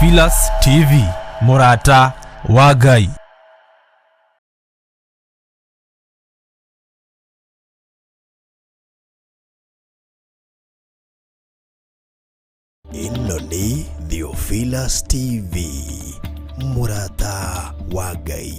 Theophilus TV, mũrata wa Ngai. Ĩno nĩ Theophilus TV, mũrata wa Ngai.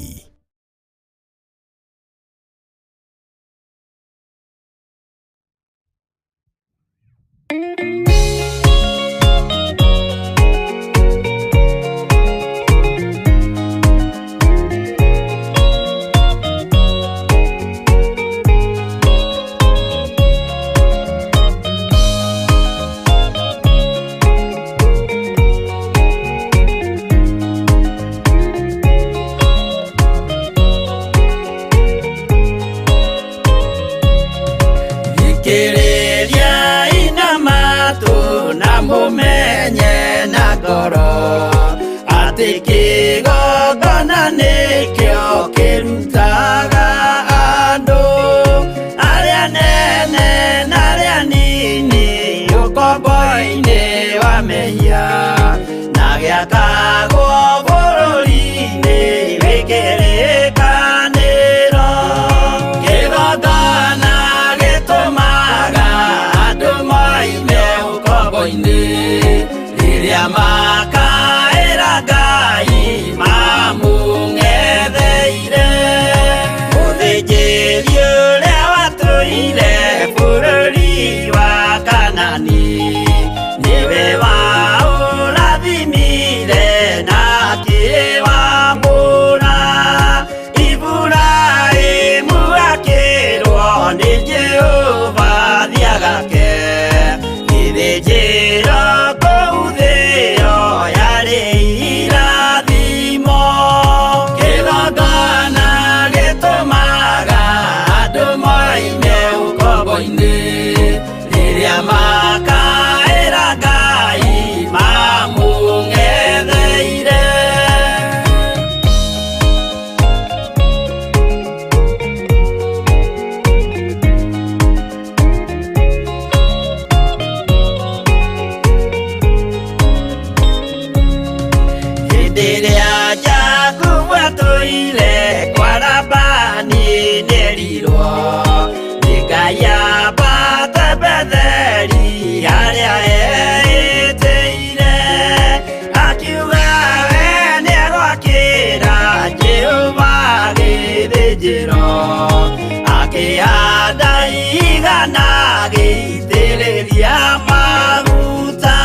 Thikĩrĩria ina matũ na mũmenye na ngoro atĩ kĩgongona nĩkĩo kĩrutaga andũ arĩa nene na arĩa nini ũkombo-inĩ wa mehia na gĩakagwo bũrũri-inĩ wĩ kĩrĩkanĩro. Kĩgongona gĩtũmaga andũ moime ũkombo-inĩ rĩrĩa makaĩra Ngai mamũng'etheire. Mũthĩnjĩri ũrĩa watũire bũrũri wa Kanani nĩwe waũrathimire na akĩwamũra. Iburahĩmu akĩrwo nĩ Jehova thiagake gĩthĩnjĩro kũu thĩo yarĩ irathimo. Kĩgongona gĩtũmaga andũ moime ũkombo-inĩ rĩrĩa makaĩra Ngai mamũng'etheire. Hĩndĩ ĩrĩa Jakubu atũire kwa Labani nĩerirwo nĩ Ngai ambate Betheli harĩa eĩtĩire, akiuga we nĩegwakĩra Jehova gĩthĩnjĩro, akĩhanda igana agĩitĩrĩria maguta.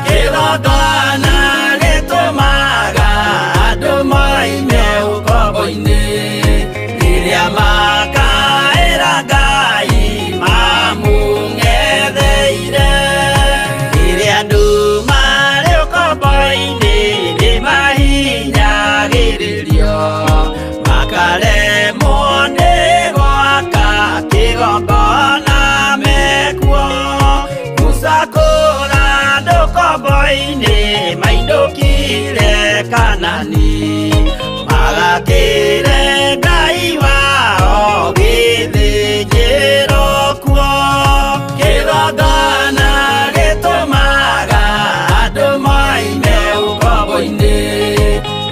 Kĩgongona gĩtũmaga andũ moime ũkombo-inĩ rĩrĩa makaĩra Ngai mamũng'etheire. Rĩrĩa andũ marĩ ũkombo-inĩ nĩmahinyagĩrĩrio makaremwo nĩ gwaka kĩgongona mekuo. Musa kũra andũ ũkombo-inĩ mainũkire Kanani magakĩre Ngai wao gĩthĩnjĩro kuo. Kĩgongona gĩtũmaga andũ moime ũkombo-inĩ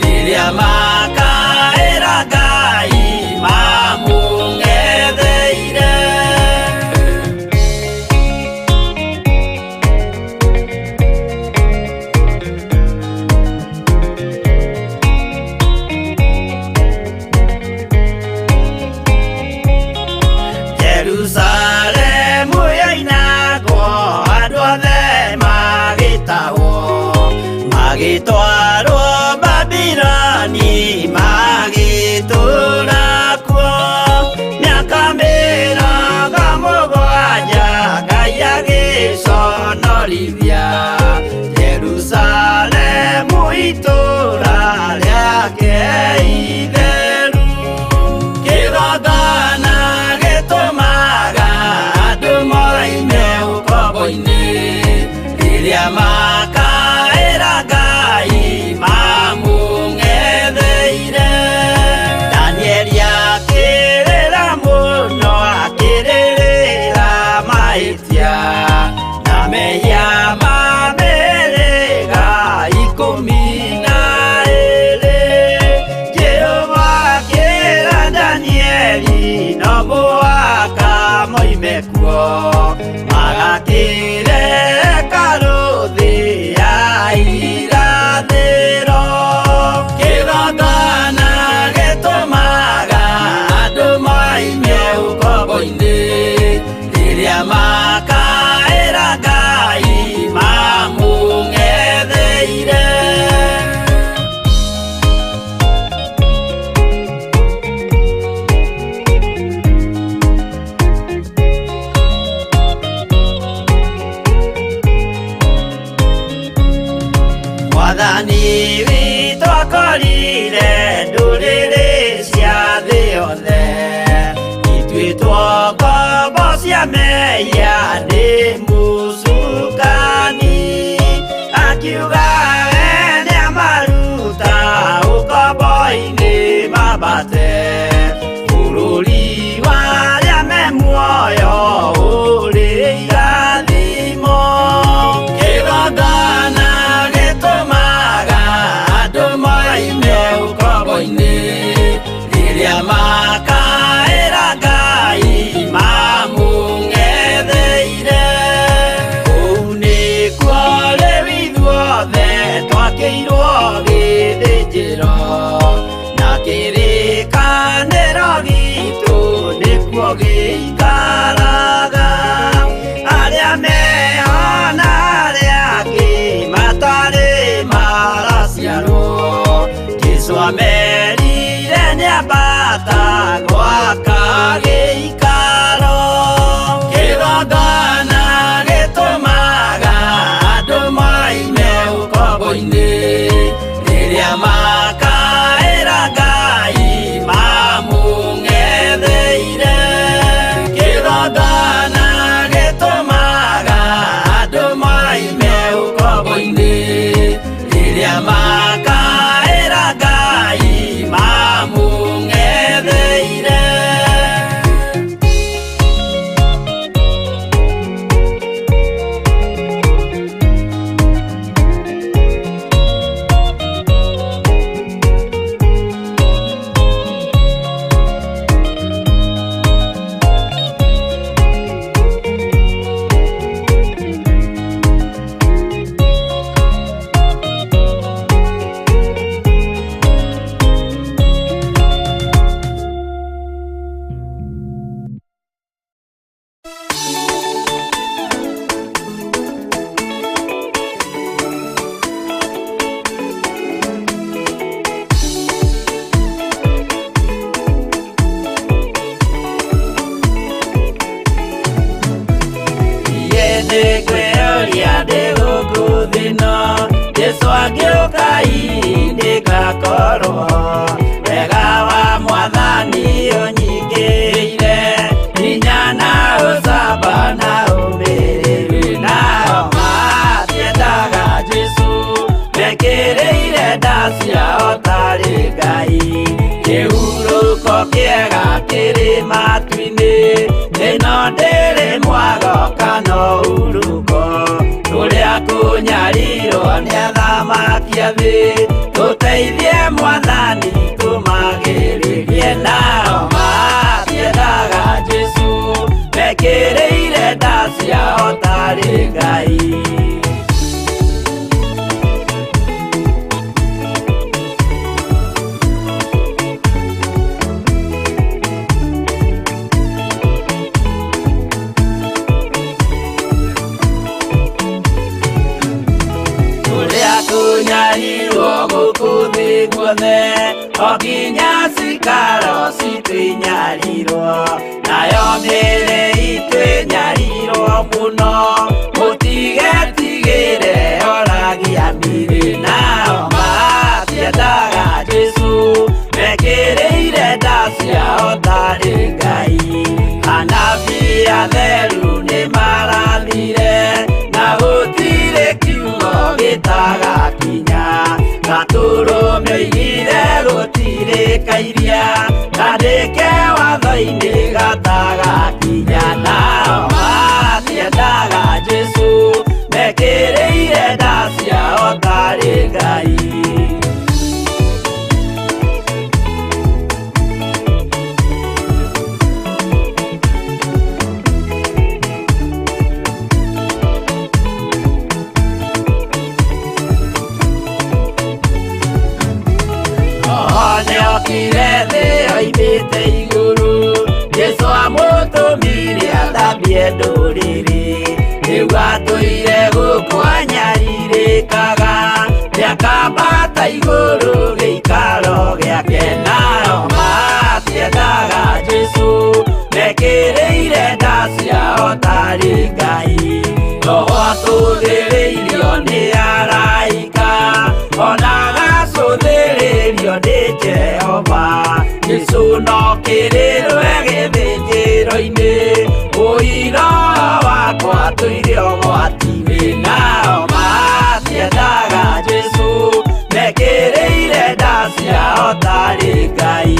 rĩrĩa makaĩra Ngai mamũng'etheire. Jerusalemu yoinagwo andũ othe magĩtahwo magĩtwarwo Babiloni magĩtũũra kuo mĩaka 70 Ngai agĩconorithia Jerusalemu itũũra rĩake itheru. Kĩgongona gĩtũmaga andũ moime ũkombo-inĩ rĩrĩa makaĩra Ngai mamũng'etheire. Danieli akĩrĩra mũno akĩrĩrĩra mahĩtia na mehia ma Moime kuo magakĩre karũthĩ ya irathĩro. Kĩgongona gĩtũmaga andũ moime ũkombo-inĩ rĩrĩa makaĩra Ngai mamũng'etheire. Mwathani witũ akorire ndũrĩrĩ cia thĩ yothe ituĩtwo ngombo cia mehia nĩ mũcukani, akiuga we nĩamaruta ũkombo-inĩ mambate bũrũri wa arĩa me muoyo ũrĩ irathimo. Kĩgongona gĩtũmaga andũ moime ũkombo-inĩ rĩrĩa makaĩra Ngai mamũng'etheire. Kũu nĩkuo rĩu ithuothe twakĩirwo gĩthĩnjĩro na kĩrĩkanĩro gitũ nĩkuo gĩikaraga. Arĩa meho na arĩa angĩ matarĩ maraciarwo, Jesũ amerire nĩambata gwaka gĩikaro. Kĩgongona gĩtũmaga andũ moime ũkombo-inĩ rĩrĩa makaĩra Ngai mamũng'etheire. Kĩgongona gĩtũmaga andũ moime ũkombo-inĩ rĩrĩa makaĩra Ngai mamũng'etheire. Nĩngwĩyũria ndĩ gũkũ thĩ ĩno, Jesũ angĩũka hihi nĩngakorwo wega wa Mwathani ũnyingĩrĩire, hinya na ũcamba na ũmĩrĩru. Nao matiendaga Jesũ mekĩrĩire nda ciao tarĩ Ngai. Kĩhurũko kĩega kĩrĩ matu-inĩ, ĩno ndĩrĩ mwago kana ũhurũko. Kũrĩa kũnyarirwo nĩ athamaki a thĩ, tũteithie Mwathani tũmagĩrĩrie. Nao matiendaga Jesũ mekĩrĩire nda ciao tarĩ Ngai. Kũrĩa kũnyarirwo gũkũ thĩ guothe, o nginya cikaro citũ inyarirwo, nayo mĩĩrĩ itũ ĩnyarirwo mũno, mũtigetigĩre oragia mĩĩrĩ. Nao matiendaga Jesũ mekĩrĩire nda ciao tarĩ Ngai. Anabii atheru nĩmarathire na gũtirĩ kiugo gĩtagakinya. Gatũrũme oigire gũtirĩ kairia kandĩke watho-inĩ gatagakinya. Nao matiendaga Jesũ mekĩrĩire nda ciao tarĩ Ngai. athiĩte igũrũ Jesũ amũtũmire athambie ndũrĩrĩ rĩu atũire gũkũ anyarirĩkaga nĩakambata igũrũ gĩikaro gĩake nao matiendaga Jesũ mekĩrĩire nda ciao tarĩ Ngai roho atũthĩrĩirio nĩ araika ona agacũthĩrĩrio nĩ Jehova Jesũ no kĩrĩrwe gĩthĩnjĩro-inĩ ũira wakwa tũire ũgwati-inĩ nao matiendaga Jesũ mekĩrĩire nda ciao tarĩ Ngai.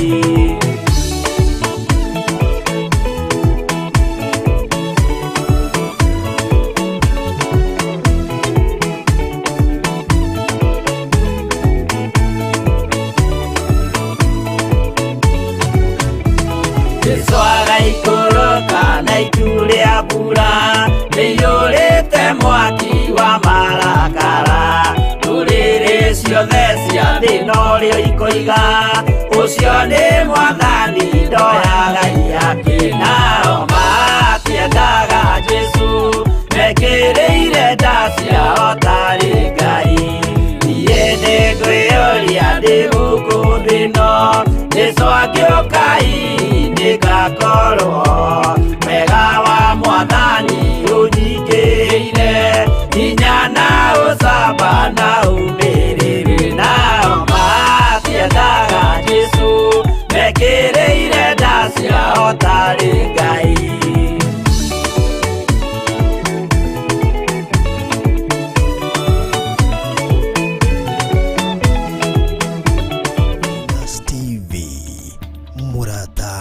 Jesũ agaikũrũka na itu rĩa mbura rĩiyũrĩte mwaki wa marakara ndũrĩrĩ ciothe cia thĩ norĩo ikoiga ũcio nĩ mwathani ndoyaga iyake nao matiendaga Jesũ mekĩrĩire nda ciao tarĩ Ngai niĩ nĩngwĩyũria ndĩ gũkũ thĩ ĩno Jesũ angĩũka nĩngakorwo wega wa mwathani ũnyingĩrĩire hinya na ũcamba na ũmĩrĩru nao matiendaga Jesũ mekĩrĩire nda ciao tarĩ Ngai. TV Murata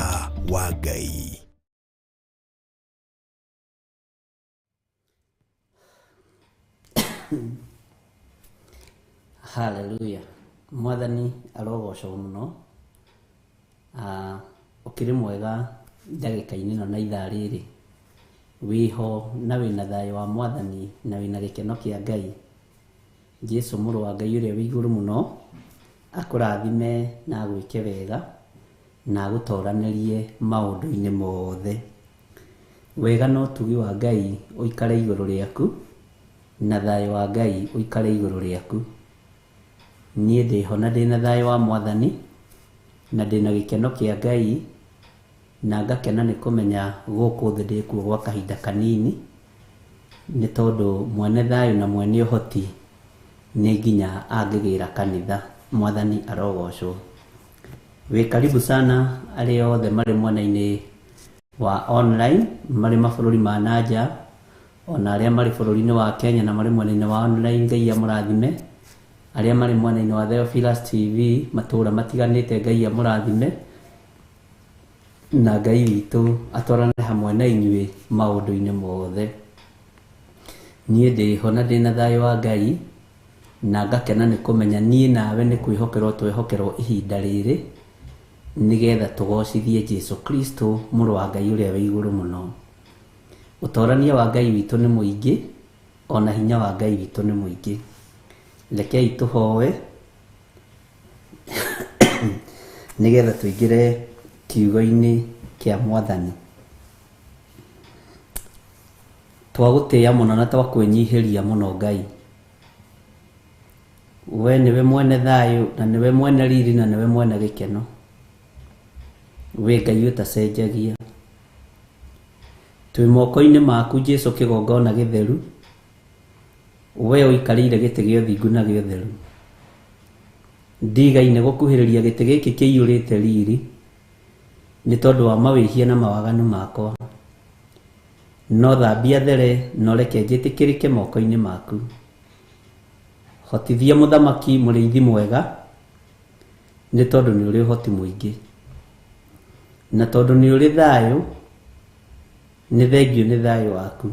wa Ngai. Hallelujah. Mwathani arogocwo muno. Ũkĩrĩ mwega ndagĩka-inĩ ĩno na ithaa rĩrĩ wĩho na wĩna thayũ wa mwathani na wĩna gĩkeno kĩa Ngai. Jesũ mũrũ wa Ngai ũrĩa wĩ igũrũ mũno akũrathime na agwĩke wega na agũtoranĩrie maũndũ-inĩ mothe. Wega na ũtugi wa Ngai ũikare igũrũ rĩaku na thayũ wa Ngai ũikare igũrũ rĩaku. Niĩ ndĩho na ndĩna thayũ wa mwathani na ndĩna gĩkeno kĩa Ngai na ngakena nĩ kũmenya gũkũ thĩ ndĩkuo gwa kahinda kanini nĩ tondũ mwene thayũ na mwene ũhoti nĩ nginya angĩgĩra kanitha. Mwathani arogocwo. Wĩ karibu sana arĩa othe marĩ mwena-inĩ wa online marĩ mabũrũri ma nanja ona arĩa marĩ bũrũri-inĩ wa Kenya na marĩ mwena-inĩ wa online Ngai amũrathime. Arĩa marĩ mwena-inĩ wa Theophilus TV matũũra matiganĩte Ngai amũrathime na Ngai witũ atwarane hamwe na inyuĩ maũndũ-inĩ mothe. Niĩ ndĩho na ndĩna thayũ wa Ngai na ngakena nĩ kũmenya niĩ nawe nĩ kwĩhokerwo twehokerwo ihinda rĩrĩ nĩgetha tũgocithie Jesũ Kristo mũrũ wa Ngai ũrĩa wĩ igũrũ mũno. Ũtorania wa Ngai witũ nĩ mũingĩ ona hinya wa Ngai witũ nĩ mũingĩ. Rekei tũhoe nĩgetha tũingĩre kiugo-inĩ kĩa mwathani. Twagũtĩĩa mũno na twakwĩnyihĩria mũno Ngai. We nĩwe mwene thayũ na nĩwe mwene riri na nĩwe mwene gĩkeno. Wĩ Ngai ũtacenjagia. Twĩ moko-inĩ maku Jesũ kĩgongona gĩtheru. We ũikarĩire gĩtĩ gĩa ũthingu na gĩa ũtheru. Ndigaine gũkuhĩrĩria gĩtĩ gĩkĩ kĩiyũrĩte riri nĩ tondũ wa mawĩhia na mawaganu makwa. No thambia there na ũreke njĩtĩkĩrĩke moko-inĩ maku. Hotithia mũthamaki mũrĩithi mwega nĩ tondũ nĩ ũrĩ ũhoti mũingĩ. Na tondũ nĩ ũrĩ thayũ nĩ thengio nĩ thayũ waku.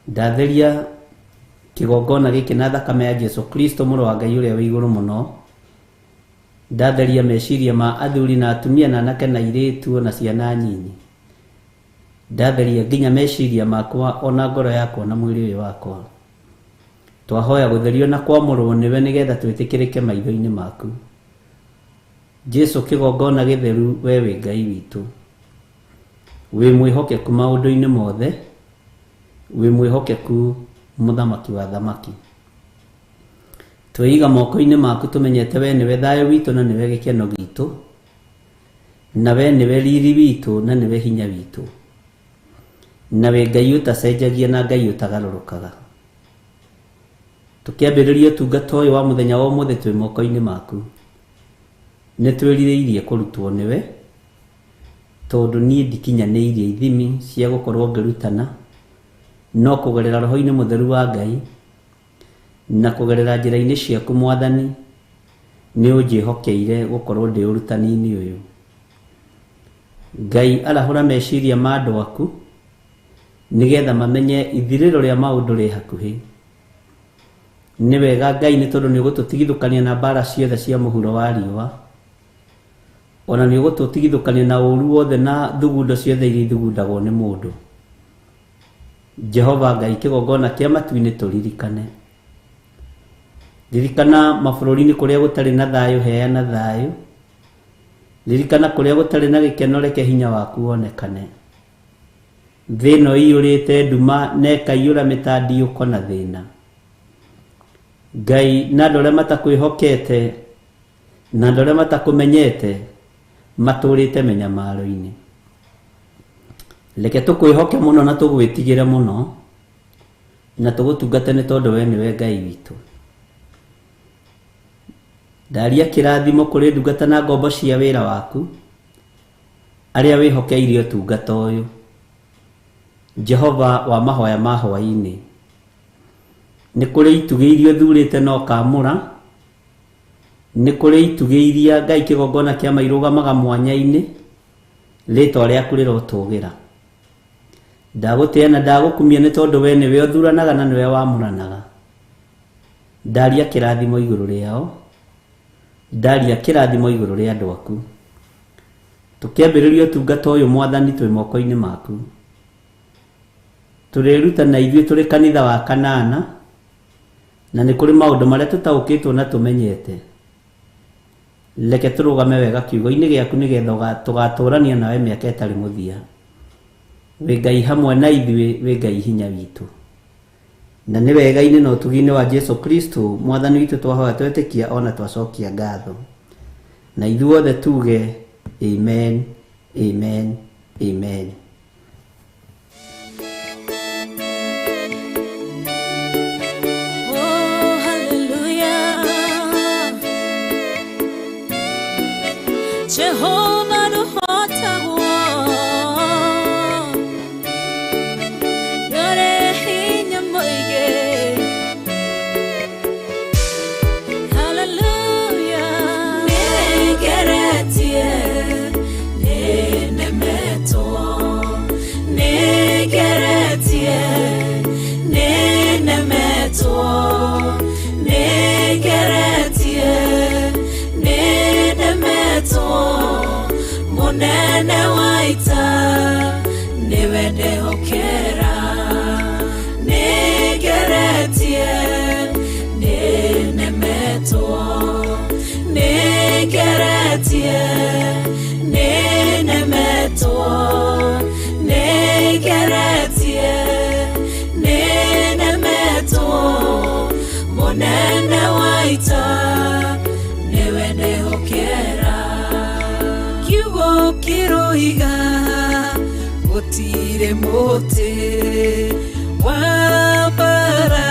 Ndatheria kĩgongona gĩkĩ na thakame ya Jesũ Kristo mũrũ wa Ngai ũrĩa wĩ igũrũ mũno. Ndatheria meciria ma athuri na atumia na anake na airĩtu ona ciana nyinyi. Ndatheria nginya meciria makwa ona ngoro yakwa na mwĩrĩ ũyũ wakwa. Twahoya gũtherio na kwamũrwo nĩwe nĩgetha twĩtĩkĩrĩke maitho-inĩ maku. Jesu kĩgongona gĩtheru we wĩ Ngai witũ, wĩ mwĩhokeku maũndũ-inĩ mothe, wĩ mwĩhokeku mũthamaki wa thamaki. Twĩiga moko-inĩ maku tũmenyete we nĩwe thayũ witũ na nĩwe gĩkeno gitũ, na we nĩwe riri witũ na nĩwe hinya witũ, na wĩ Ngai ũtacenjagia na Ngai ũtagarũrũkaga. Tũkĩambĩrĩria ũtungata ũyũ wa mũthenya wa ũmũthĩ twĩ moko-inĩ maku, nĩ twĩrirĩirie kũrutwo nĩwe, tondũ niĩ ndikinyanĩirie ithimi cia gũkorwo ngĩrutana, no kũgerera roho-inĩ mũtheru wa Ngai na kũgerera njĩra-inĩ ciaku Mwathani, nĩ ũnjĩhokeire gũkorwo ndĩ ũrutani-inĩ ũyũ. Ngai arahũra meciria ma andũ aku nĩgetha mamenye ithirĩro rĩa maũndũ rĩ hakuhĩ. Nĩ wega Ngai nĩ tondũ nĩ ũgũtũtigithũkania na mbara ciothe cia mũhuro wa riũa, ona nĩ ũgũtũtigithũkania na ũru wothe na thugundo ciothe iria ithugundagwo nĩ mũndũ. Jehova Ngai kĩgongona kĩa matu-inĩ tũririkane. Ririkana mabũrũri-inĩ kũrĩa gũtarĩ na thayũ, heana thayũ. Ririkana kũrĩa gũtarĩ na gĩkeno, reke hinya waku wonekane. Thĩ ĩno ĩiyũrĩte nduma na ĩkaiyũra mĩtandiũko na thĩna. Ngai na andũ arĩa matakwĩhokete na andũ arĩa matakũmenyete matũrĩte mĩnyamaro-inĩ. Reke tũkwĩhoke mũno na tũgwĩtigĩre mũno na tũgũtungate nĩ tondũ we nĩwe Ngai witũ. Ndaria kĩrathimo kũrĩ ndungata na ngombo cia wĩra waku arĩa wĩhokeire ũtungata ũyũ. Jehova wa mahoya ma hwaĩ-inĩ, nĩ kũrĩ itugĩ iria ũthurĩte na ũkamũra, nĩ kũrĩ itugĩ iria Ngai kĩgongona kĩa mairũgamaga mwanya-inĩ, rĩtwa rĩaku rĩrotũgĩra. Ndagũtĩĩa na ndagũkumia nĩ tondũ we nĩwe ũthuranaga na nĩwe wamũranaga. Ndaria kĩrathimo igũrũ rĩao, ndaria kĩrathimo igũrũ rĩa andũ aku. Tũkĩambĩrĩria ũtungata ũyũ Mwathani twĩ moko-inĩ maku. Tũrĩrutana ithuĩ tũrĩ kanitha wa kanana, na nĩ kũrĩ maũndũ marĩa tũtaũkĩtwo na tũmenyete. Reke tũrũgame wega kiugo-inĩ gĩaku nĩgetha tũgatũrania nawe mĩaka ĩtarĩ mũthia. Wĩ Ngai hamwe na ithuĩ, wĩ Ngai hinya witũ. Na nĩ wega-inĩ na ũtugi-inĩ wa Jesu Kristo Mwathani witũ twahoya twetĩkia ona twacokia ngatho. Na ithuothe tuge amen, amen, amen. Oh, hallelujah. Jehovah nũhotagwo, nĩũrĩ hinya mũingĩ. Hallelujah. Nĩngeretie, nĩnemetwo, nĩngeretie, nĩnemetwo, nĩngeretie, nĩnemetwo. Mũnene wa ita nĩwe ndehokera, nĩngeretie, nĩnemetwo, nĩngeretie, nĩnemetwo, nĩngeretie, nĩnemetwo. Mũnene wa ita nĩwe ndehokera. Kiugo kĩroiga gũtirĩ mũtĩ wa mbara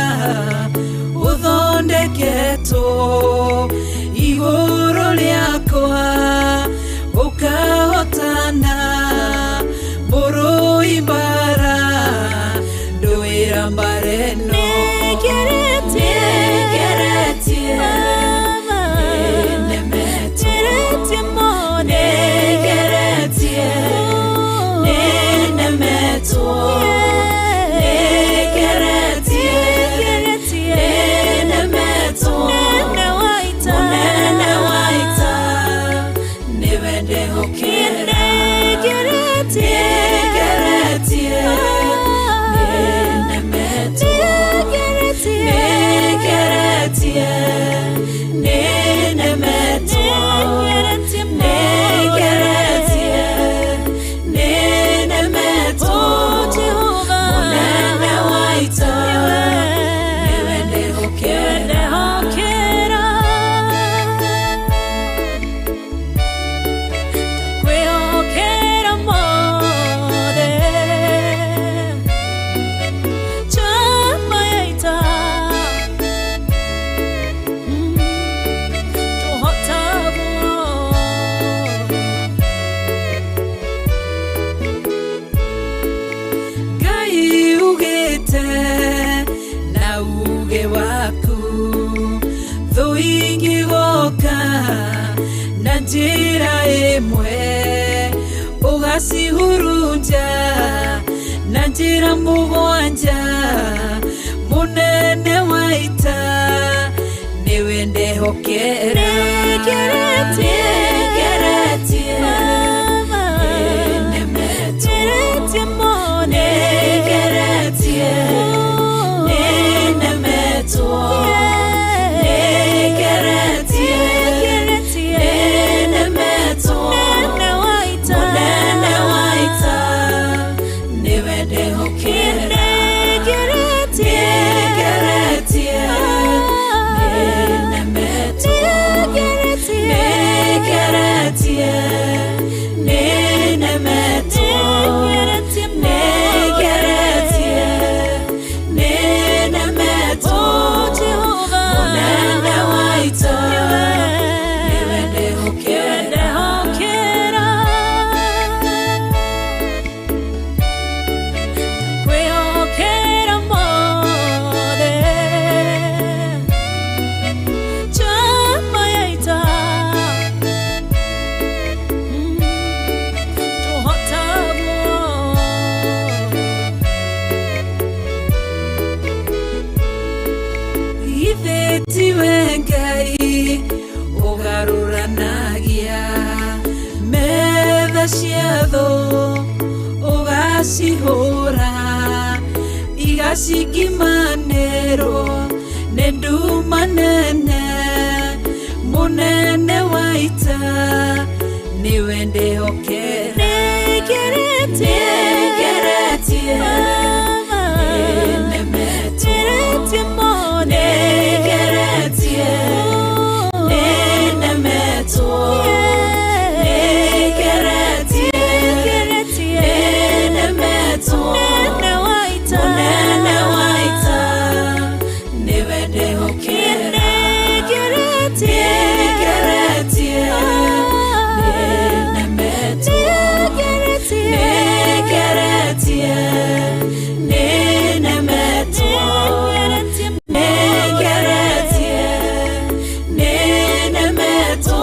ũthondeketwo igũrũ rĩakwa ũkahotana, mũrũi mbara ndũĩra mbara ĩno. Nĩngeretie, nĩnemetwo, nĩngeretie, nĩnemetwo, nĩngeretie, nĩnemetwo. Mũnene wa ita nĩwe ndehokera, nĩngeretie, nĩnemetwo, nĩngeretie, nĩnemetwo, Njĩra ĩmwe ũgacihurunja na njĩra mũgwanja mũnene wa ita nĩwe ndehokera nĩngeretie nĩnemetwo nĩngeretie nĩnemetwo nĩngeretie nĩnemetwo mũnene wa ita nĩwe ndehokera nĩngeretie nĩnemetwo nĩngeretie nĩnemetwo nĩngeretie nĩnemetwo mũnene wa ita nĩwe ndehokera. Kwĩhokera mothe njamba ya ita tũhotagwo Githĩ tiwe Ngai ũgarũranagia metha cia thũ ũgacihũra igacingimanĩrwo nĩ nduma nene mũnene wa ita nĩwe ndehokera nĩngeretie nĩnemetwo nĩngeretie nĩnemetwo nĩngeretie nĩnemetwo mũnene wa ita nĩwe ndehokera nĩngeretie nĩnemetwo nĩngeretie nĩnemetwo nĩngeretie nĩnemetwo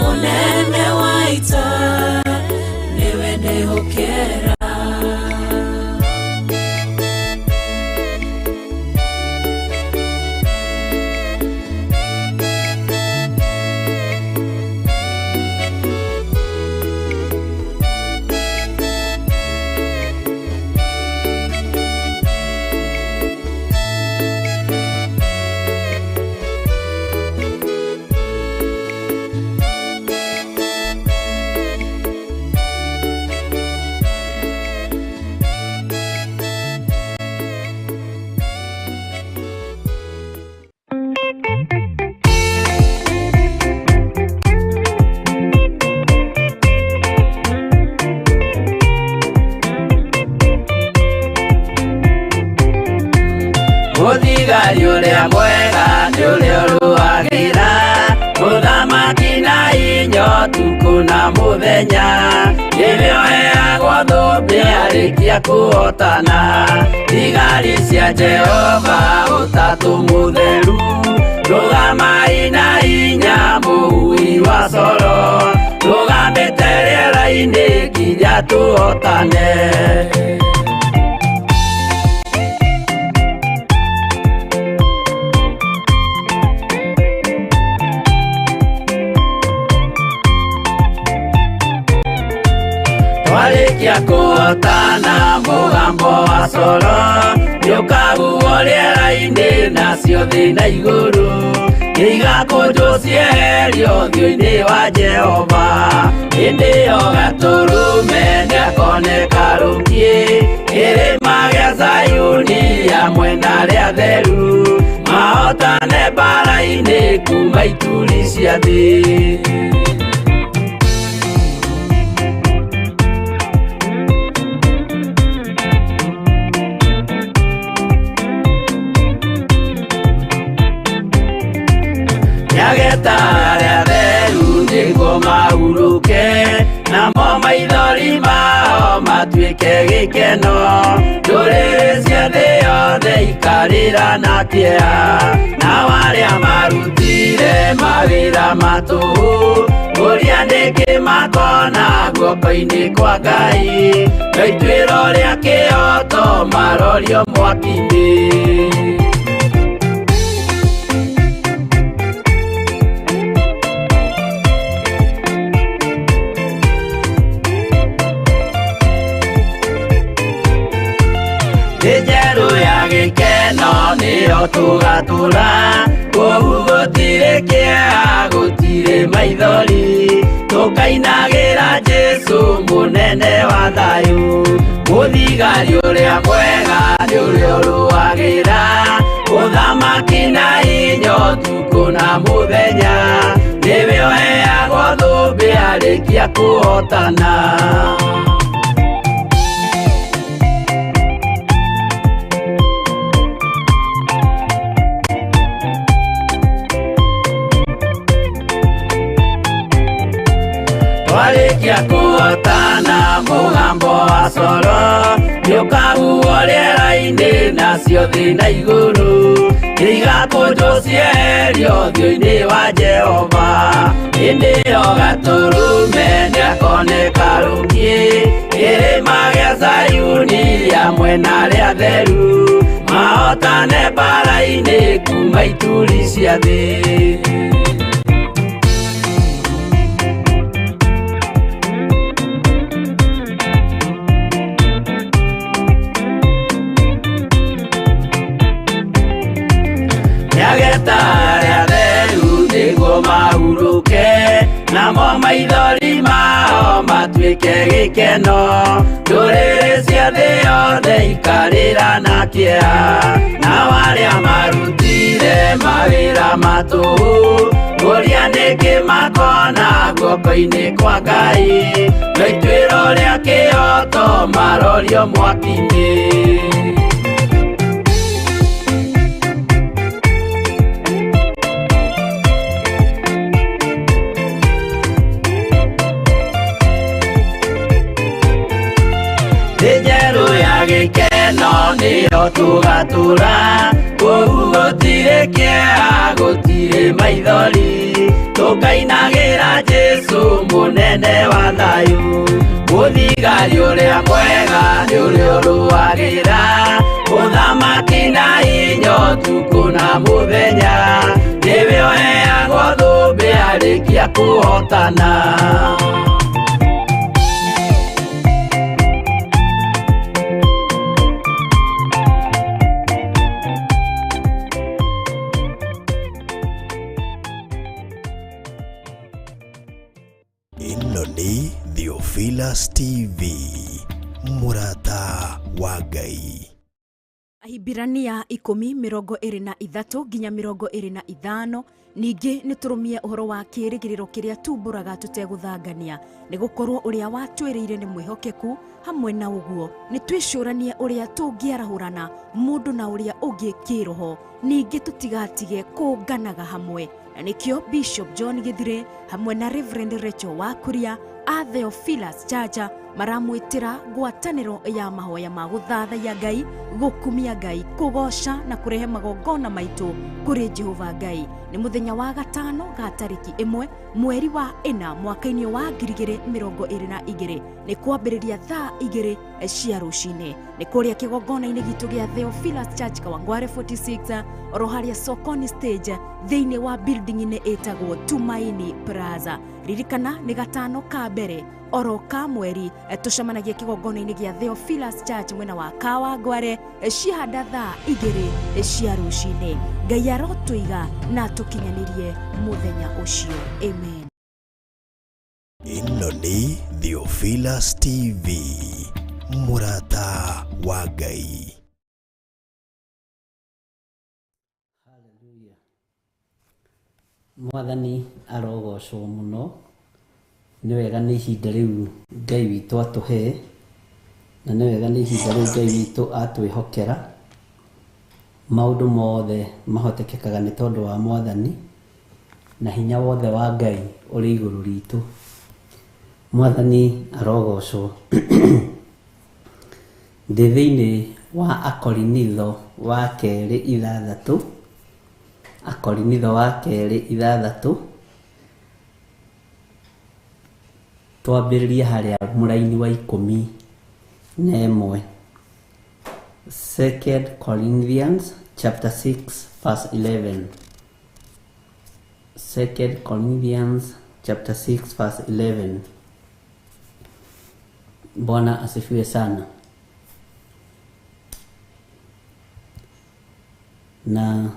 mũnene wa ita nĩwe ndehokera. Mũthigari ũrĩa mwega nĩ ũrĩa ũrũagĩra mũthamaki na inya ũtukũ na mũthenya nĩwe ũheagwo thũmbĩ arĩkia kũhotana thigari cia Jehova ũtatũ mũtheru rũgamai na inya mũhui wa coro rũgamĩte rĩera-inĩ nginya tũhotane. Twarĩkia kũhotana mũgambo wa coro nĩũkahuhwo rĩera-inĩ nacio thĩ na igũrũ igakũnjwo cieherio ũthiũ-inĩ wa Jehova hĩndĩ ĩyo gatũrũme nĩakoneka rũkiĩ kĩrĩma gĩa Zayuni hamwe na arĩa atheru mahotane mbaara-inĩ kuma ituri cia thĩ. Nĩageta arĩa atheru nĩguo mahurũke namo maithori mao matuĩke gĩkeno ndũrĩrĩ cia thĩ yothe ikarĩra na kĩeha nao arĩa marutirwo Marutire mawĩra matũhũ ũrĩa nĩkĩ makona guoko-inĩ kwa Ngai no ituĩro rĩa kĩhoto marorio mwaki-inĩ. Njeru ya gĩkeno nĩyo tũgatũra kũu gũtirĩ kĩeha gũtirĩ maithori tũkainagĩra Jesũ mũnene wa thayũ mũthigari ũrĩa mwega nĩ ũrĩa ũrũagĩra ũthamaki na hinya ũtukũ na mũthenya nĩwe ũheagwo thũmbĩ arĩkia kũhotana. Twarĩkia kũhotana mũgambo wa coro nĩũkahuhwo rĩera-inĩ nacio thĩ na igũrũ igakũnjwo cieherio ũthiũ-inĩ wa Jehova hĩndĩ ĩyo Gatũrũme nĩakoneka rũngĩ kĩrĩma gĩa Zayuni hamwe na arĩa atheru mahotane mbaara-inĩ kuma ituri cia thĩ. Nĩageta arĩa atheru nĩguo mahurũke namo maithori mao matuĩke gĩkeno ndũrĩrĩ cia thĩ yothe ikarĩra na kĩeha nao arĩa marutire mawĩra matũhũ ũrĩa nĩkĩ makona guoko-inĩ kwa Ngai no ituĩro rĩa kĩhoto marorio mwaki-inĩ. Njeru ya gĩkeno nĩyo tũgatũra kũu gũtirĩ kĩeha gũtirĩ maithori tũkainagĩra Jesũ mũnene wa thayũ mũthigari ũrĩa mwega nĩ ũrĩa ũrũagĩra ũthamaki na hinya ũtukũ na mũthenya nĩwe ũheagwo thũmbĩ arĩkia kũhotana. Ĩno nĩ Theophilus TV, mũrata wa Ngai. Ahibirania 10:23 nginya 25 ningĩ nĩtũrũmie ũhoro wa kĩĩrĩgĩrĩro kĩrĩa tumbũraga tũtegũthangania nĩgũkorwo ũrĩa watwĩrĩire nĩ mwĩhokeku hamwe na ũguo nĩtwĩcũranie ũrĩa tũngĩarahũrana mũndũ na ũrĩa ũngĩ kĩroho ningĩ tũtigatige kũnganaga hamwe na nĩkĩo Bishop John Githire hamwe na Reverend Rachel Wakuria a Theophilus Church maramwĩtĩra ngwatanĩro ya mahoya ma gũthathaiya Ngai gũkumia Ngai kũgoca na kũrehe magongona maitũ kũrĩ Jehova Ngai nĩ mũthenya wa gatano ga tarĩki 1 mweri wa 4 mwaka-inĩ wa 2022 nĩ kwambĩrĩria thaa 2 cia rũcinĩ nĩ kũrĩa kĩgongona-inĩ gitũ gĩa Theophilus Church Kawangware 46 oro harĩa Sokoni stage thĩinĩ wa building-inĩ ĩtagwo Tumaini Plaza. Ririkana nĩ gatano ka mbere oro ka mweri tũcemanagia kĩgongona-inĩ gĩa Theophilus Church mwena wa Kawangware cihanda thaa 2 cia rũcinĩ. Ngai arotũiga na atũkinyanĩrie mũthenya ũcio. Amen. Ĩno nĩ Theophilus TV, mũrata wa Ngai. Hallelujah. Mwathani arogocwo mũno nĩ wega nĩ ihinda rĩu Ngai witũ atũhe na nĩ wega nĩ ihinda rĩu Ngai witũ atwĩhokera maũndũ mothe mahotekekaga nĩ tondũ wa Mwathani na hinya wothe wa Ngai ũrĩ igũrũ ritũ. Mwathani arogocwo. Ndĩ thĩinĩ wa Akorinitho wa kerĩ 6 Akorinitho wa kerĩ 6 twambĩrĩrie harĩa mũraini wa 11. 2 Corinthians chapter 6 verse 11. 2 Corinthians chapter 6 verse 11. Bwana asifiwe sana. Na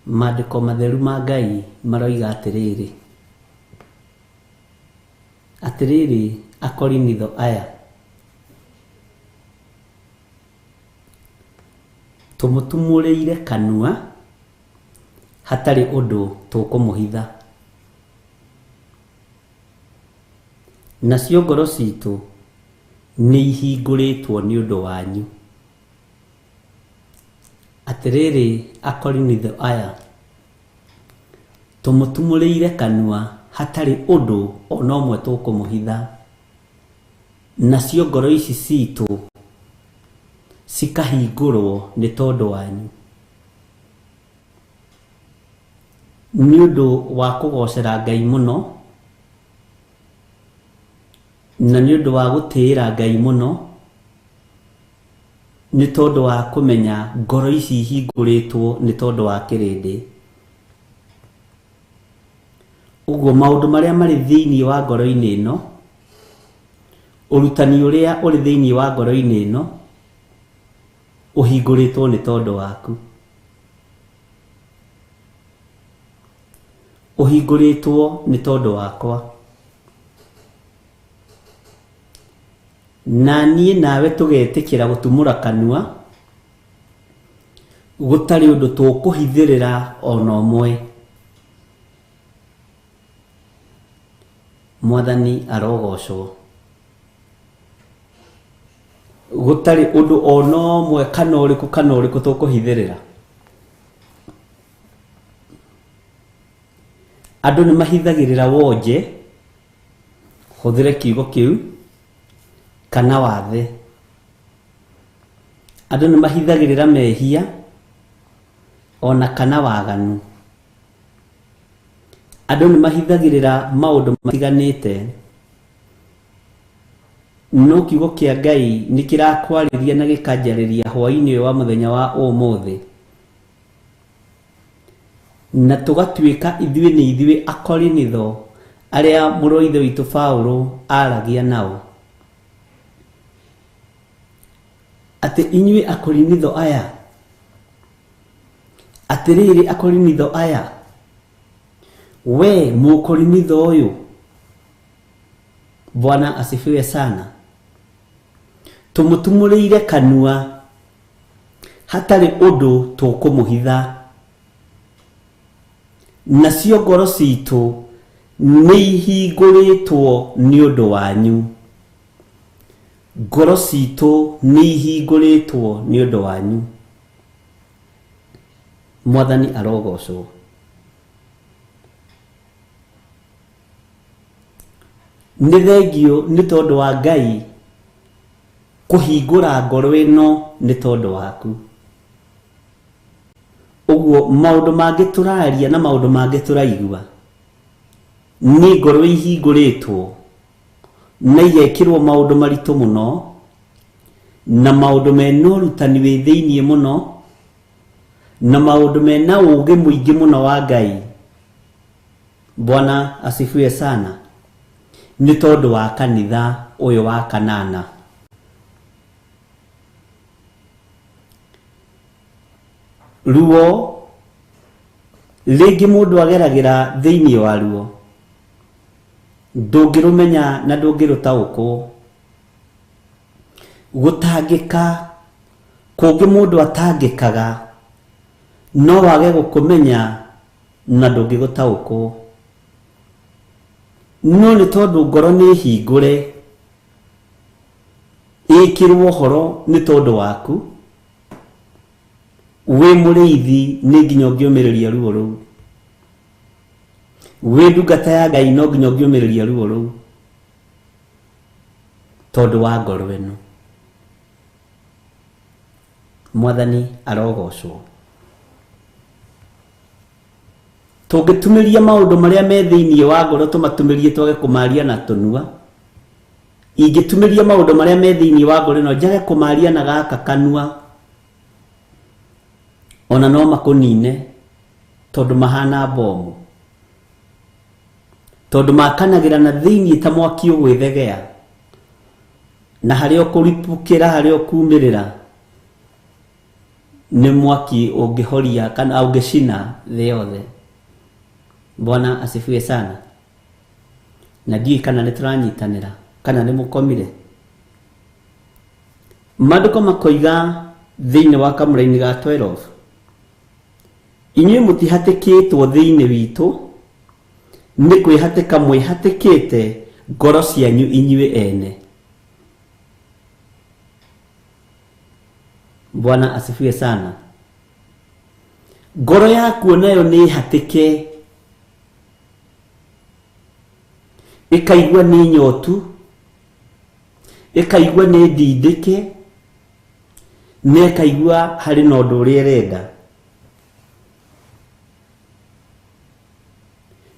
maandĩko matheru ma Ngai maroiga atĩrĩrĩ, atĩrĩrĩ Akorinitho aya, tũmũtumũrĩire kanua hatarĩ ũndũ tũkũmũhitha, nacio ngoro citũ nĩ ihingũrĩtwo nĩ ũndũ wanyu. Atĩrĩrĩ Akorinitho aya, tũmũtumũrĩire kanua hatarĩ ũndũ ona ũmwe tũkũmũhitha, nacio ngoro ici citũ cikahingũrwo nĩ tondũ wanyu. Nĩ ũndũ wa kũgocera Ngai mũno, na nĩ ũndũ wa gũtĩĩra Ngai mũno, nĩ tondũ wa kũmenya ngoro ici ihingũrĩtwo nĩ tondũ wa kĩrĩndĩ. Ũguo maũndũ marĩa marĩ thĩinĩ wa ngoro-inĩ ĩno, ũrutani ũrĩa ũrĩ thĩinĩ wa ngoro-inĩ ĩno ũhingũrĩtwo nĩ tondũ waku, ũhingũrĩtwo nĩ tondũ wakwa. Na niĩ nawe tũgetĩkĩra gũtumũra kanua gũtarĩ ũndũ tũkũhithĩrĩra ona ũmwe. Mwathani arogocwo. Gũtarĩ ũndũ ona ũmwe kana ũrĩkũ kana ũrĩkũ tũkũhithĩrĩra. Andũ nĩ mahithagĩrĩra wonje, hũthĩre kiugo kĩu, kana wathe. Andũ nĩ mahithagĩrĩra mehia ona kana waganu. Andũ nĩ mahithagĩrĩra maũndũ matiganĩte, no kiugo kĩa Ngai nĩ kĩrakwarĩria na gĩkanjarĩria hwaĩ-inĩ ũyũ wa mũthenya wa ũmũthĩ, na tũgatuĩka ithuĩ nĩ ithuĩ Akorinitho arĩa mũrũ wa ithe witũ Paũlũ aragia nao, atĩ inyuĩ Akorinitho aya, atĩrĩrĩ Akorinitho aya, we mũkorinitho ũyũ, Bwana asifiwe sana, tũmũtumũrĩire kanua hatarĩ ũndũ tũkũmũhitha, nacio ngoro citũ nĩ ihingũrĩtwo nĩ ũndũ wanyu. Ngoro citũ nĩ ihingũrĩtwo nĩ ũndũ wanyu. Mwathani arogocwo. Nĩ thengio nĩ tondũ wa Ngai kũhingũra ngoro ĩno nĩ tondũ waku. Ũguo maũndũ mangĩ tũraria na maũndũ mangĩ tũraigua nĩ ngoro ihingũrĩtwo na igekĩrwo maũndũ maritũ mũno, na maũndũ mena ũrutani wĩ thĩinĩ mũno, na maũndũ mena ũũgĩ mũingĩ mũno wa Ngai. Bwana asifiwe sana. Nĩ tondũ wa kanitha ũyũ wa kanana. Ruo rĩngĩ mũndũ ageragĩra thĩinĩ wa ruo, ndũngĩrũmenya na ndũngĩrũtaũkwo. Gũtangĩka kũngĩ mũndũ atangĩkaga no wage gũkũmenya na ndũngĩgũtaũkwo, no nĩ tondũ ngoro nĩ hingũre ĩkĩrwo ũhoro nĩ tondũ waku, wĩ mũrĩithi nĩ nginya ũngĩũmĩrĩria ruo rũu, wĩ ndungata ya Ngai no nginya ũngĩũmĩrĩria ruo rũu tondũ wa ngoro ĩno. Mwathani arogocwo. Tũngĩtumĩria maũndũ marĩa me thĩinĩ wa ngoro tũmatumĩrie twage kũmaria na tũnua. Ingĩtumĩria maũndũ marĩa me thĩinĩ wa ngoro ĩno njage kũmaria na gaka kanua, ona no makũnine tondũ mahana bomu, tondũ makanagĩra na thĩinĩ ta mwaki ũgwĩthegea, na harĩa ũkũripũkĩra harĩa ũkumĩrĩra nĩ mwaki ũngĩhoria kana ũngĩcina thĩ yothe. Bwana asifiwe sana. Na ndiũĩ kana nĩ tũranyitanĩra kana nĩ mũkomire. Maandĩko makoiga thĩinĩ wa kamũraini ga 12, inyuĩ mũtihatĩkĩtwo thĩinĩ witũ, nĩ kwĩhatĩka mwĩhatĩkĩte ngoro cianyu inyuĩ ene. Bwana asifiwe sana. Ngoro yaku nayo nĩ hatĩke, ĩkaigua nĩ nyotu, ĩkaigua nĩ ndindĩke, na ĩkaigua harĩ na ũndũ ũrĩa ĩrenda.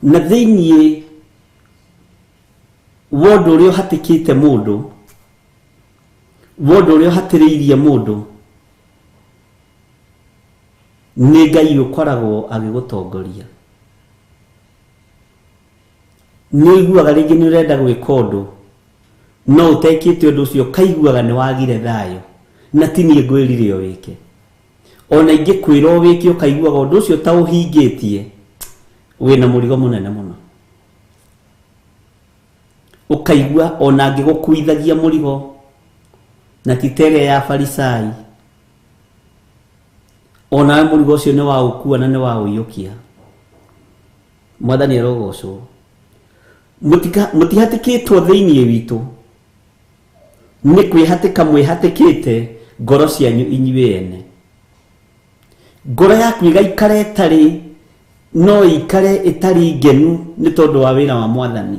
Na thĩinĩ wa ũndũ ũrĩa ũhatĩkĩte mũndũ, wa ũndũ ũrĩa ũhatĩrĩirie mũndũ, nĩ Ngai ũkoragwo agĩgũtongoria. Nĩ ũiguaga rĩngĩ nĩ ũrenda gwĩka ũndũ, no ũtekĩte ũndũ ũcio ũkaiguaga nĩ wagire thayũ, na ti niĩ ngwĩrire ũwĩke. Ona ingĩkwĩra ũwĩke ũkaiguaga ũndũ ũcio ta ũhingĩtie, wĩna mũrigo mũnene mũno. Ũkaigua ona angĩgũkuithagia mũrigo, na ti ta ĩrĩa ya Farisai, onawe mũrigo ũcio nĩ waũkua na nĩ waũiyũkia. Mwathani arogocwo. Mũtihatĩkĩtwo thĩinĩ witũ, nĩ kwĩhatĩka mwĩhatĩkĩte ngoro cianyu inyuĩ ene. Ngoro yaku ĩgaikara ĩtarĩ, no ĩikare ĩtarĩ ngenu nĩ tondũ wa wĩra wa Mwathani,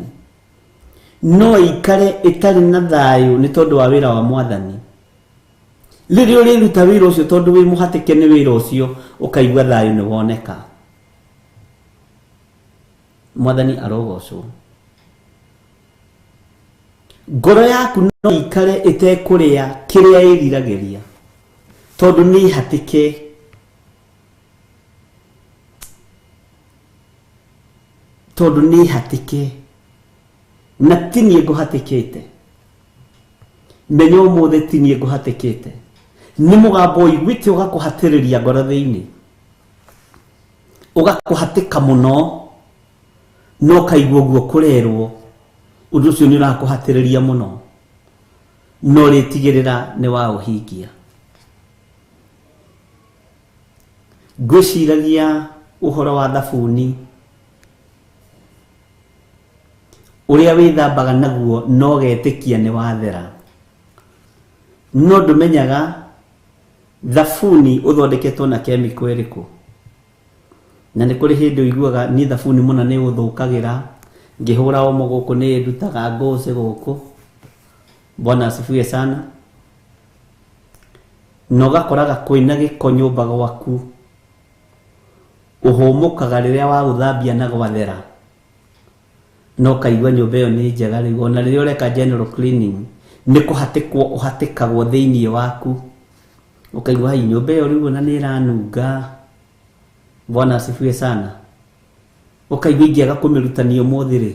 no ĩikare ĩtarĩ na thayũ nĩ tondũ wa wĩra wa Mwathani. Rĩrĩa ũrĩruta wĩra ũcio tondũ wĩ mũhatĩke nĩ wĩra ũcio, ũkaigua thayũ nĩ woneka. Mwathani arogocwo. Ngoro yaku no ĩikare ĩtekũrĩa kĩrĩa ĩriragĩria, tondũ nĩ hatĩke. Tondũ nĩ hatĩke, na ti niĩ ngũhatĩkĩte. Menya ũmũthĩ ti niĩ ngũhatĩkĩte, nĩ mũgambo ũiguĩte ũgakũhatĩrĩria ngoro thĩinĩ, ũgakũhatĩka mũno, no ũkaigua ũguo kũrerwo ũndũ ũcio nĩ ũrakũhatĩrĩria mũno, no rĩtigĩrĩra nĩ waũhingia. Ngwĩciragia ũhoro wa thabuni ũrĩa wĩthambaga naguo no getĩkia nĩ wathera, no ndũmenyaga thabuni ũthondeketwo na kemiko ĩrĩkũ. Na nĩ kũrĩ hĩndĩ ũiguaga niĩ thabuni mũna nĩ ũthũkagĩra, ngĩhũra omo gũkũ nĩ ndutaga ngũcĩ gũkũ. Bwana asifiwe sana. Na ũgakoraga kwĩna gĩko nyũmba gwaku, ũhũmũkaga rĩrĩa waũthambia na gwathera, no ũkaigua nyũmba ĩyo nĩ njega rĩu. Ona rĩrĩa ũreka general cleaning, nĩ kũhatĩkwo ũhatĩkagwo thĩinĩ waku, ũkaigua hai nyũmba ĩyo rĩu ona nĩ ĩranunga. Bwana asifiwe sana. Ũkaigua ingĩaga kũmĩrutania ũmũthĩ rĩ,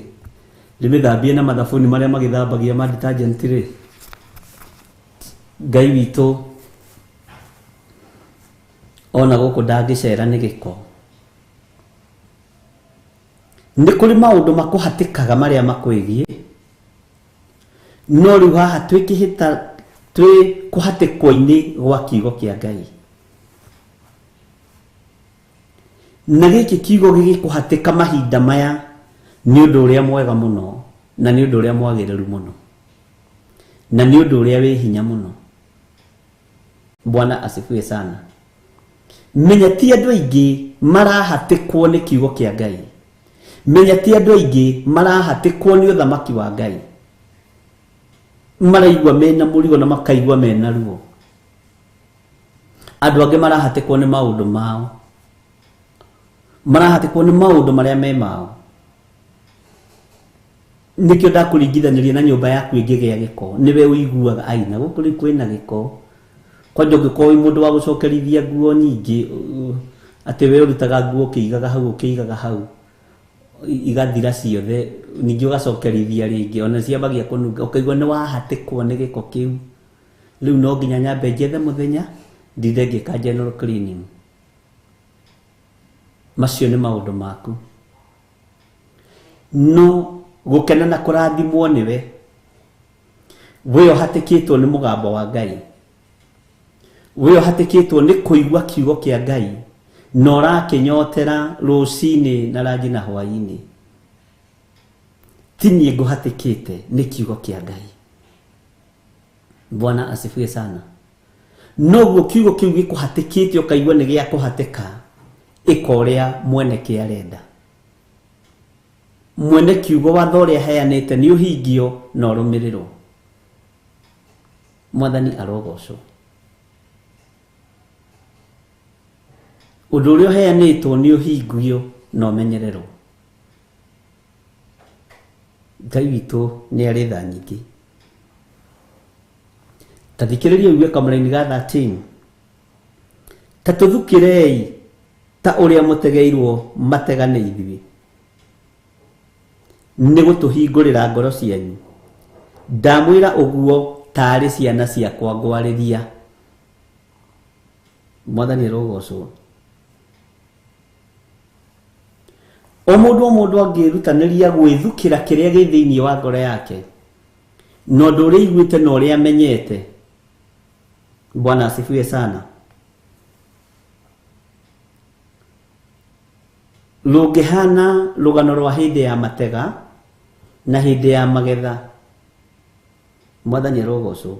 ndĩmĩthambie na mathabuni marĩa magĩthambagia ma detergent rĩ, Ngai witũ ona gũkũ ndangĩcera nĩ gĩko. Nĩ kũrĩ maũndũ makũhatĩkaga marĩa makwĩgiĩ, no rĩu haha twĩkĩhĩta twĩ kũhatĩkwo-inĩ gwa kiugo kĩa Ngai. Na gĩkĩ kiugo gĩgĩkũhatĩka mahinda maya nĩ ũndũ ũrĩa mwega mũno, na nĩ ũndũ ũrĩa mwagĩrĩru mũno, na nĩ ũndũ ũrĩa wĩ hinya mũno. Bwana asifiwe sana. Menya ti andũ aingĩ marahatĩkwo nĩ kiugo kĩa Ngai. Menya ti andũ aingĩ marahatĩkwo nĩ ũthamaki wa Ngai. Maraigua mena mũrigo na makaigua mena ruo. Andũ angĩ marahatĩkwo nĩ maũndũ mao. Marahatĩkwo nĩ maũndũ marĩa me mao. Nĩkĩo ndakũringithanirie na nyũmba yaku ĩngĩgĩa gĩko, nĩwe ũiguaga ai na gũkũ rĩu kwĩna gĩko. Kwanja ũngĩkorwo wĩ mũndũ wa gũcokerithia nguo nyingĩ, atĩ we ũrutaga nguo ũkĩigaga hau ũkĩigaga hau, igathira ciothe, ningĩ ũgacokerithia rĩngĩ, ona ciambagia kũnunga, ũkaigua nĩ wahatĩkwo nĩ gĩko kĩu. Rĩu no nginya nyambe njethe mũthenya ndinde ngĩka general cleaning. Macio nĩ maũndũ maku. No gũkena na kũrathimwo nĩwe, we ũhatĩkĩtwo nĩ mũgambo wa Ngai, we ũhatĩkĩtwo nĩ kũigua kiugo kĩa Ngai, na ũrakĩnyotera rũcinĩ na ranji na hwaĩ-inĩ. Ti niĩ ngũhatĩkĩte, nĩ kiugo kĩa Ngai. Bwana asifiwe sana. Noguo kiugo kĩu gĩkũhatĩkĩte ũkaigua nĩ gĩa kũhatĩka, ĩka ũrĩa mwene kĩarenda. Mwene kiugo watho ũrĩa aheanĩte nĩ ũhingio na ũrũmĩrĩrwo. Mwathani arogocwo. Ũndũ ũrĩa ũheanĩtwo nĩ ũhingio na ũmenyererwo. Ngai witũ nĩ arĩ tha nyingĩ. Ta thikĩrĩria ũigue kamũraini ga 13. Ta tũthukĩrei ta ũrĩa mũtegeirwo matega nĩ ithuĩ, nĩ gũtũhingũrĩra ngoro cianyu. Ndamwĩra ũguo tarĩ ciana ciakwa ngwarĩria. Mwathani arogocwo. O mũndũ o mũndũ angĩrutanĩria gwĩthukĩra kĩrĩa gĩ thĩinĩ wa ngoro yake, na ũndũ ũrĩa aiguĩte na ũrĩa amenyete. Bwana asifiwe sana. Rũngĩhana rũgano rwa hĩndĩ ya matega na hĩndĩ ya magetha. Mwathani arogocwo.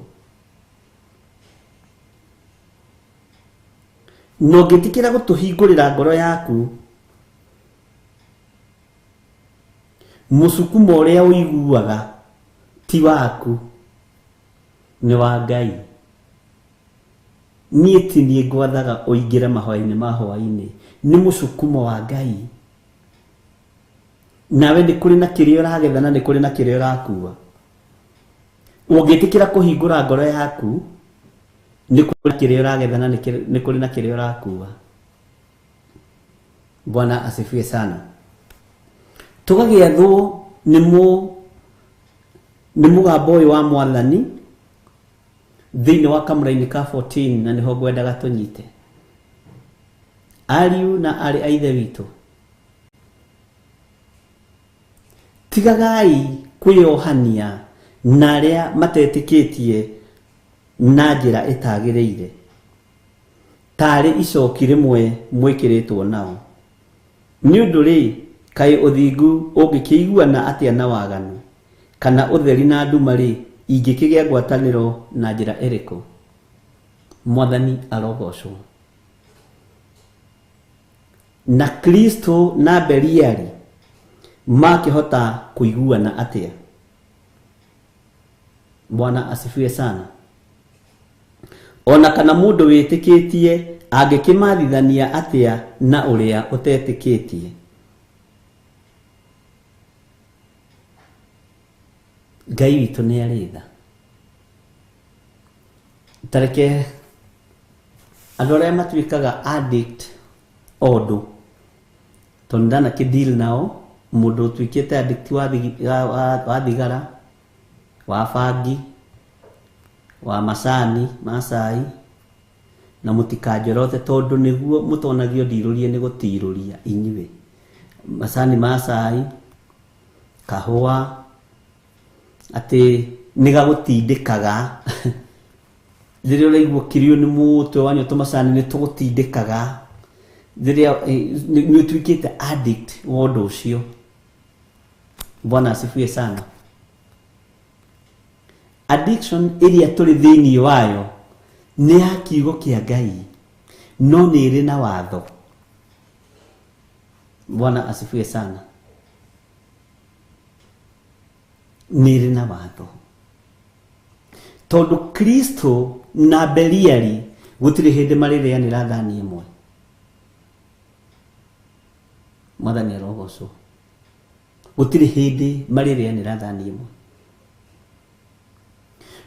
Na ũngĩtĩkĩra gũtũhingũrĩra ngoro yaku, mũsukumo ũrĩa ũiguaga ti waku, nĩ wa Ngai. Niĩ ti niĩ ngwathaga ũingĩre mahoya-inĩ ma hwaĩ-inĩ, nĩ mũsukumo wa Ngai. Nawe nĩ kũrĩ na kĩrĩa ũragetha na nĩ kũrĩ na kĩrĩa ũrakua. Ũngĩtĩkĩra kũhingũra ngoro yaku, nĩ kũrĩ na kĩrĩa ũragetha na nĩ kũrĩ na kĩrĩa ũrakua. Bwana asifiwe sana. Tũgagĩathwo nĩ mũgambo ũyũ wa Mwathani thĩinĩ wa kamũraini ka 14, na nĩho ngwendaga tũnyite. Ariũ na aarĩ a Ithe witũ, tigagai kwĩyohania na arĩa matetĩkĩtie na njĩra ĩtagĩrĩire, tarĩ icoki rĩmwe mwĩkĩrĩtwo nao. Nĩ ũndũ rĩ, kaĩ ũthingu ũngĩkĩiguana atĩa na waganu, kana ũtheri na nduma rĩ, ingĩkĩgĩa ngwatanĩro na njĩra ĩrĩkũ? Mwathani arogocwo. Na Kristo na Beliali makĩhota kũiguana atĩa? Bwana asifiwe sana. Ona kana mũndũ wĩtĩkĩtie angĩkĩmathithania atĩa na ũrĩa ũtetĩkĩtie? Ngai witũ nĩ arĩ tha. Tareke andũ arĩa matuĩkaga addict ũndũ, tondũ ndanakĩ deal nao, mũndũ ũtuĩkĩte addict wa thigara, wa bangi, wa macani ma cai, na mũtikanjorote tondũ nĩguo mũtonagio ndirũrie nĩ gũtirũria inyuĩ. Macani ma cai, kahũa, atĩ nĩ gagũtindĩkaga. Rĩrĩa ũraigua ũkĩrĩo nĩ mũtwe wanyua tũmacani nĩ tũgũtindĩkaga. Rĩrĩa nĩ ũtuĩkĩte addict wa ũndũ ũcio. Bwana asifiwe sana. Addiction ĩrĩa tũrĩ thĩinĩ wayo nĩ ya kiugo kĩa Ngai, no nĩ ĩrĩ na watho. Bwana asifiwe sana. Nĩ ĩrĩ na watho. Tondũ Kristo na Beliali gũtirĩ hĩndĩ marĩrĩanĩra thani ĩmwe. Mwathani arogocwo. Gũtirĩ hĩndĩ marĩrĩanĩra thani ĩmwe.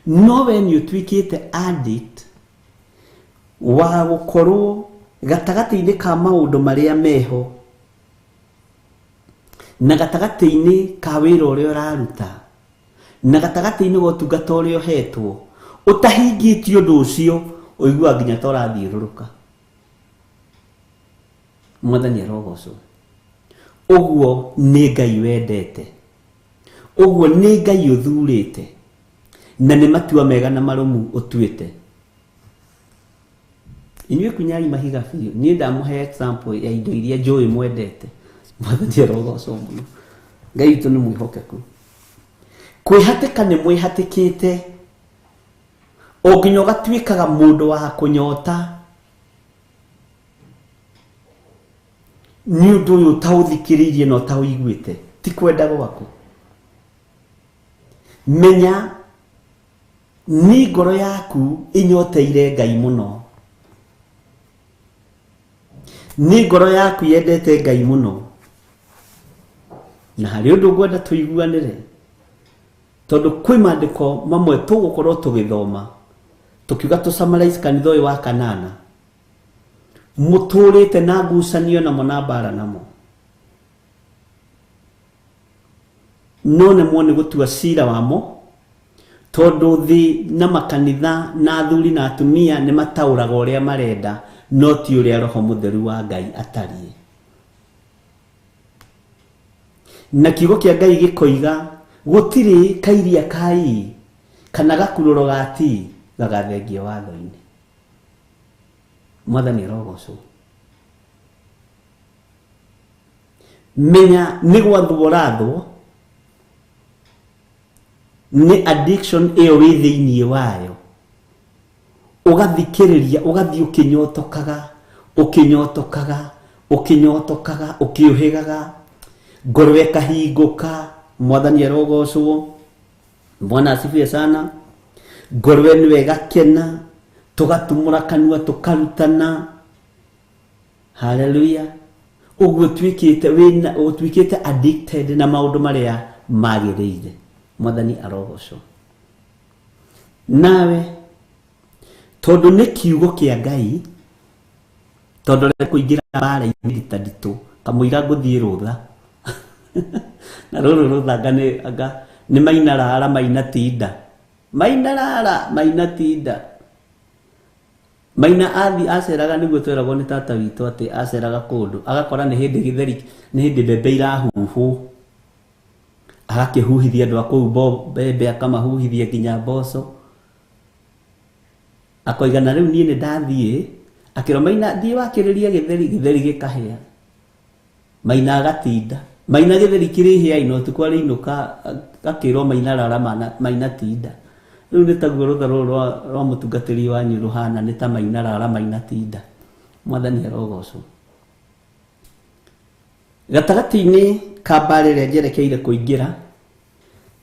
No we nĩ ũtuĩkĩte addict wa gũkorwo gatagatĩ-inĩ ka maũndũ marĩa meho na gatagatĩ-inĩ ka wĩra ũrĩa ũraruta na gatagatĩ-inĩ ga ũtungata ũrĩa ũhetwo ũtahingĩtie ũndũ ũcio ũiguaga nginya ta ũrathiũrũrũka. Mwathani arogocwo. Ũguo nĩ Ngai wendete, ũguo nĩ Ngai ũthurĩte, na nĩ matua mega na marũmu ũtuĩte. Inyuĩ kunyai mahiga biũ. Niĩ ndamũhe example ya indo iria njũĩ mwendete. Mwathani arogocwo mũno. Ngai witũ nĩ mwĩhokeku. Kwĩhatĩka nĩ mwĩhatĩkĩte o nginya ũgatuĩkaga mũndũ wa kũnyota nĩ ũndũ ũyũ ũtaũthikĩrĩirie na ũtaũiguĩte, ti kwenda gwaku. Menya nĩ ngoro yaku ĩnyoteire Ngai mũno, nĩ ngoro yaku yendete Ngai mũno. Na harĩ ũndũ ngwenda tũiguanĩre, tondũ kwĩ maandĩko mamwe tũgũkorwo tũgĩthoma tũkiuga tũ summarize kanitha ũyũ wa kanana mũtũrĩte na ngucanio namo na mbara namo, no nemwo nĩ gũtua cira wamo, tondũ thĩ na makanitha na athuri na atumia nĩ mataũraga ũrĩa marenda no ti ũrĩa Roho Mũtheru wa Ngai atariĩ. Na kiugo kĩa Ngai gĩkoiga gũtirĩ kairia kai kana gakurũro ga ti gagathengia watho-inĩ. Mwathani arogocwo. Menya nĩ gwathwo ũrathwo nĩ addiction ĩyo wĩ thĩiniĩ wayo, ũgathikĩrĩria ũgathiĩ ũkĩnyotokaga ũkĩnyotokaga ũkĩnyotokaga ũkĩũhĩgaga, ngoro ĩkahingũka. Mwathani arogocwo. Bwana asifiwe sana. Ngoro ĩno ĩgakena, tũgatumũra kanua tũkarutana. Haleluya. Ũguo ũtuĩkĩte wĩna ũtuĩkĩte addicted na maũndũ marĩa magĩrĩire. Mwathani arogocwo. Nawe tondũ nĩ kiugo kĩa Ngai, tondũ rĩ kũingĩra mbara-inĩ rita nditũ kamũira ngũthiĩ rũtha na rũrũ rũtha anga nĩ maina rara maina tinda, maina rara maina tinda. Maina athi aceraga, nĩguo tweragwo nĩ tata witũ atĩ aceraga kũndũ agakora nĩ hĩndĩ gĩtheri, nĩ hĩndĩ mbembe irahuhwo, agakĩhuhithia andũ a kũu mbembe, akamahuhithia nginya mboco, akoiga na rĩu niĩ nĩ ndathiĩ. Akĩrwo Maina thiĩ wakĩrĩria gĩtheri, gĩtheri gĩkahĩa. Maina agatinda, Maina gĩtheri kĩrĩhĩa ino ũtukũ arĩinũka akĩrwo Maina rara Maina tinda. Rĩu nĩ taguo rũtha rũrũ rwa mũtungatĩri wanyu rũhana, nĩ ta Maina rara Maina tinda. Mwathani arogocwo. Gatagatĩ-inĩ ka mbara ĩrĩa njerekeire kũingĩra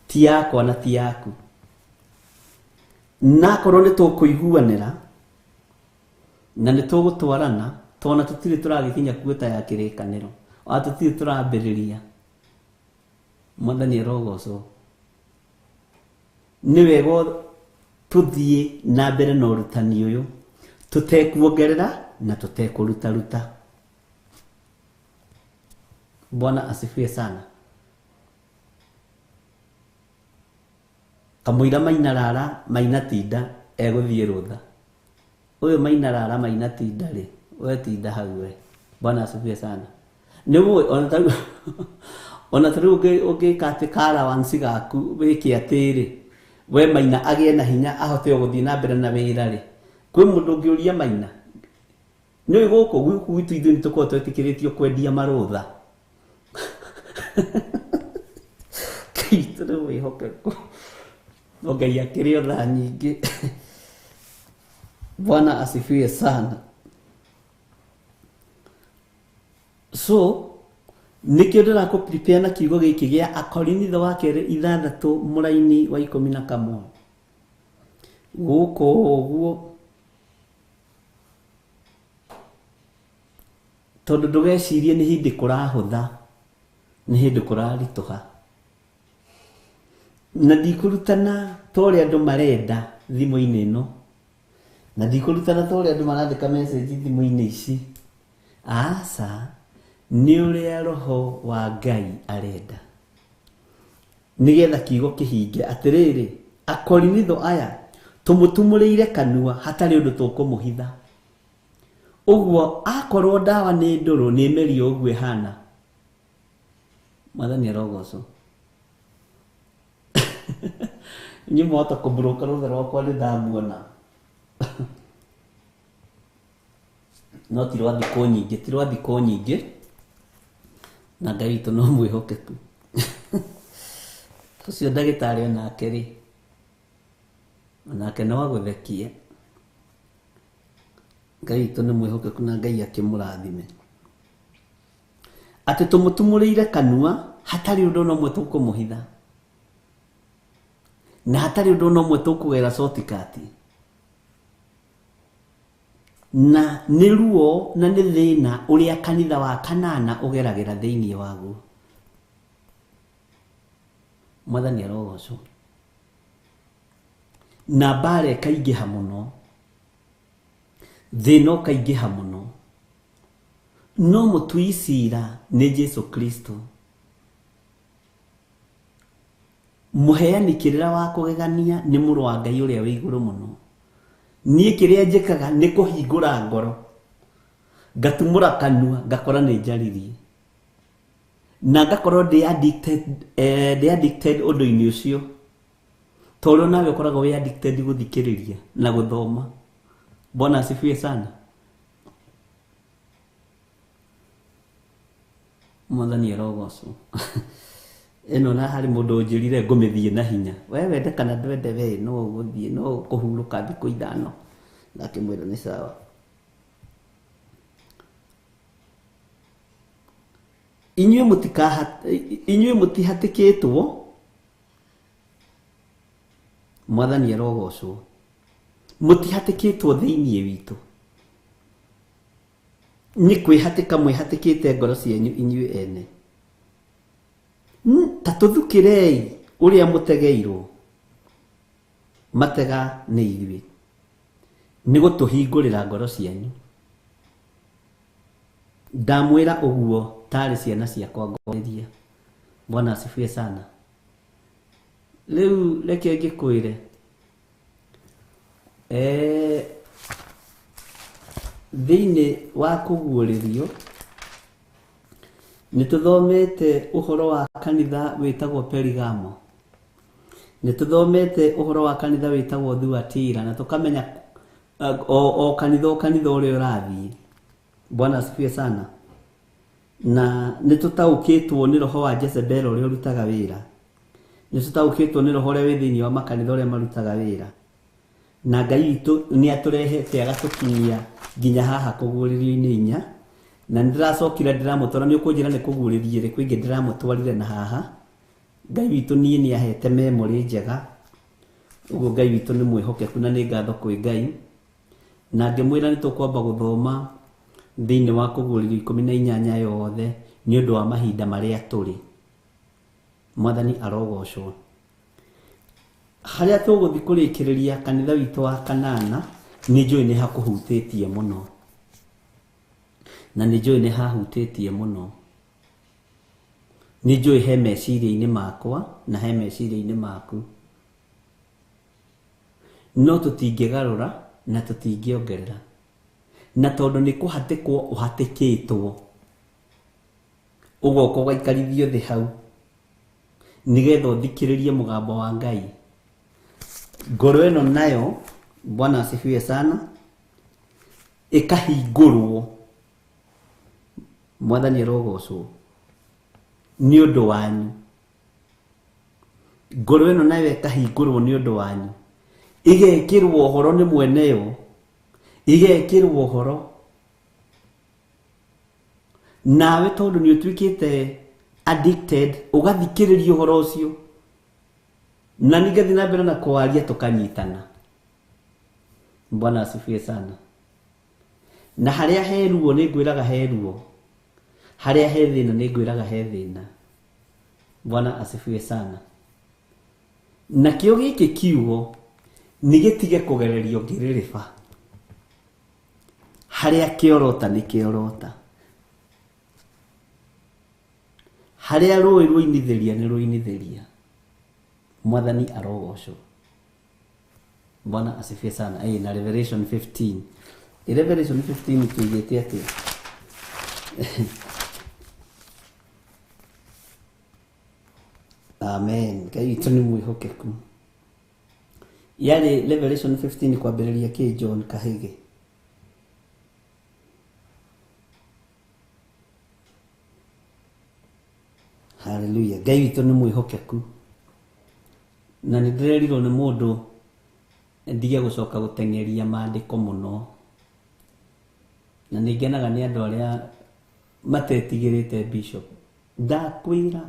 ti yakwa na ti yaku, na akorwo nĩ tũkũiguanĩra na nĩ tũgũtwarana, tona tũtirĩ tũragĩkinya kuota ya kĩrĩkanĩro, ona tũtirĩ tũrambĩrĩria. Mwathani arogocwo. Nĩ wega tũthiĩ na mbere na ũrutani ũyũ tũtekuongerera na tũtekũrutaruta. Bwana asifiwe sana. Kamũira Maina rara Maina tinda egũthiĩ rũtha. Ũyũ Maina rara Maina tinda rĩ, we tinda hau we. Bwana asifiwe sana. Nĩ ũĩ ona ta rĩu ũngĩka atĩ ka allowance gaku wĩke atĩrĩ, we Maina agĩe na hinya ahote gũthiĩ na mbere na wĩra rĩ, kwĩ mũndũ ũngĩũria Maina? Nĩ ũĩ gũkũ gwitũ ithuĩ nĩ tũkoragwo twĩtĩkĩrĩtio kwendia marũtha. Ngai witũ nĩ mwĩhokeku. No Ngai akĩrĩ o tha nyingĩ. Bwana asifiwe sana. So nĩkĩo ndĩrakũ prepare na kiugo gĩkĩ gĩa Akorinitho wa kerĩ 6 mũraini wa 11. Gũkũ ũguo Tondũ ndũgecirie nĩ hĩndĩ kũrahũtha, nĩ hĩndĩ kũraritũha. Na ndikũrutana ta ũrĩa andũ marenda thimũ-inĩ ĩno, na ndikũrutana ta ũrĩa andũ marandĩka message thimũ-inĩ ici. Aca, nĩ ũrĩa Roho wa Ngai arenda, nĩgetha kiugo kĩhinge. Atĩrĩrĩ, Akorinitho aya tũmũtumũrĩire kanua hatarĩ ũndũ tũkũmũhitha. Ũguo akorwo ndawa nĩ ndũrũ nĩ ĩmerio ũguo ĩhana. Mwathani arogocwo. Inyuĩ mwahota kũmburũka rũtha rwakwa nĩ ndamuona. No ti rwa thikũ nyingĩ, ti rwa thikũ nyingĩ, na Ngai witũ no mwĩhokeku. Ũcio ndagĩtarĩ onake rĩ, onake no agũthekie. Ngai witũ nĩ mwĩhokeku na Ngai akĩmũrathime. Atĩ tũmũtumũrĩire kanua hatarĩ ũndũ ona ũmwe tũkũmũhitha, na hatarĩ ũndũ ona ũmwe tũkũgera shortcut. Na nĩ ruo na nĩ thĩna ũrĩa kanitha wa kanana ũgeragĩra thĩinĩ waguo. Mwathani arogocwo. Na mbara ĩkaingĩha mũno, thĩna ũkaingĩha mũno, no mũtui cira nĩ Jesu Kristo. Mũheani kĩrĩra wa kũgegania nĩ mũrũ wa Ngai ũrĩa wĩ igũrũ mũno. Niĩ kĩrĩa njĩkaga nĩ kũhingũra ngoro, ngatumũra kanua, ngakora nĩ njaririe, na ngakorwo ndĩ addicted, ndĩ addicted ũndũ-inĩ ũcio, tondũ nawe ũkoragwo wĩ addicted gũthikĩrĩria na gũthoma. Bwana asifiwe sana. Mwathani arogocwo. Ĩno na harĩ mũndũ ũnjĩrire ngũmĩthiĩ na hinya. We wende kana ndwende, we no ũgũthiĩ, no ũkũhurũka thikũ 5. Ndakĩmwĩra nĩ sawa. Inyuĩ mũtihatĩkĩtwo. Mwathani arogocwo. Mũtihatĩkĩtwo thĩinĩ witũ. Nĩ kwĩhatĩka mwĩhatĩkĩte ngoro cianyu inyuĩ ene. Ta tũthukĩrei ũrĩa mũtegeirwo. Matega nĩ ithuĩ. Nĩ gũtũhingũrĩra ngoro cianyu. Ndamwĩra ũguo tarĩ ciana ciakwa ngorĩria. Bwana asifiwe sana. Rĩu reke ngĩkwĩre, thĩinĩ wa kũguũrĩrio nĩ tũthomete ũhoro wa kanitha wĩtagwo Perigamo, nĩ tũthomete ũhoro wa kanitha wĩtagwo Thuatira, na tũkamenya o kanitha o kanitha ũrĩa ũrathiĩ. Bwana asifiwe sana. Na nĩ tũtaũkĩtwo nĩ roho wa Jezebel ũrĩa ũrutaga wĩra, nĩ tũtaũkĩtwo nĩ roho ũrĩa wĩ thĩinĩ wa makanitha ũrĩa marutaga wĩra, na Ngai witũ nĩ atũrehete agatũkinyia nginya haha kũguũrĩrio-inĩ 4. Na nĩndĩracokire ndĩramũtwara, nĩ ũkũnjĩra nĩ kũguũrĩria ĩrĩkũ ĩngĩ ndĩramũtwarire na haha. Ngai witũ niĩ nĩ ahete memory njega, ũguo Ngai witũ nĩ mwĩhokeku na nĩ ngatho kwĩ Ngai. Na ngĩmwĩra nĩ tũkwamba gũthoma thĩinĩ wa kũguũrĩrio 18 yothe nĩ ũndũ wa mahinda marĩa tũrĩ. Mwathani arogocwo. Harĩa tũgũthiĩ kũrĩkĩrĩria kanitha witũ wa kanana, nĩ njũĩ nĩ hakũhutĩtie mũno, na nĩ njũĩ nĩ hahutĩtie mũno. Nĩ njũĩ he meciria-inĩ makwa na he meciria-inĩ maku, no tũtingĩgarũra na tũtingĩongerera, na tondũ nĩ kũhatĩkwo ũhatĩkĩtwo, ũgoka ũgaikarithio thĩ hau nĩgetha ũthikĩrĩrie mũgambo wa Ngai. Ngoro ĩno nayo, Bwana asifiwe sana, ĩkahingũrwo. Mwathani arogocwo nĩ ũndũ wanyu. Ngoro ĩno nayo ĩkahingũrwo nĩ ũndũ wanyu, ĩgekĩrwo ũhoro nĩ mweneyo, ĩgekĩrwo ũhoro nawe, tondũ nĩ ũtuĩkĩte addicted, ũgathikĩrĩria ũhoro ũcio, na ningĩ na mbere na kwaria tũkanyitana. Bwana asifiwe sana. Na harĩa he ruo, nĩ ngwĩraga he ruo. Harĩa he thĩna nĩ ngwĩraga he thĩna. Bwana asifiwe sana. Nakĩo gĩkĩ kiugo nĩ gĩtige kũgererio ngĩrĩrĩba. Harĩa kĩorota nĩ kĩorota. Harĩa rũĩ rũinithĩria nĩ rũinithĩria. Mwathani arogocwo. Bwana asifiwe sana. Na Revelation 15. Revelation 15 tuigĩte atĩa? Amen. Ngai witũ nĩ mwĩhokeku. Yarĩ Revelation 15 kwambĩrĩria kĩ John Kahĩge? Hallelujah. Ngai witũ nĩ mwĩhokeku. Na nĩ ndĩrerirwo nĩ mũndũ ndige gũcoka gũteng'eria maandĩko mũno. Na nĩ ngenaga nĩ andũ arĩa matetigĩrĩte bishop. Ndakwĩra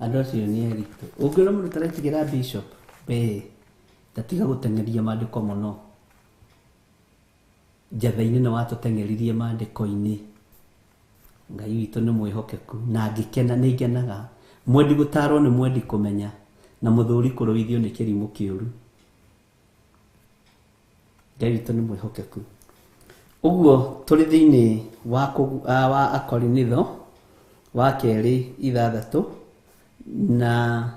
andũ acio nĩ aritũ. Ũngĩona mũndũ ũtaretigĩra bishop, we tatiga gũteng'eria maandĩko mũno. Njatha-inĩ nĩ watũteng'eririe maandĩko-inĩ. Ngai witũ nĩ mwĩhokeku na ngĩkena nĩ ngenaga. Mwendi gũtarwo nĩ mwendi kũmenya na mũthuri kũrũithio nĩ kĩrimũ kĩũru. Ngai witũ nĩ mwĩhokeku. Ũguo tũrĩ thĩinĩ wa Akorinitho wa kerĩ ithathatũ na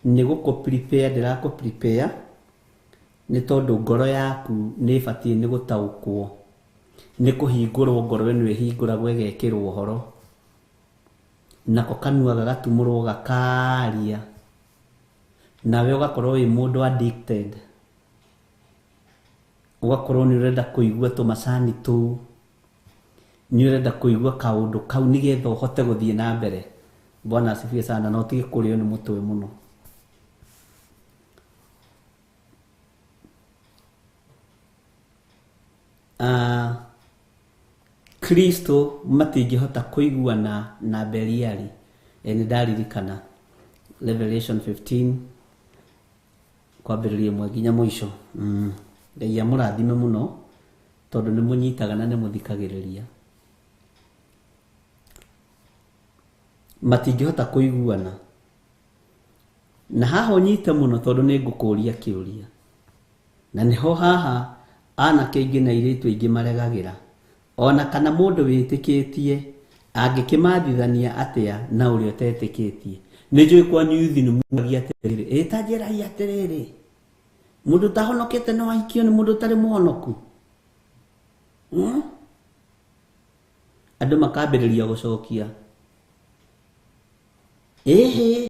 nĩ gũkũ prepare ndĩrakũ prepare nĩ tondũ ngoro yaku nĩ ĩbatiĩ nĩ gũtaũkwo nĩ kũhingũrwo ngoro ĩno ĩhingũragwo ĩgekĩrwo ũhoro nako kanua gagatumũrwo gakaria nawe ũgakorwo wĩ mũndũ addicted ũgakorwo nĩ ũrenda kũigua tũmacani tũu nĩ ũrenda kũigua kaũndũ kau nĩgetha ũhote gũthiĩ na mbere. Bwana asifiwe sana. Na ũtige kũrĩo nĩ mũtwe mũno. Kristo matingĩhota kũiguana na Beliali. Nĩ ndaririkana Revelation 15 kwambĩrĩria ĩmwe nginya mũico. Ngai amũrathime mũno tondũ nĩ mũnyitaga na nĩ mũthikagĩrĩria. Matingĩhota kũiguana. Na haha ũnyite mũno tondũ nĩ ngũkũria kĩũria. Na nĩho haha anake aingĩ na airĩtu aingĩ maregagĩra. Ona kana mũndũ wĩtĩkĩtie angĩkĩmathithania atĩa na ũrĩa ũtetĩkĩtie. Nĩ njũĩ kwanyu yuthi nĩ mugagia atĩrĩrĩ, ĩ ta njĩrai atĩrĩrĩ, mũndũ ũtahonokete no ahikio nĩ mũndũ ũtarĩ mũhonoku. Andũ makambĩrĩria gũcokia ĩhĩ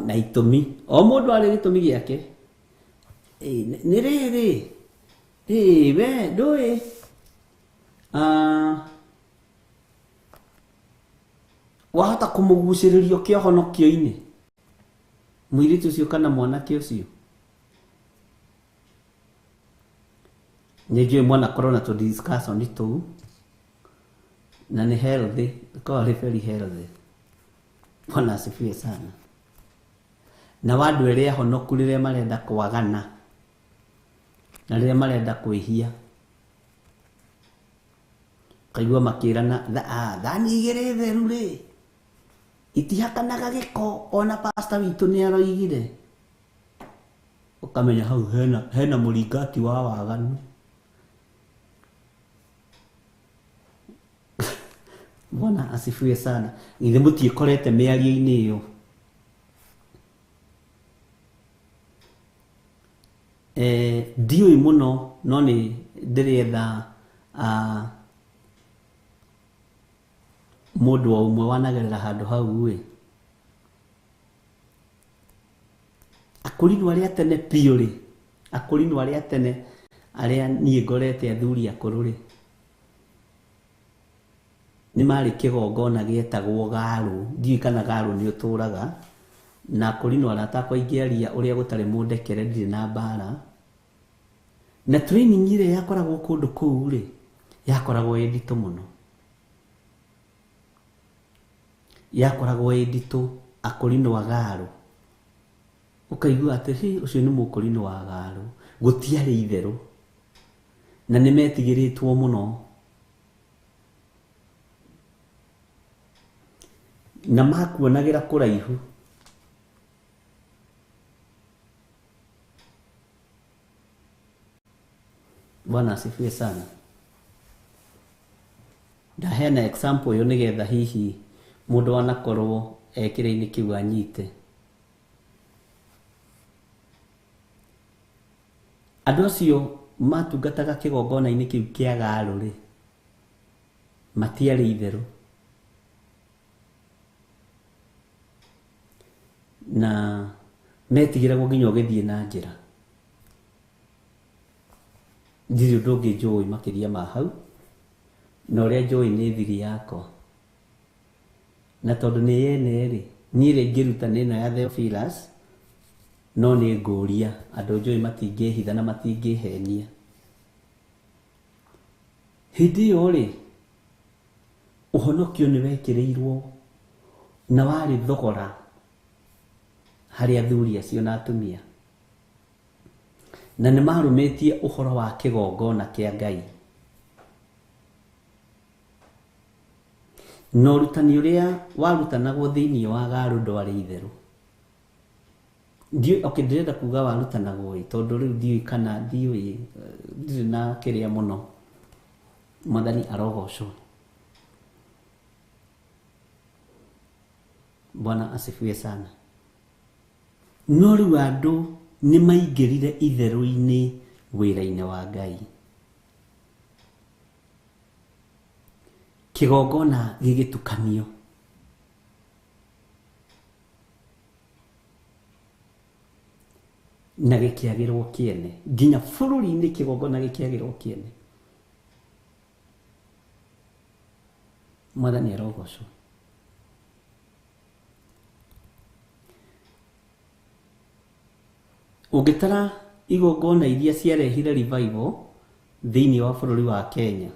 na itũmi o mũndũ arĩ gĩtũmi gĩake. Nĩ rĩrĩ we ndũĩ wahota kũmũgucĩrĩria kĩhonokio-inĩ mũirĩtu ũcio kana mwanake ũcio. Nĩ njũĩ mwanakorwo na tũ discussion tũu na nĩ healthy, ĩkoragwo ĩrĩ very healthy. Bwana asifiwe sana. Na andũ erĩ ahonoku rĩrĩa marenda kwagana na rĩrĩa marenda kwĩhia kaigua makĩrana thani igĩrĩ theru rĩ itihakanaga gĩko ona pastor witũ nĩ aroigire. Ũkamenya hau hena mũringati wa waganu. Bwana asifiwe sana. Githĩ mũtiĩkorete mĩario-inĩ ĩyo? Ndiũĩ mũno no nĩ ndĩretha mũndũ o ũmwe wanagerera handũ hau ĩ. Akũrinũ arĩa tene biũ rĩ, akũrinũ arĩa tene arĩa niĩ ngorete athuri akũrũ rĩ, nĩ marĩ kĩgongona gĩetagwo garũ. Ndiũĩ kana garũ nĩ ũtũraga. Na akũrinũ arata akwa ingĩaria ũrĩa gũtarĩ mũndekere ndirĩ na mbara. Na training ĩrĩa yakoragwo kũndũ kũu rĩ, yakoragwo ĩ nditũ mũno. Yakoragwo ĩ nditũ akũrinũ a garũ. Ũkaigua atĩ hĩ ũcio nĩ mũkũrinũ wa garũ. Gũtiarĩ itherũ. Na nĩ metigĩrĩtwo mũno. Na makuonagĩra kũraihu. Bwana asifiwe sana. Ndaheana example ĩyo nĩgetha hihi mũndũ wanakorwo ekĩra-inĩ kĩu anyite. Andũ acio matungataga kĩgongona-inĩ kĩu kĩa Garu rĩ, matiarĩ itherũ. Na metigĩragwo nginya ũgĩthiĩ na njĩra. Ndirĩ ũndũ ũngĩ njũĩ makĩria ma hau, na ũrĩa njũĩ nĩ thiri yakwa. Na tondũ nĩ yene rĩ, niĩ rĩ ingĩruta nĩ ĩno ya Theophilus, no nĩ ngũria andũ njũĩ matingĩhitha na matingĩhenia. Hĩndĩ ĩyo rĩ, ũhonokio nĩ wekĩrĩirwo na warĩ thogora harĩ athuri acio na atumia. Na nĩ marũmĩtie ũhoro wa kĩgongona kĩa Ngai. Na ũrutani ũrĩa warutanagwo thĩinĩ wa Garu ndwarĩ itherũ. Ndiũĩ, okay, ndĩrenda kuga warutanagwo ĩ, tondũ rĩu ndiũĩ kana ndiũĩ, ndirĩ na kĩrĩa mũno. Mwathani arogocwo. Bwana asifiwe sana. No rĩu andũ nĩ maingĩrire itherũ-inĩ wĩra-inĩ wa Ngai. Kĩgongona gĩgĩtukanio. Na gĩkĩagĩrwo kĩene. Nginya bũrũri-inĩ kĩgongona gĩkĩagĩrwo kĩene. Mwathani arogocwo. Ũngĩtara igongona iria ciarehire revival thĩinĩ wa bũrũri wa Kenya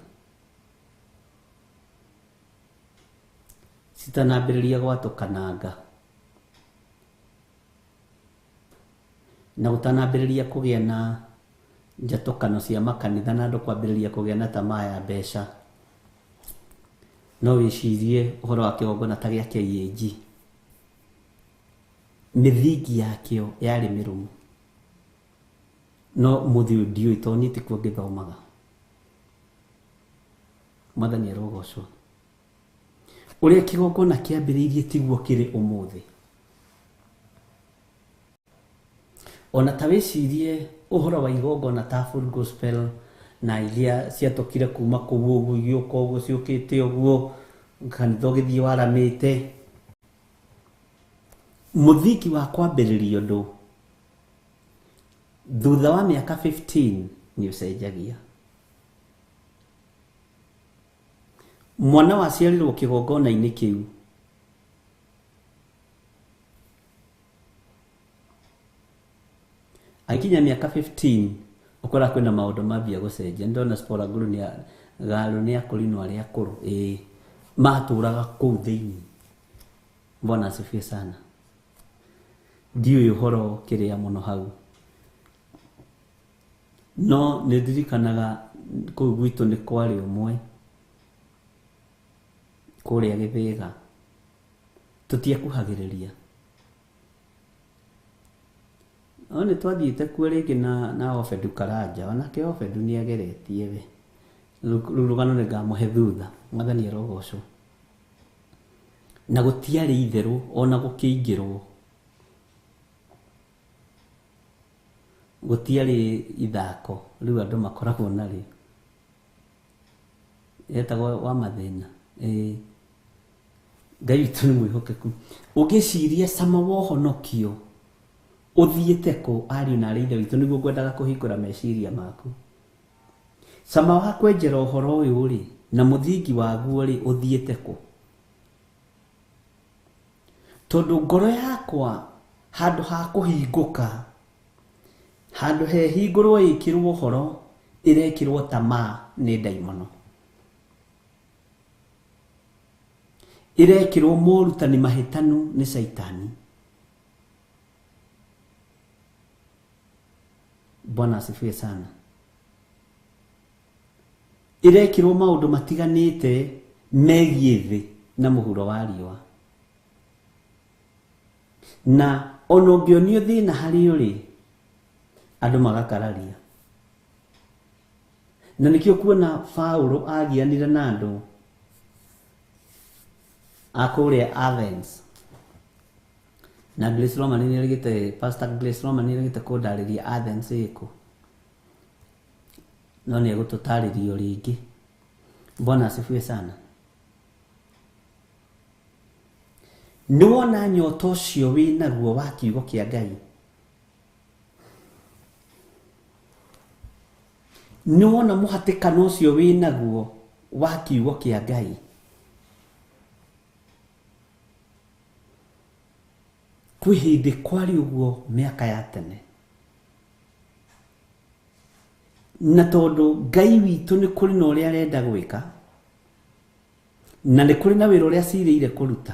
citanambĩrĩria gwatũkananga na gũtanambĩrĩria kũgĩa na njatũkano cia makanitha na andũ kwambĩrĩria kũgĩa na tamaa ya mbeca, no wĩcirie ũhoro wa kĩgongona ta gĩa KAG. Mĩthingi yakĩo yarĩ mĩrũmu. No mũthĩ ũyũ ndiũĩ tondũ niĩ tikuo ngĩthomaga. Mwathani arogocwo. Ũrĩa kĩgongona kĩambĩrĩirie tiguo kĩrĩ ũmũthĩ. Ona ta wĩcirie ũhoro wa igongona ta Full Gospel na iria ciatũkire kuma kũu ũguo igĩũka ũguo ciũkĩte ũguo kanitha ũgĩthiĩ waramĩte. Mũthingi wa kwambĩrĩria ũndũ thutha wa mĩaka 15 nĩ ũcenjagia. Mwana waciarirwo kĩgongona-inĩ kĩu agĩkinya mĩaka 15 ũkora kwĩna maũndũ mambia gũcenjia. Nĩndona Spora Guru nĩ Garu nĩ akũrinwo arĩa akũrũ, ĩĩ matũraga kũu thĩinĩ. Bwana asifiwe sana. Ndiũĩ ũhoro kĩrĩa mũno hau, no nĩ ndirikanaga kũu gwitũ nĩ kwarĩ ũmwe kũrĩa Gĩthĩga, tũtiekuhagĩrĩria. No nĩ twathiĩte kuo rĩngĩ na Obedu Karanja, onake Obedu nĩ ageretie we. Rũu rũgano nĩ ngamũhe thutha. Mwathani arogocwo. Na gũtiarĩ itherũ ona gũkĩingĩrwo. Gũtiarĩ ithako rĩu andũ makoragwo narĩo. Etagwo wa mathĩna. Ĩĩ. Ngai witũ nĩ mwĩhokeku. Ũngĩciria cama wa ũhonokio ũthiĩte kũ, ariũ na arĩ ithe witũ, nĩguo ngwendaga kũhingũra meciria maku. Cama wa kwenjera ũhoro ũyũ rĩ, na mũthingi waguo rĩ, ũthiĩte kũ? Tondũ ngoro yakwa handũ ha kũhingũka, handũ hehingũrwo ĩkĩrwo ũhoro, ĩrekĩrwo tamaa nĩ ndaimono. Ĩrekĩrwo morutani mahĩtanu nĩ caitani. Bwana asifiwe sana. Ĩrekĩrwo maũndũ matiganĩte megiĩ thĩ na mũhuro wa riũa. Na ona ũngĩonio thĩna harĩ ũrĩ andũ magakararia. Na nĩkĩo kuona Paulo agianire na andũ a kũrĩa Athens. Na Grace Roman nĩerĩgĩte, Pastor Grace Roman nĩerĩgĩte kũndarĩria Athens ĩkũ, no nĩegũtũtarĩria rĩngĩ. Bwana asifiwe sana. Nĩwona nyota ũcio wĩnaguo wa kiugo kĩa Ngai, nĩwona mũhatĩkano ũcio wĩnaguo wa kiugo kĩa Ngai, kwĩ hĩndĩ kwarĩ ũguo mĩaka ya tene. Na tondũ Ngai witũ nĩ kũrĩ na ũrĩa arenda gwĩka, na nĩ kũrĩ na wĩra ũrĩa acirĩire kũruta,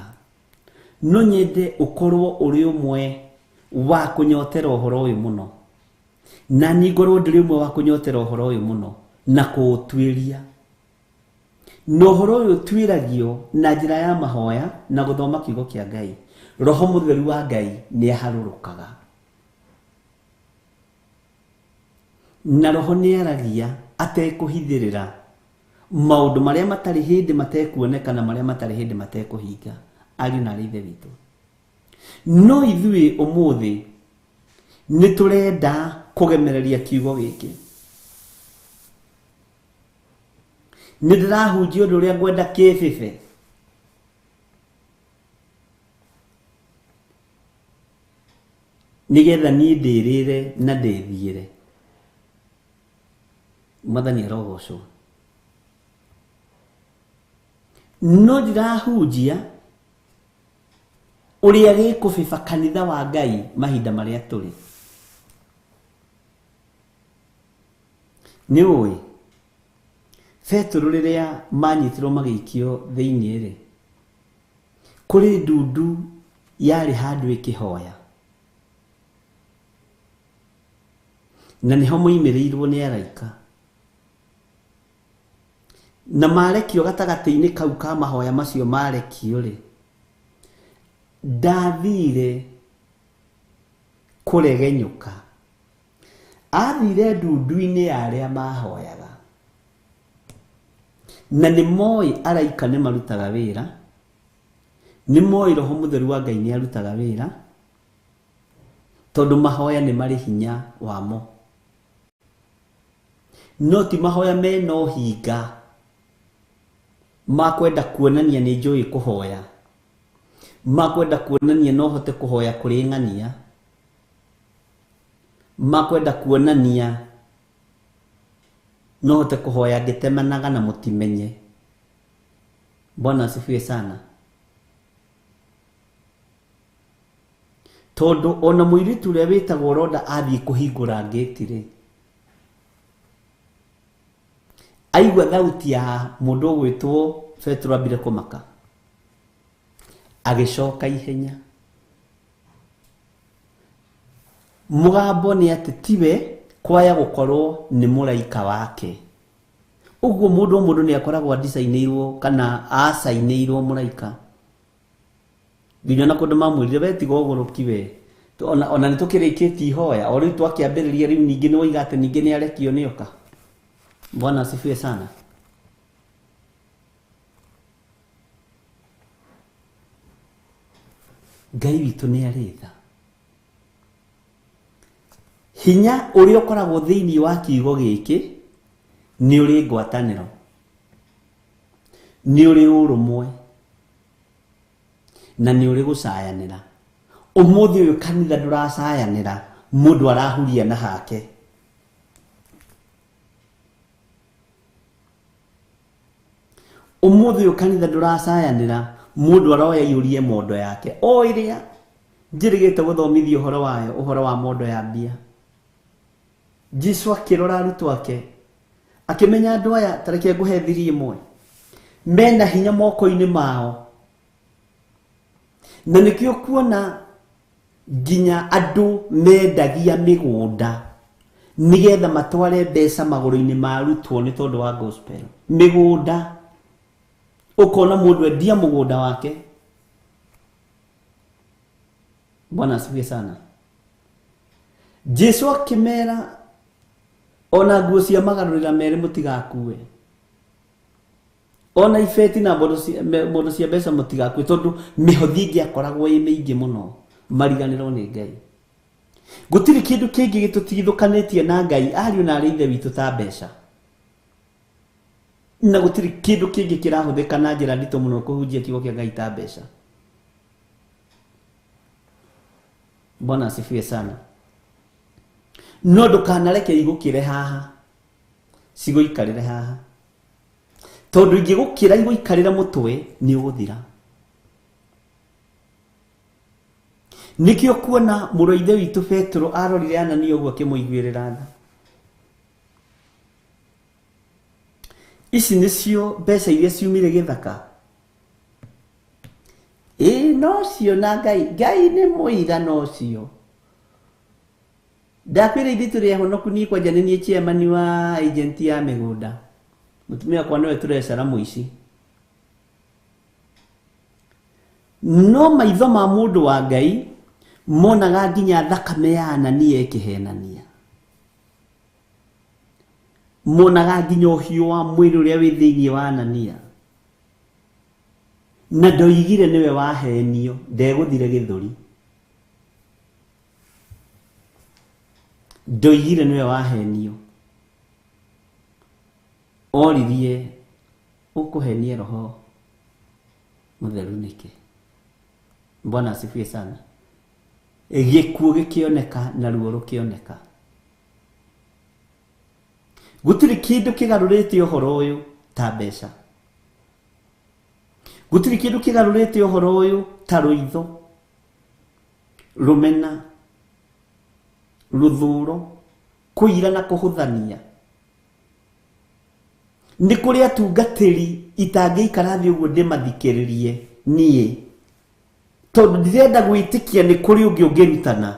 no nyende ũkorwo ũrĩ ũmwe wa kũnyotera ũhoro ũyũ mũno, na niĩ ngorwo ndĩrĩ ũmwe wa kũnyotera ũhoro ũyũ mũno na kũũtuĩria. Na ũhoro ũyũ ũtuĩragio na njĩra ya mahoya na gũthoma kiugo kĩa Ngai. Roho Mũtheru wa Ngai nĩ aharũrũkaga, na Roho nĩ aragia atekũhithĩrĩra maũndũ marĩa matarĩ hĩndĩ matekuoneka na marĩa matarĩ hĩndĩ matekũhinga. Ariũ na aarĩ a Ithe witũ, no ithuĩ ũmũthĩ nĩ tũrenda kũgemereria kiugo gĩkĩ. Nĩ ndĩrahunjia ũndũ ũrĩa ngwenda kĩbĩbe, nĩgetha niĩ ndĩrĩre na ndĩthiĩre. Mwathani arogocwo. No ndirahunjia ũrĩa gĩkũbĩba kanitha wa Ngai mahinda marĩa tũrĩ. Nĩ ũĩ Petero rĩrĩa manyitirwo magĩikio thĩinĩ rĩ, kũrĩ ndundu yarĩ handũ ĩkĩhoya, na nĩho moimĩrĩirwo nĩ araika, na marekio gatagatĩ-inĩ kau ka mahoya macio marekio rĩ, ndathire kũregenyũka, athire ndundu-inĩ ya arĩa mahoyaga. Na nĩ moĩ araika nĩ marutaga wĩra, nĩ moĩ Roho Mũtheru wa Ngai nĩ arutaga wĩra, tondũ mahoya nĩ marĩ hinya wamo. No ti mahoya mena ũhinga makwenda kuonania nĩ njũĩ kũhoya, makwenda kuonania no hote kũhoya kũrĩ ng'ania, makwenda kuonania no hote kũhoya ngĩtemanaga na mũtimenye. Bwana asifiwe sana. Tondũ ona mũirĩtu ũrĩa wĩtagwo Roda athiĩ kũhingũra ngĩti rĩ, aigua thauti ya mũndũ ũgwĩtwo Petero ambire kũmaka, agĩcoka ihenya. Mũgambo nĩ atĩ tiwe kwaya gũkorwo nĩ mũraika wake. Ũguo mũndũ o mũndũ nĩ akoragwo adicainĩirwo kana acainĩirwo mũraika. Nginya na kũndũ mamwĩrire we tiga ũgũrũki we, ona nĩ tũkĩrĩkĩtie ihoya o rĩu twakĩambĩrĩria rĩu ningĩ nĩ woiga atĩ ningĩ nĩ arekio nĩoka. Bwana asifiwe sana. Ngai witũ nĩ arĩ tha. Hinya ũrĩa ũkoragwo thĩinĩ wa kiugo gĩkĩ nĩ ũrĩ ngwatanĩro, nĩ ũrĩ ũrũmwe, na nĩ ũrĩ gũcayanĩra. Ũmũthĩ ũyũ kanitha ndũracayanĩra, mũndũ arahuria na hake. Ũmũthĩ ũyũ kanitha ndũracayanĩra, mũndũ aroya iyũrie mondo yake o ĩrĩa njĩrĩgĩte gũthomithia ũhoro wayo, ũhoro wa mondo ya mbia. Jesũ akĩrora arutwo ake akĩmenya andũ aya, ta reke ngũhe thiri ĩmwe, mena hinya moko-inĩ mao. Na nĩkĩo kuona nginya andũ mendagia mĩgũnda nĩgetha matware mbeca magũrũ-inĩ ma arutwo nĩ tondũ wa gospel. Mĩgũnda, ũkona mũndũ endia mũgũnda wake Bwana asifiwe sana. Jesu akĩmera ona nguo cia magarũrĩra merĩ mũtigakue, ona ibeti na mbondo cia mbeca mũtigakue, tondũ mĩhothi ĩngĩ yakoragwo ĩ mĩingĩ mũno mariganĩrwo nĩ Ngai. Gũtirĩ kĩndũ kĩngĩ gĩtũtigithũkanĩtie na Ngai ariũ na arĩ ithe witũ ta mbeca, na gũtirĩ kĩndũ kĩngĩ kĩrahũthĩka na njĩra nditũ mũno kũhunjia kiugo kĩa Ngai ta mbeca. Bwana asifiwe sana. No ndũkanareke igũkĩre haha, cigũikarĩre haha, tondũ ingĩgũkĩra igũikarĩre mũtwe nĩ ũgũthira. Nĩkĩo kuona mũrũ wa ithe witũ Petero arorire Anania ũguo akĩmũiguĩrĩra tha. Ici nĩcio mbeca iria ciumire gĩthaka. Ĩĩ nocio, na Ngai, Ngai nĩ mũira nocio. Ndakwĩra ithuĩ tũrĩ ahonoku, niĩ kwanja nĩ niĩ chairman wa agent ya mĩgũnda. Mũtumia wakwa nĩwe tũrecara mũici. No maitho ma mũndũ wa Ngai monaga nginya thakame ya Anania ĩkĩhenania, monaga nginya ũhiũ wa mwĩrĩ ũrĩa wĩ thĩinĩ wa Anania, na ndoigire nĩwe wahenio, ndegũthire gĩthũri. Ndoigire nĩwe wahenio, oririe ũkũhenie roho mũtheru nĩkĩ? Bwana asifiwe sana. Gĩkuũ gĩkĩoneka na ruo rũkĩoneka. Gũtirĩ kĩndũ kĩgarũrĩte ũhoro ũyũ ta mbeca. Gũtirĩ kĩndũ kĩgarũrĩte ũhoro ũyũ ta rũitho, rũmena, rũthũro, kũira na kũhũthania. Nĩ kũrĩ atungatĩri itangĩikara thĩ ũguo ndĩmathikĩrĩrie niĩ, tondũ ndirenda gwĩtĩkia nĩ kũrĩ ũngĩ ũngĩrutana,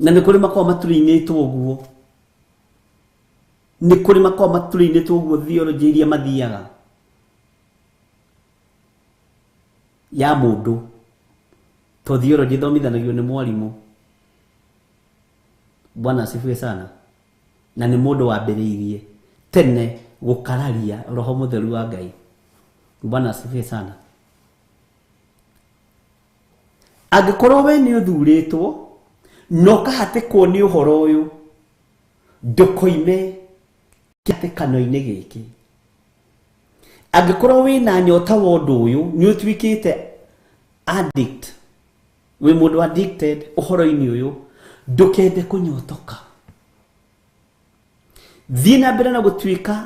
na nĩ kũrĩ makoragwo matũrĩinĩtwo ũguo, nĩ kũrĩ makoragwo matũrĩinĩtwo ũguo theology iria mathiaga ya mũndũ, to theology ithomithanagio nĩ mwarimũ. Bwana asifiwe sana. Na nĩ mũndũ wambĩrĩirie tene gũkararia roho mũtheru wa Ngai. Bwana asifiwe sana. Angĩkorwo we nĩ ũthurĩtwo na ũkahatĩkwo nĩ ũhoro ũyũ, ndũkoime kĩhatĩkano-inĩ gĩkĩ. Angĩkorwo wĩna nyota wa ũndũ ũyũ, nĩ ũtuĩkĩte addict, wĩ mũndũ addicted ũhoro-inĩ ũyũ, ndũkende kũnyotoka. Thiĩ na mbere na gũtuĩka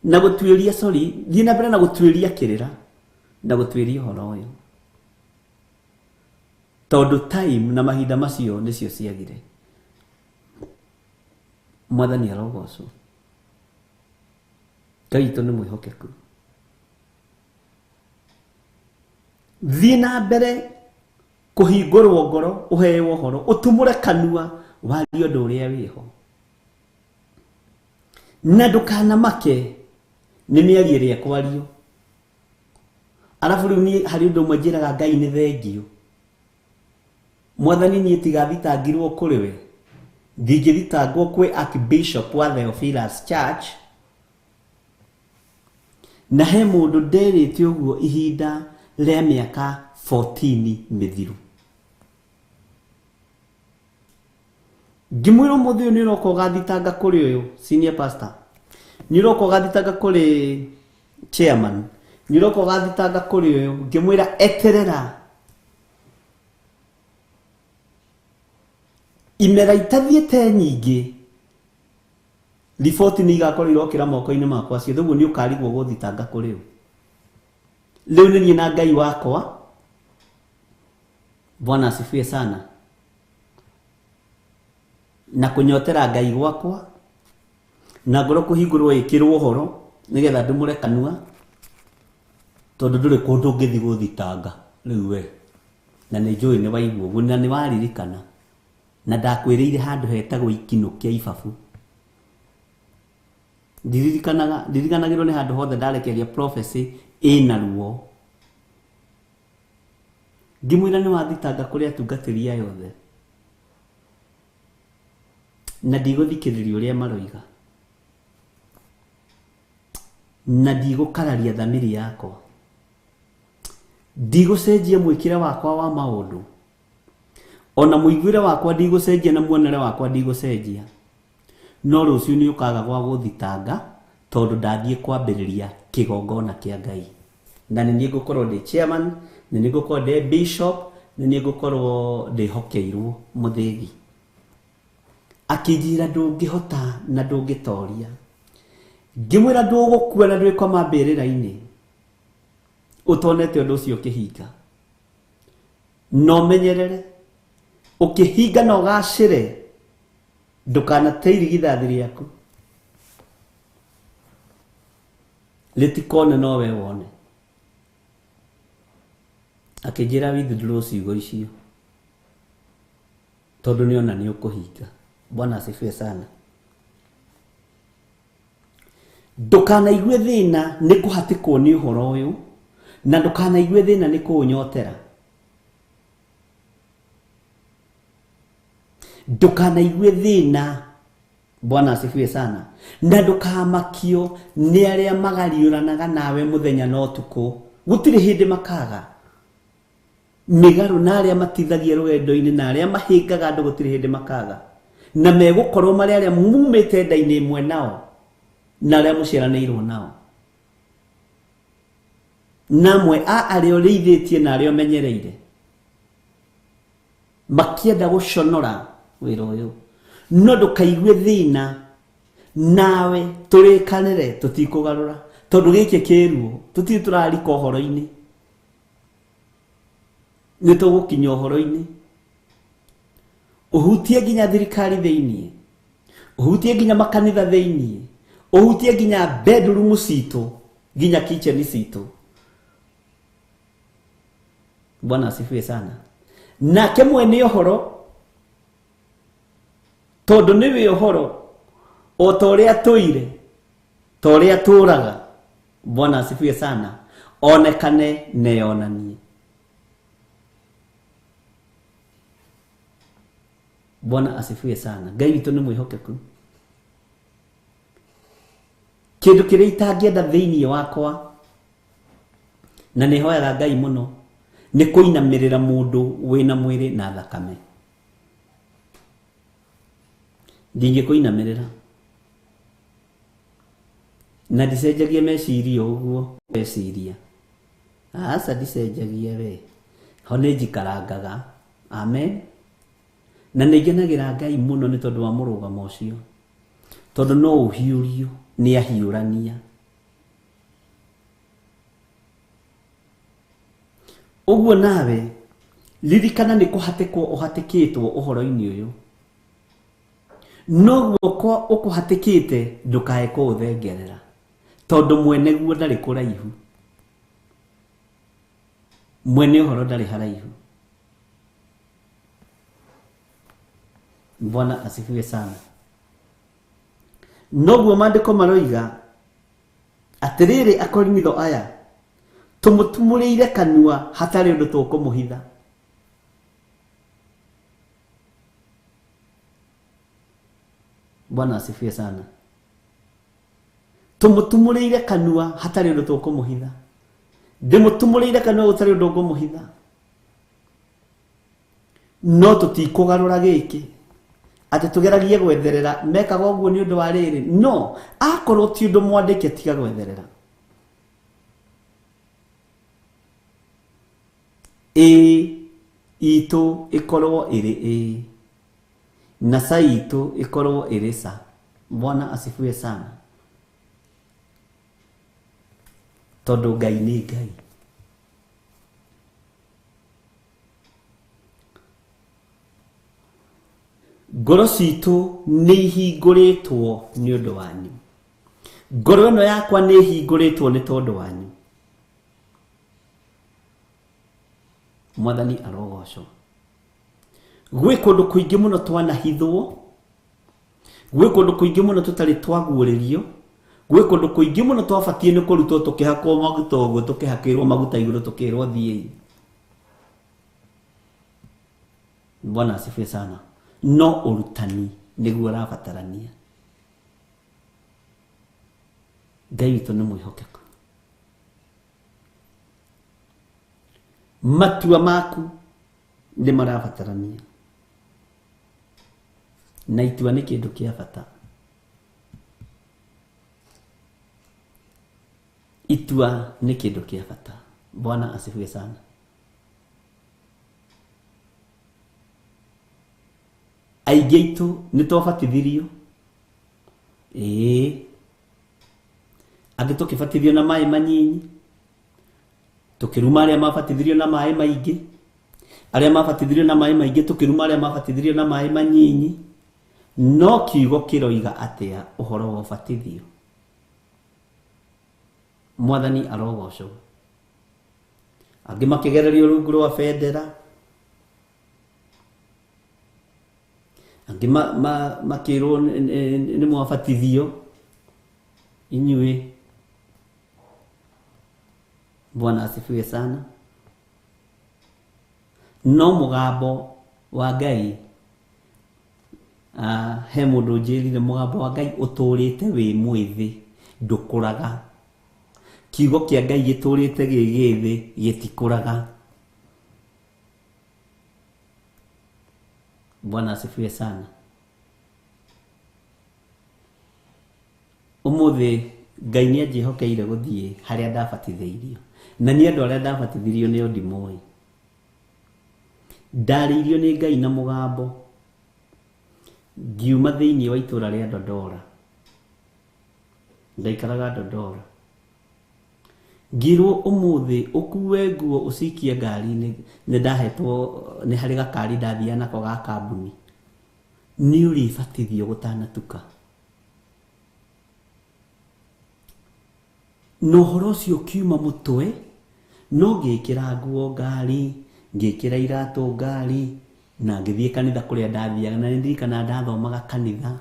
na gũtuĩria, sorry, thiĩ na mbere na gũtuĩria kĩrĩra na gũtuĩria ũhoro ũyũ, tondũ time na mahinda macio nĩcio ciagire. Mwathani arogocwo. Ngai witũ nĩ mwĩhokeku. Thiĩ na mbere kũhingũrwo ngoro, ũheo ũhoro, ũtumũre kanua warie ũndũ ũrĩa wĩho, na ndũkanamake nĩ mĩario ĩrĩa ĩkwario. Arabu rĩu niĩ harĩ ũndũ ũmwe njĩraga Ngai nĩ thengio. Mwathani niĩ tigathitangirwo kũrĩ we, ndingĩthitangwo kwĩ Archbishop wa Theophilus Church, na he mũndũ nderĩte ũguo ihinda rĩa mĩaka 14 mĩthiru. Ngĩmwĩra ũmũthĩ ũyũ nĩ ũroka ũgathitanga kũrĩ ũyũ senior pastor, nĩ ũroka ũgathitanga kũrĩ chairman, nĩ ũroka ũgathitanga kũrĩ ũyũ. Ngĩmwĩra eterera imera itathiĩte nyingĩ, riboti nĩ igakorwo irokĩra moko-inĩ makwa ciothe, ũguo nĩ ũkarigwo gũthitanga kũrĩ ũ. Rĩu nĩ niĩ na Ngai wakwa. Bwana asifiwe sana. Na kũnyotera Ngai gwakwa, na ngoro kũhingũrwo ĩkĩrwo ũhoro nĩgetha ndũmũre kanua, tondũ ndũrĩ kũndũ ũngĩthiĩ gũthitanga rĩu we, na nĩ njũĩ nĩ waigua ũguo na nĩ waririkana, na ndakwĩrĩire handũ hetagwo ikinũ kĩa ibabu. Ndirikanagĩrwo nĩ handũ hothe ndarekeria prophecy ĩna ruo. Ngĩmwĩra nĩ wathitanga kũrĩ atungatĩri aya othe na ndigũthikĩrĩria ũrĩa maroiga na ndigũkararia thamiri yakwa, ndigũcenjia mwĩkĩre wakwa wa maũndũ, ona mũiguĩre wakwa ndigũcenjia na muonere wakwa ndigũcenjia, no rũciũ nĩ ũkaga gwa gũthitanga tondũ ndathiĩ kwambĩrĩria kĩgongona kĩa Ngai. Na nĩ niĩ ngũkorwo ndĩ chairman, nĩ niĩ ngũkorwo ndĩ bishop, nĩ niĩ ngũkorwo ndĩhokeirwo mũthĩgi. Akĩnjĩra ndũngĩhota na ndũngĩtoria. Ngĩmwĩra ndũgũkua na ndwĩkoma mbĩrĩra-inĩ ũtonete ũndũ ũcio ũkĩhinga. No menyerere ũkĩhinga na ũgacĩre, ndũkanate irigithathi rĩaku rĩtikone no we wone. Akĩnjĩra withdraw ciugo icio tondũ nĩona nĩ ũkũhinga. Bwana asifiwe sana. Ndũkanaigue thĩna nĩ kũhatĩkwo nĩ ũhoro ũyũ, na ndũkanaigue thĩna nĩ kũũnyotera. Ndũkanaigue thĩna, Bwana asifiwe sana, na ndũkamakio nĩ arĩa magariũranaga nawe mũthenya na ũtukũ. Gũtirĩ hĩndĩ makaga mĩgarũ na arĩa matithagia rũgendo-inĩ na arĩa mahĩngaga andũ, gũtirĩ hĩndĩ makaga, na megũkorwo marĩ arĩa mumĩte nda-inĩ ĩmwe nao na arĩa mũciaranĩirwo nao, na amwe a arĩa ũrĩithĩtie na arĩa ũmenyereire, makĩenda gũconora wĩra ũyũ. No ndũkaigue thĩna nawe tũrĩkanĩre, tũtikũgarũra tondũ gĩkĩ kĩruo, tũtirĩ tũrarika ũhoro-inĩ, nĩ tũgũkinya ũhoro-inĩ. Ũhutie nginya thirikari thĩiniĩ, ũhutie nginya makanitha thĩiniĩ, ũhutie nginya bedroom citũ, nginya kitchen citũ. Bwana asifiwe sana. Nake mwene ũhoro, tondũ nĩwe ũhoro, o ta ũrĩa tũire, ta ũrĩa tũraga. Bwana asifiwe sana. Onekane neyonanie. Bwana asifiwe sana. Ngai witũ nĩ mwĩhokeku. Kĩndũ kĩrĩa itangĩenda thĩiniĩ wakwa, na nĩ hoyaga Ngai mũno, nĩ kũinamĩrĩra mũndũ wĩna mwĩrĩ na thakame. Ndingĩkũinamĩrĩra na ndicenjagia meciria ũguo meciria, aca ndicenjagia we, ho nĩ njikarangaga. Amen. Na nĩ ngenagĩra Ngai mũno nĩ tondũ wa mũrũgamo ũcio, tondũ no ũhiũrio nĩ ahiũrania. Ũguo nawe ririkana nĩ kũhatĩkwo ũhatĩkĩtwo ũhoro-inĩ ũyũ, no guoko ũkũhatĩkĩte ndũkae kũũthengerera, tondũ mwene guo ndarĩ kũraihu, mwene ũhoro ndarĩ haraihu. Bwana asifiwe sana. Noguo maandĩko maroiga atĩrĩrĩ, Akorinitho aya, tũmũtumũrĩire kanua hatarĩ ũndũ tũkũmũhitha. Bwana asifiwe sana. Tũmũtumũrĩire kanua hatarĩ ũndũ tũkũmũhitha. Ndĩmũtumũrĩire kanua gũtarĩ ũndũ ngũmũhitha, no tũtikũgarũra gĩkĩ atĩ tũgeragie gwetherera. Mekaga ũguo nĩ ũndũ wa rĩrĩ, no akorwo ti ũndũ mwandĩke, tiga gwetherera. Ĩĩ itũ ĩkorwo ĩrĩ ĩĩ na ca itũ ĩkorwo ĩrĩ ca. Bwana asifiwe sana. Tondũ Ngai nĩ Ngai. Ngoro citũ nĩ ihingũrĩtwo nĩ ũndũ wanyu. Ngoro ĩno yakwa nĩ ihingũrĩtwo nĩ tondũ wanyu. Mwathani arogocwo. Gwĩ kũndũ kũingĩ mũno twanahithwo, gwĩ kũndũ kũingĩ mũno tũtarĩ twaguũrĩrio, gwĩ kũndũ kũingĩ mũno twabatiĩ nĩ kũrutwo tũkĩhakwo maguta ũguo, tũkĩhakĩrwo maguta igũrũ tũkĩrwo thiĩi. Bwana asifiwe sana. No ũrutani nĩguo ũrabatarania. Ngai witũ nĩ mwĩhokeku. Matua maku nĩ marabatarania. Na itua nĩ kĩndũ kĩa bata. Itua nĩ kĩndũ kĩa bata. Bwana asifiwe sana. Aingĩ aitũ nĩ twabatithirio. Ĩĩ. Angĩ tũkĩbatithio na maĩ manyinyi, tũkĩruma arĩa mabatithirio na maĩ maingĩ, arĩa mabatithirio na maĩ maingĩ tũkĩruma arĩa mabatithirio na maĩ manyinyi. No kiugo kĩroiga atĩa ũhoro wa ũbatithio? Mwathani arogocwo. Angĩ makĩgererio rungu rwa bendera, angĩ makĩrwo nĩ mwabatithio inyuĩ. Bwana asifiwe sana. No mũgambo wa Ngai, he mũndũ ũnjĩrire mũgambo wa Ngai ũtũrĩte wĩ mwĩthĩ ndũkũraga. Kiugo kĩa Ngai gĩtũrĩte gĩ gĩthĩ gĩtikũraga. Bwana asifiwe sana. Ũmũthĩ Ngai nĩ anjĩhokeire gũthiĩ harĩa ndabatithĩirio. Na niĩ andũ arĩa ndabatithirio nĩo ndimoĩ. Ndarĩirio nĩ Ngai na mũgambo ngiuma thĩinĩ wa itũra rĩa Dodora. Ndaikaraga Dodora. Ngirwo ũmũthĩ ũkue nguo ũcikie ngari-inĩ. Nĩ ndahetwo nĩ harĩ gakari ndathiaga nako ga kambuni. Nĩ ũrĩbatithio gũtanatuka. Na ũhoro ũcio ũkiuma mũtwe, no ngĩkĩra nguo ngari, ngĩkĩra iratũ ngari, na ngĩthiĩ kanitha kũrĩa ndathiaga. Na nĩ ndirikanaga ndathomaga kanitha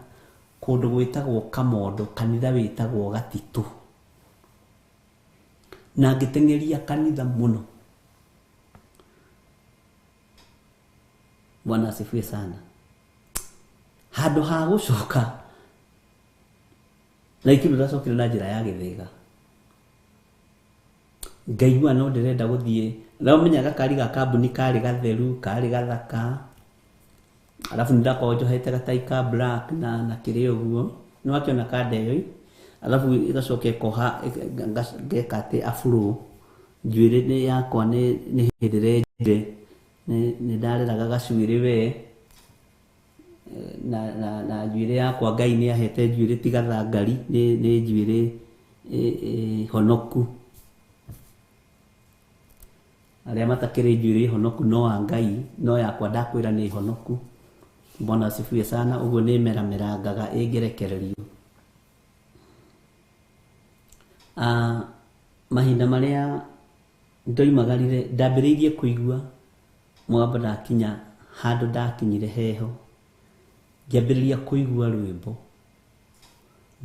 kũndũ gwĩtagwo Kamondo, kanitha wĩtagwo Gatitũ. Na ngĩteng'eria kanitha mũno. Bwana asifiwe sana. Handũ ha gũcoka na ikiru ndacokire na njĩra ya gĩthĩga. Ngaigua no ndĩrenda gũthiĩ. Na ũmenya gakari ga kambuni karĩ gatheru, karĩ gathaka. Alafu nĩndakorwo njohete gatai ka black na kĩrĩa ũguo. Nĩ wakĩona kanda ĩyo. Alafu ĩgacoka ĩkoha ngeka atĩ afro. Njuĩrĩ nĩ yakwa nĩ hĩndĩ ndĩrenjire. Nĩ ndareraga gacuĩrĩ we. Na njuĩrĩ yakwa Ngai nĩ ahete njuĩrĩ ti gathangari, nĩ njuĩrĩ honoku. Arĩa matakĩrĩ njuĩrĩ honoku no a Ngai, no yakwa ndakwĩra nĩ honoku. Bwana asifiwe sana. Ũguo nĩ meramerangaga ĩngĩrekererio. Mahinda marĩa ndoimagarire ndambĩrĩirie kũigua mũgambo ndakinya handũ ndakinyire heho. Ngĩambĩrĩria kũigua rwĩmbo,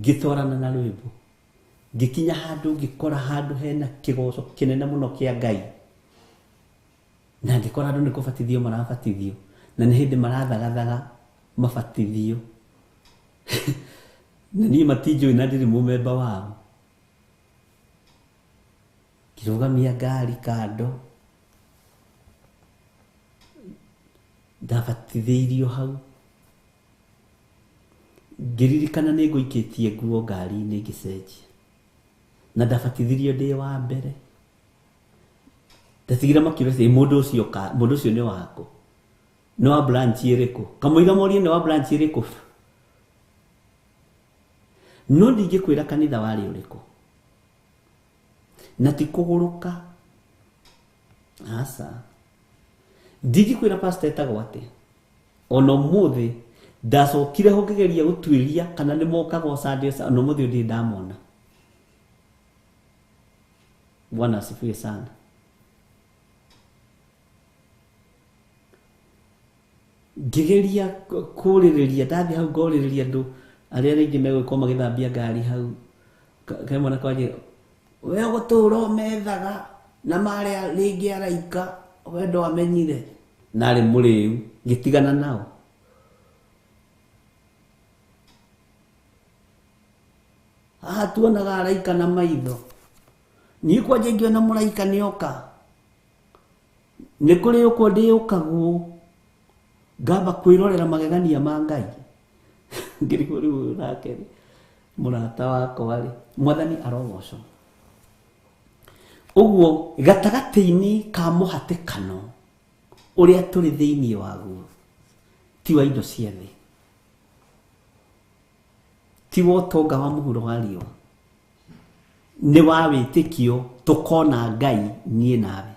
ngĩtwarana na rwĩmbo, ngĩkinya handũ ngĩkora handũ hena kĩgoco kĩnene mũno kĩa Ngai. Na ngĩkora andũ nĩ kũbatithio marabatithio, na nĩ hĩndĩ marathagathaga mabatithio. Na niĩ matinjũĩ na ndirĩ mũmemba wao. Ngĩrũgamia ngari kando, ndabatithĩirio hau. Ngĩririkana nĩ ngũikĩtie nguo ngari-inĩ ngĩcenjia. Na ndabatithirio ndĩ wa mbere. Ndatigire makiuga atĩ mũndũ ũcio mũndũ ũcio nĩ wakũ, nĩ wa branch ĩrĩkũ, kamũira morie nĩ wa branch ĩrĩkũ. No ndingĩkwĩra kanitha warĩ ũrĩkũ. Na ti kũgũrũka. Aca. Ndingĩkwĩra pastor etagwo atĩa. Ona ũmũthĩ ndacokire ho ngĩgeria gũtuĩria kana nĩ mokaga o Sunday, ona ũmũthĩ ndirĩ ndamona. Bwana asifiwe sana. Ngĩgeria kũrĩrĩria, ndathiĩ hau ngorĩrĩria andũ arĩa rĩngĩ megũkorwo magĩthambia ngari hau. Ke mwana kwanjĩra, we ũgũtũra ũmethaga na marĩa rĩngĩ araika, we ndwamenyire. Narĩ mũrĩu ngĩtigana nao. Haha tuonaga araika na maitho. Niĩ kwanja ingĩona mũraika nĩoka, nĩ kũrĩ ũkwo ndĩũkagwo ngamba kwĩrorera magegania ma Ngai. Ngĩrigwo rĩu ũyũ nake rĩ, mũrata wakwa rĩ, Mwathani arogocwo. Ũguo gatagatĩ-inĩ ka mũhatĩkano ũrĩa tũrĩ thĩinĩ waguo ti wa indo cia thĩ, ti wa ũtonga wa mũhuro wa riũa, nĩ wa wĩtĩkio tũkona Ngai niĩ nawe.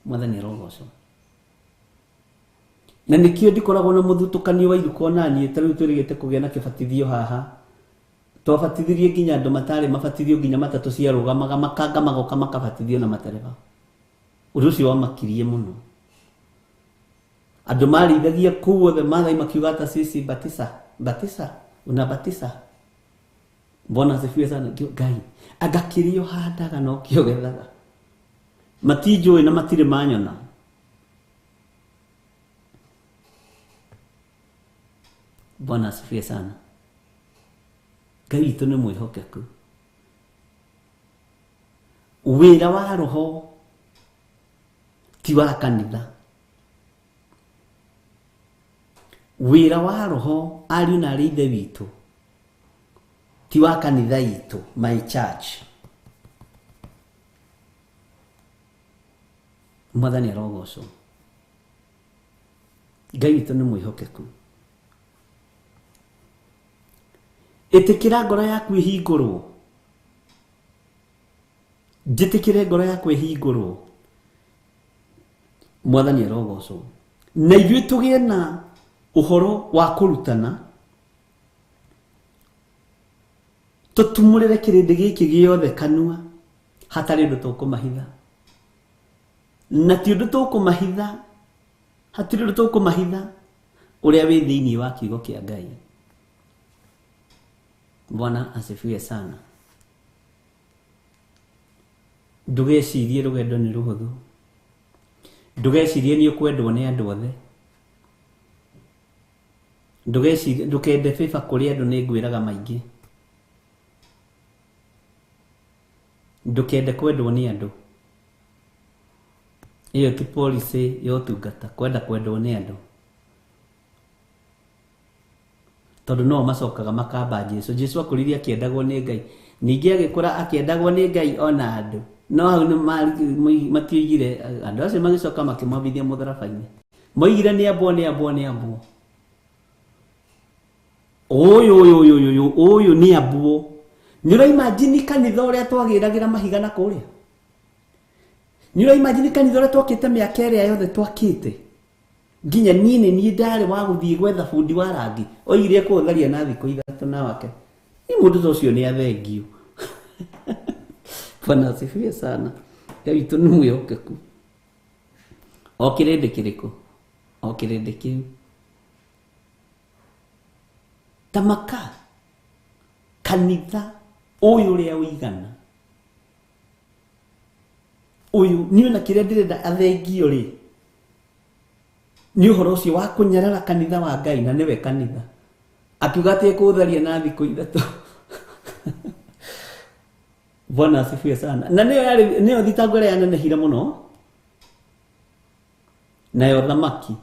Mwathani arogocwo. Na nĩkĩo ndikoragwo na mũthutũkanio wa iruka ona niĩ, ta rĩu twĩrĩgĩte kũgĩa na kĩbatithio haha. Twabatithirie nginya andũ matarĩ mabatithio nginya matatũ ciarũgamaga makanga magoka makabatithio na matereba. Ũndũ ũcio wamakirie mũno. Andũ marĩithagia kũu othe Maathai makiuga hata sisi batisa batisa una batisa. Bwana asifiwe sana. Ngai anga kĩrĩa ũhandaga no kĩo ũgethaga. Matinjũĩ na matirĩ manyona. Bwana asifiwe sana. Ngai witũ nĩ mwĩhokeku. Wĩra wa roho ti wa kanitha. Wĩra wa roho ariũ na arĩ ithe witũ ti wa kanitha itũ, my church. Mwathani arogocwo. Ngai witũ nĩ mwĩhokeku. Ĩtĩkĩra ngoro yaku ĩhingũrwo. Njĩtĩkĩre ngoro yaku ĩhingũrwo. Mwathani arogocwo. Na ithuĩ tũgĩe na ũhoro wa kũrutana, tũtumũrĩre kĩrĩndĩ gĩkĩ gĩothe kanua hatarĩ ũndũ tũkũmahitha. Na ti ũndũ tũkũmahitha, hatirĩ ũndũ tũkũmahitha ũrĩa wĩ thĩinĩ wa kiugo kĩa Ngai. Bwana asifiwe sana. Ndũgecirie rũgendo nĩ rũhũthũ. Ndũgecirie nĩ ũkwendwo nĩ andũ othe. Ndũgecirie, ndũkende favor kũrĩ andũ, nĩ ngwĩraga maingĩ. Ndũkende kwendwo nĩ andũ. Ĩyo ti policy ya ũtungata, kwenda kwendwo nĩ andũ. Tondũ no macokaga makamba Jesu. Jesu akũrire akĩendagwo nĩ Ngai. Ningĩ agĩkũra akĩendagwo nĩ Ngai ona andũ. No hau nĩ matioigire, andũ acio magĩcoka makĩmwambithia mũtharaba-inĩ. Moigire nĩ ambwo, nĩ ambwo, nĩ ambwo. Ũyũ, ũyũ, ũyũ, ũyũ, ũyũ nĩ ambwo. Nĩ ũraimagine kanitha ũrĩa twagĩragĩra mahiga na kũrĩa? Nĩ ũraimagine kanitha ũrĩa twakĩte mĩaka ĩrĩa yothe twakĩte? Nginya niĩ nĩ niĩ ndarĩ wa gũthiĩ gwetha bundi wa rangi. Oigire ekũũtharia na thikũ ithatũ na wake. Ni mũndũ ta ũcio nĩ athengio. Bwana asifiwe sana. Ngai witũ nĩ mwĩhokeku. O kĩrĩndĩ kĩrĩkũ? O kĩrĩndĩ kĩu. Tamaka kanitha ũyũ ũrĩa ũigana. Ũyũ niĩ ona kĩrĩa ndĩrenda athengio rĩ, nĩ ũhoro ũcio wa kũnyarara kanitha wa Ngai, na nĩwe kanitha. Akiuga atĩ ekũũtharia na thikũ ithatũ. Bwana asifiwe sana. Na nĩyo yarĩ, nĩyo thitango ĩrĩa yanenehire mũno. Nayo thamaki.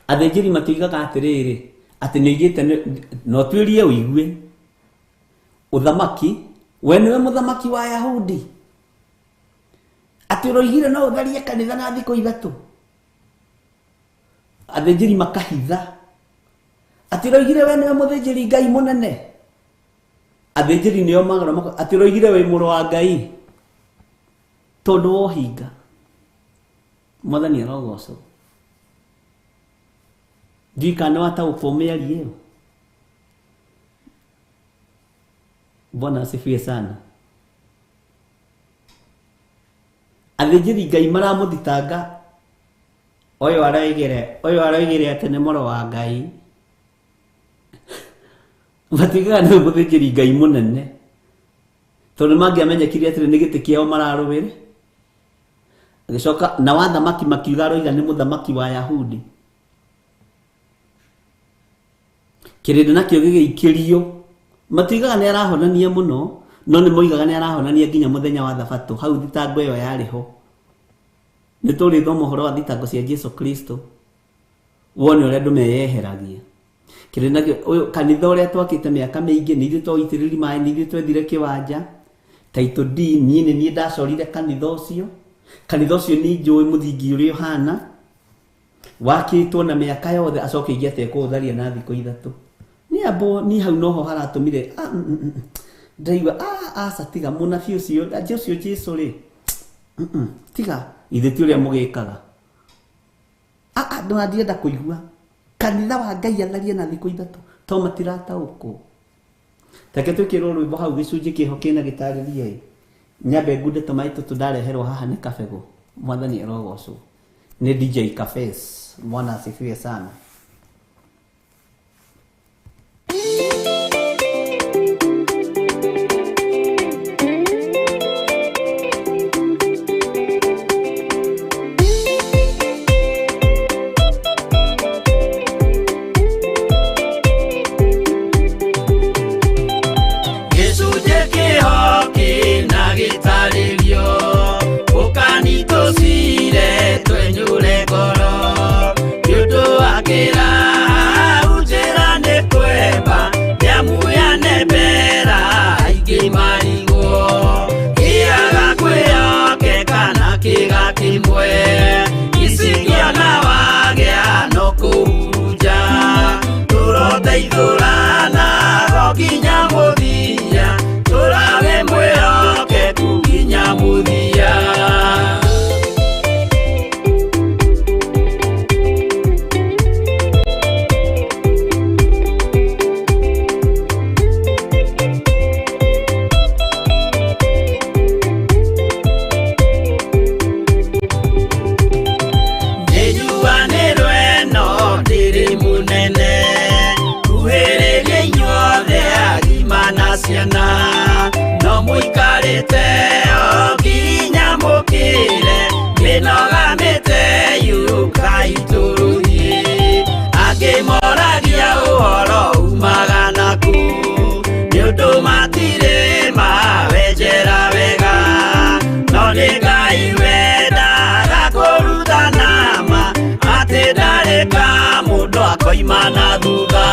Athĩnjĩri matioigaga atĩrĩrĩ, atĩ nĩoigĩte no tuĩrie ũigue. Ũthamaki, we nĩwe mũthamaki wa Ayahudi. Atĩ ũroigire no ũtharie kanitha na thikũ ithatũ. Athĩnjĩri makahitha. Atĩ ũroigire we nĩwe mũthĩnjĩri Ngai mũnene. Athĩnjĩri nĩo magara atĩ ũroigire wĩ mũrũ wa Ngai. Tondũ wa ũhinga. Mwathani arogocwo. Ndiũĩ kana nĩwataũkwo mĩario ĩyo. Bwana asifiwe sana. Athĩnjĩri Ngai maramũthitanga, ũyũ aroigire atĩ nĩ mũrũ wa Ngai. Matigaga nĩ mũthĩnjĩri Ngai mũnene. Tondũ mangĩamenyekire atĩrĩ nĩ gĩtĩ kĩao mararũĩre. Agĩcoka na wathamaki makiuga aroiga nĩ mũthamaki wa Yahudi. Kĩrĩndĩ nakĩo gĩgĩikĩrio, matiugaga nĩ arahonania mũno, no nĩ moigaga nĩ arahonania nginya mũthenya wa thabatũ. Hau thitango ĩyo yarĩ ho. Nĩ tũrĩthoma ũhoro wa thitango cia Jesu Kristo, wone ũrĩa andũ meyeheragia. Kĩrĩndĩ nakĩo, ũyũ kanitha ũrĩa twakĩte mĩaka mĩingĩ, nĩ ithuĩ twaitĩrĩri maĩ, nĩ ithuĩ twethire kĩwanja. Title D, niĩ nĩ niĩ ndacorire kanitha ũcio. Kanitha ũcio nĩ njũĩ mũthingi ũrĩa ũhana, wakĩtwo na mĩaka yothe, acoke ingĩ atĩa kũũtharia na thikũ ithatũ. Nĩ ambo niĩ hau noho haratũmire ndaigua aca tiga mũnabii ũcio, ũcio Jesu rĩ, tiga ithe ti ũrĩa mũgĩkaga. Ndona ndienda kũigua kanitha wa Ngai atharie na thikũ ithatũ to matirataũkwo. Take twĩkĩrwo rwĩmbo hau gĩcunjĩ kĩho kĩna gĩtarĩria ĩ. Nyambe ngunde tũmaĩ tũtũ ndareherwo haha nĩ kabegũ. Mwathani arogocwo. Nĩ DJ Cafes. Bwana asifiwe sana. Gĩcunjĩ kĩho kĩna gĩtarĩrio, ũkanitũcire twenyũre ngoro. Nĩ ũndũ wa kĩraha njĩra nĩ kwemba, nĩamu yanembera aingĩ marigwo. Kĩaga kwĩhokeka na kĩga kĩmwe, icingĩona wagĩa no kũhurunja. Tũroteithũrana o nginya mũthia, tũrage mwĩhokeku nginya mũthia. Nĩnjuanĩrwo ĩno ndĩrĩ mũnene, kuhĩrĩria inyuothe agima na ciana, no mũikarĩte o nginya mũkĩre, mĩnoga mĩte yũkai tũrũthiĩ. Angĩ moragia ũhoro umaga nakũ, nĩ ũndũ matirĩ mawenjera wega, no nĩ Ngai wendaga kũrutana ma, atĩ ndarĩ ka mũndũ akoima na thutha.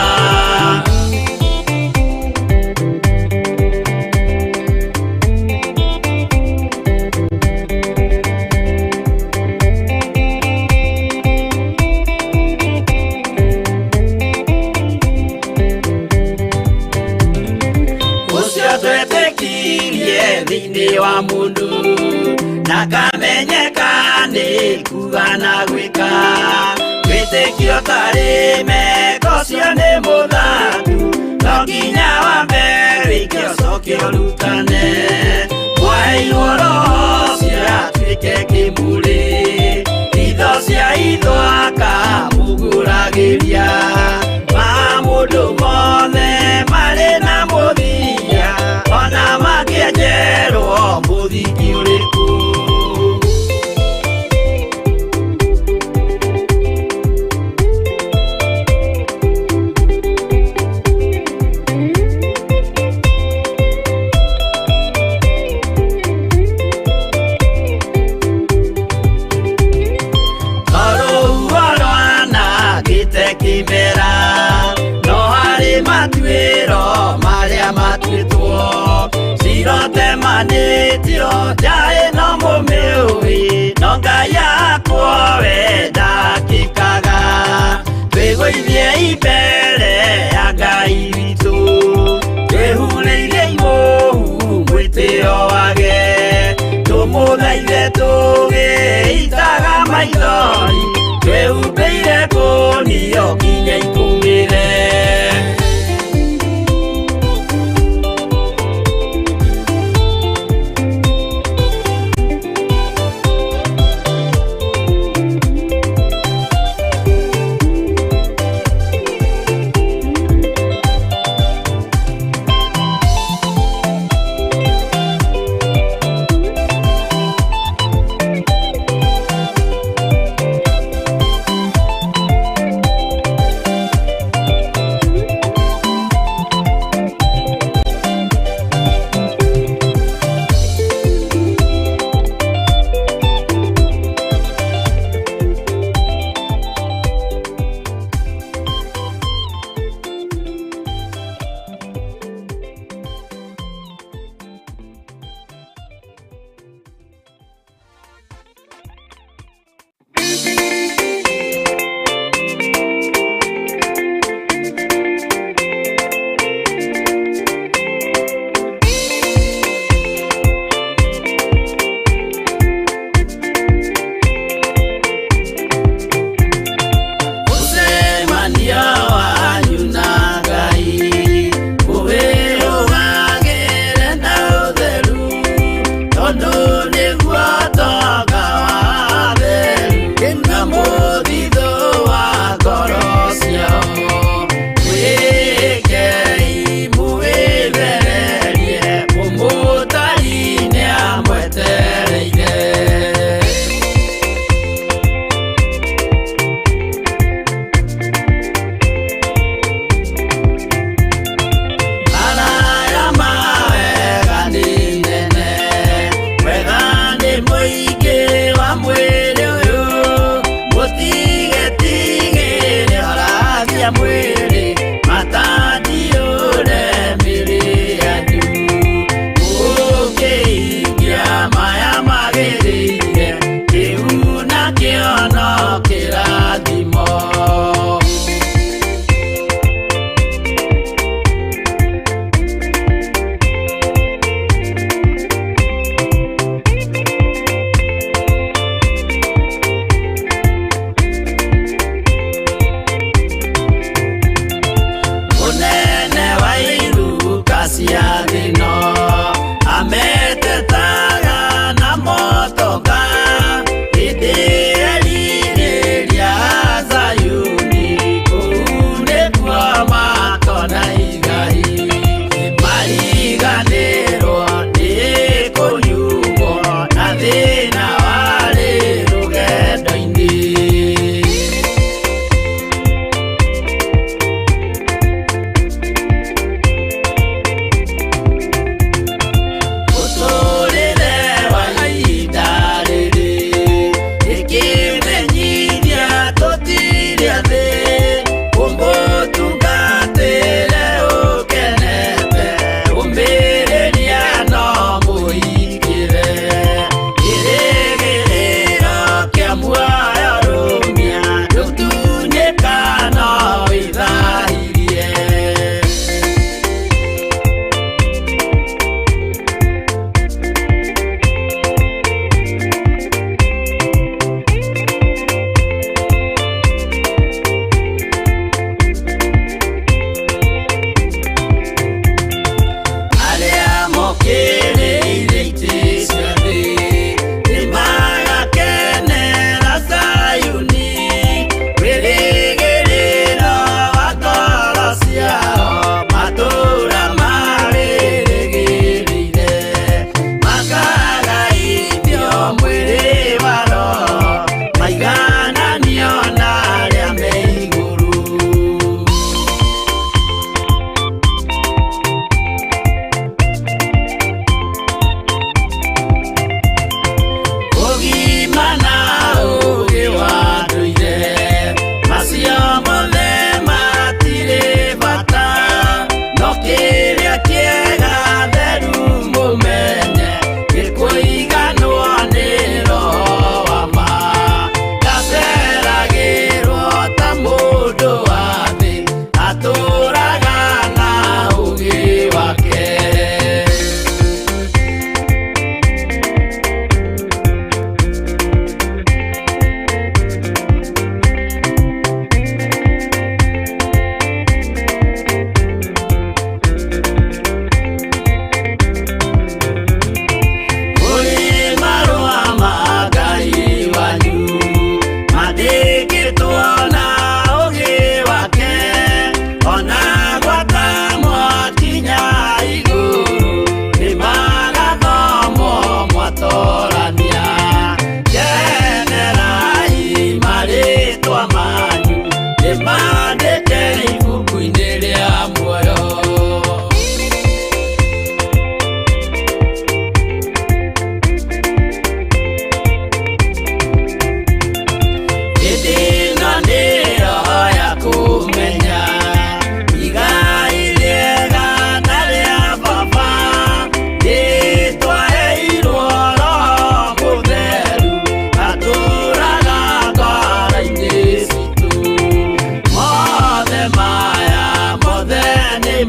Ũcio twetĩkirie thĩinĩ wa mũndũ, na kamenyeka nĩ kuga na gwĩka. Wĩtĩkio tarĩ meko ũcio nĩ mũthatu, no nginya wambe wĩke ũcoke ũrutane. Mwaheirwo roho ũcio atuĩke kĩmũrĩ, itho cia itho akamũgũragĩria. Ma mũndũ mothe marĩ na mũthia, ona mangĩenjerwo mũthingi ũrĩkũ. Tondũ rwanangĩte kĩmera, no harĩ matuĩro marĩa matuĩtwo. Cirotemanĩtio njaĩ no mũmĩũĩ, no Ngai akwo we ndakĩkaga. Twĩgũithie mbere ya Ngai witũ, twĩhurĩirie imũhu mwĩtĩo wage. Tũmũthaithe tũgĩitaga maithori, twĩhumbĩire kũnio nginya ikũmĩre.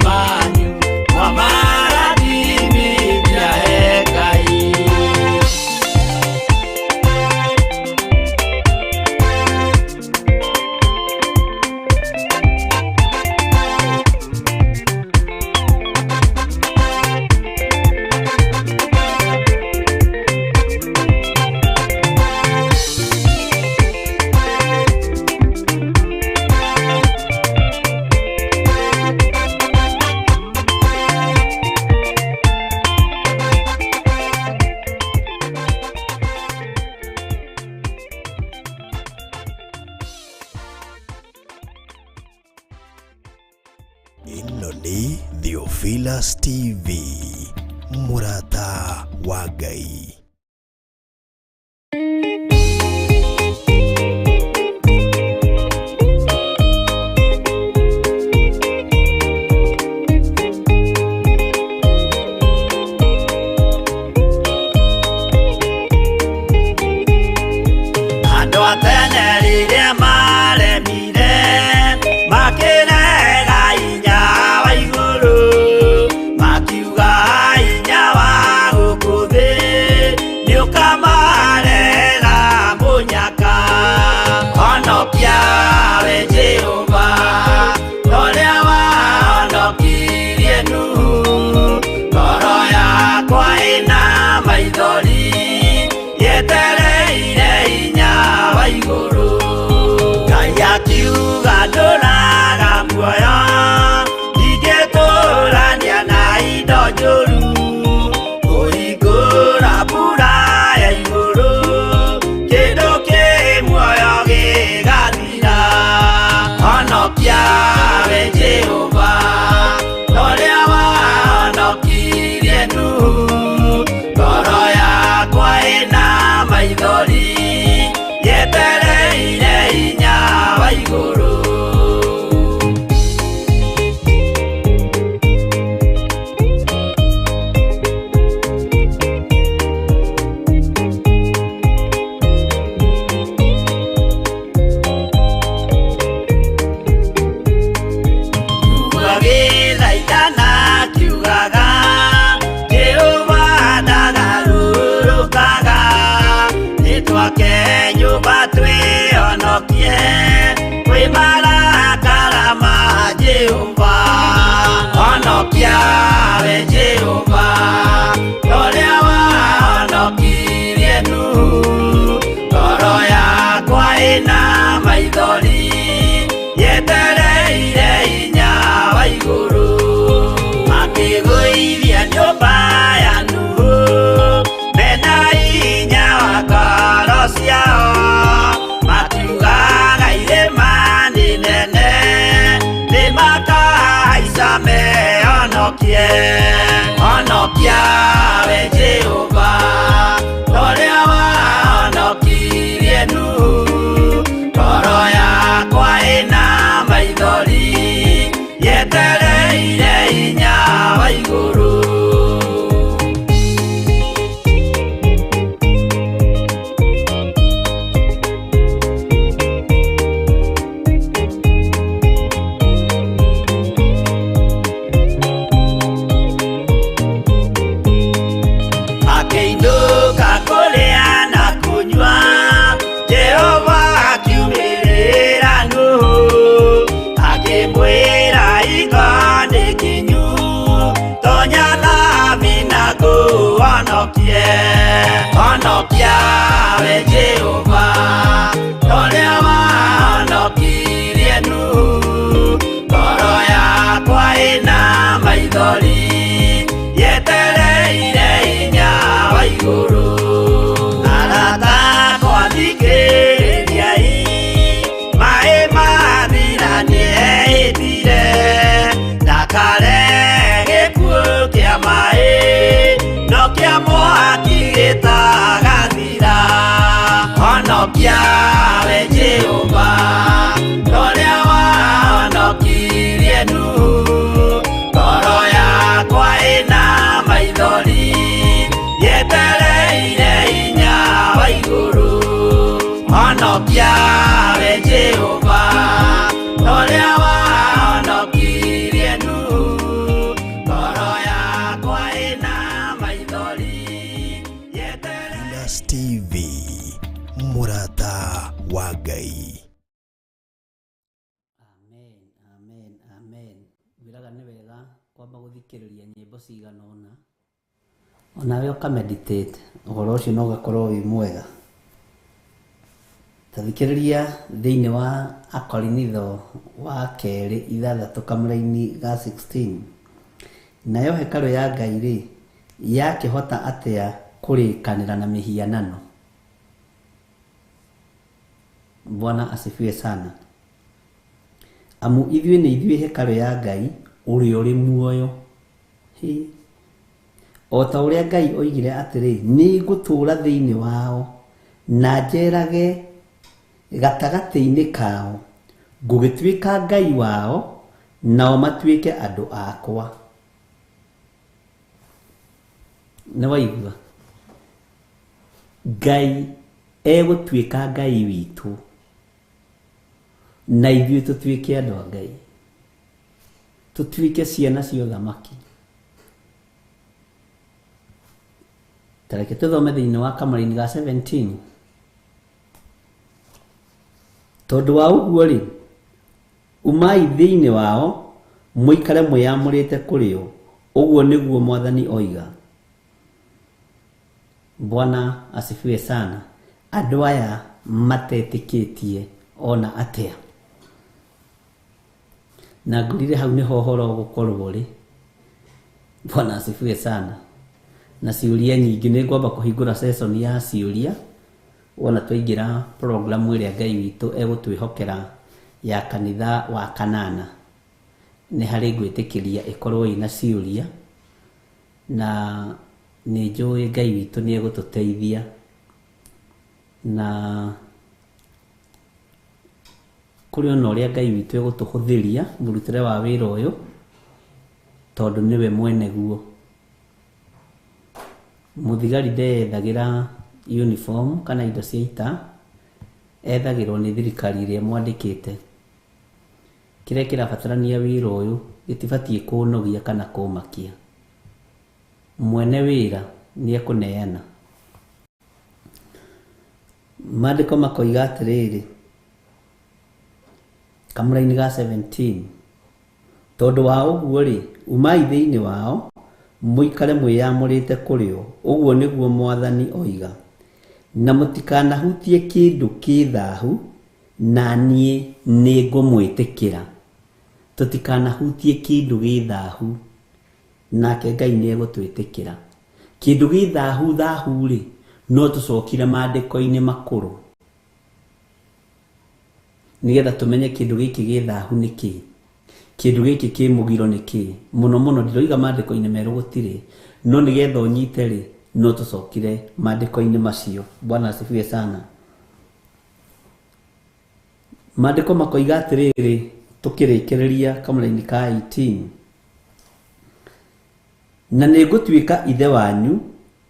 manyu mwamarathimithia he Ngai. Ĩno nĩ Theophilus TV, mũrata wa Ngai. Andũ a tene rĩrĩa maremire makĩrega hinya wa igũrũ, makiuga hinya wa gũkũ thĩ nĩũkamarehera mũnyaka. Honokia we Jehova ta ũrĩa wahonokirie Nuhu, ngoro yakwa ĩna maithori yetereire hinya wa igũrũ. Ngai akiuga ndũraga muoyo, ndingĩtũrania na indo njũru, kũhingũra mbura ya igũrũ, kĩndũ kĩ muoyo gĩgathira. Honokia we Jehova ta ũrĩa wahonokirie Nuhu, ngoro yakwa ĩna maithori yetereire hinya wa igũrũ. Agĩthaithana akiugaga, Jehova ndagarũrũkaga, nĩtwake nyũmba twĩhonokie kwĩ marakara ma Jehova. Honokia we Jehova ta ũrĩa wahonokirie Nuhu, ngoro yakwa ĩna maithori yetereire hinya wa igũrũ. Makĩgũithia nyũmba ya Nuhu mena hinya wa ngoro ciao, makiugaga irĩma nĩ nene nĩmakahaica mehonokie. Honokia we Jehova ta ũrĩa wahonokirie Nuhu, ngoro yakwa ĩna maithori yetereire hinya wa igũrũ. Akĩinũka kũrĩa na kũnyua, Jehova akiumĩrĩra Nuhu, akĩmwĩra hingo nĩ kinyu, tonya thabina ngũhonokie. Honokia we Jehova ta ũrĩa wahonokirie Nuhu, ngoro yakwa ĩna maithori yetereire hinya wa igũrũ. Arata akwa thikĩrĩriai, maĩ mathira nĩehĩtire, ndakare gĩkuũ kĩa maĩ no kĩa mwaki gĩtagathira. Honokia we Jehova ta ũrĩa wahonokirie Nuhu, ngoro yakwa ĩna maithori yetereire hinya wa igũrũ. Honokia we Jehova ta ũrĩa wahonokirie Nuhu, Wega kwamba gũthikĩrĩria nyĩmbo cigana ũna onawe ũkameditate ũhoro ũcio no ũgakorwo wĩ mwega. Ta thikĩrĩria thĩinĩ wa Akorinitho wa kerĩ ithathatũ kamũraini ga 16, nayo hekarũ ya Ngai rĩ, yakĩhota atĩa kũrĩkanĩra na mĩhianano? Bwana asifiwe sana. Amu ithuĩ nĩ ithuĩ hekarũ ya Ngai ũrĩa ũrĩ muoyo. Hĩ. O ta ũrĩa Ngai oigire atĩrĩ, nĩ ngũtũũra thĩinĩ wao na njeerage gatagatĩ-inĩ kao, ngũgĩtuĩka Ngai wao, nao matuĩke andũ akwa. Nĩ waigua? Ngai egũtuĩka Ngai witũ na ithuĩ tũtuĩke andũ a Ngai, tũtuĩke ciana cia ũthamaki. Ta reke tũthome thĩinĩ wa kamũraini ga 17. Tondũ wa ũguo rĩ, umai thĩinĩ wao, mũikare mwĩyamũrĩte kũrĩ o, ũguo nĩguo Mwathani oiga. Bwana asifiwe sana. Andũ aya matetĩkĩtie ona atĩa. Na ngũrire hau nĩho ũhoro ũgũkorwo ũrĩ. Bwana asifiwe sana. Na ciũria nyingĩ nĩ ngwamba kũhingũra session ya ciũria wona twaingĩra programu ĩrĩa Ngai witũ egũtwĩhokera ya kanitha wa kanana. Nĩ harĩ ngwĩtĩkĩria ĩkorwo ĩna ciũria na nĩ njũĩ Ngai witũ nĩ egũtũteithia na kũrĩ ona ũrĩa Ngai witũ egũtũhũthĩria mũrutĩre wa wĩra ũyũ tondũ nĩwe mwene guo. Mũthigari ndeyethagĩra uniform kana indo cia ita, ethagĩrwo nĩ thirikari ĩrĩa ĩmwandĩkĩte. Kĩrĩa kĩrabatarania wĩra ũyũ gĩtibatiĩ kũũnogia kana kũũmakia. Mwene wĩra nĩ ekũneana. Maandĩko makoiga atĩrĩrĩ, kamũraini ga 17, tondũ wa ũguo rĩ, umai thĩinĩ wao, mũikare mwĩyamũrĩte kũrĩ o, ũguo nĩguo Mwathani oiga, na mũtikanahutie kĩndũ kĩ thahu, na niĩ nĩngũmwĩtĩkĩra. Tũtikanahutie kĩndũ gĩ thahu, nake Ngai nĩ egũtwĩtĩkĩra. Kĩndũ gĩ thahu thahu rĩ, no tũcokire maandĩko-inĩ makũrũ nĩgetha tũmenye kĩndũ gĩkĩ gĩ thahu nĩ kĩĩ, kĩndũ gĩkĩ kĩ mũgiro nĩ kĩĩ. Mũno mũno ndiroiga maandĩko-inĩ merũ gũtirĩ, no nĩgetha ũnyite rĩ, no tũcokire maandĩko-inĩ macio. Bwana asifiwe sana. Maandĩko makoiga atĩrĩrĩ, tũkĩrĩkĩrĩria kamũraini ka 18, na nĩngũtuĩka ithe wanyu,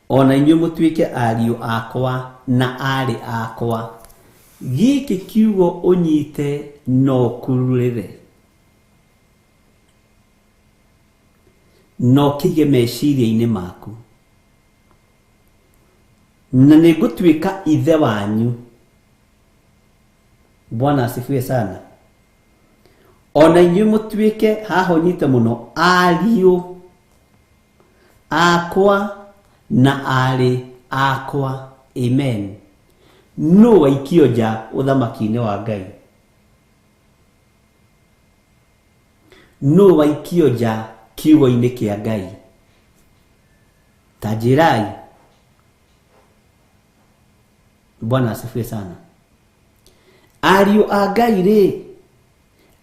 ona inyuĩ mũtuĩke ariũ akwa na aarĩ akwa. Gĩkĩ kiugo ũnyite no ũkururĩre, no kĩige meciria-inĩ maku. Na nĩngũtuĩka ithe wanyu. Bwana asifiwe sana. Ona inyuĩ mũtuĩke, haha ũnyite mũno, ariũ akwa na aarĩ akwa. Amen. Nũ waikio nja ũthamaki-inĩ wa Ngai? Nũ waikio nja kiugo-inĩ kĩa Ngai? Ta njĩrai. Bwana asifiwe sana. Ariũ a Ngai rĩ,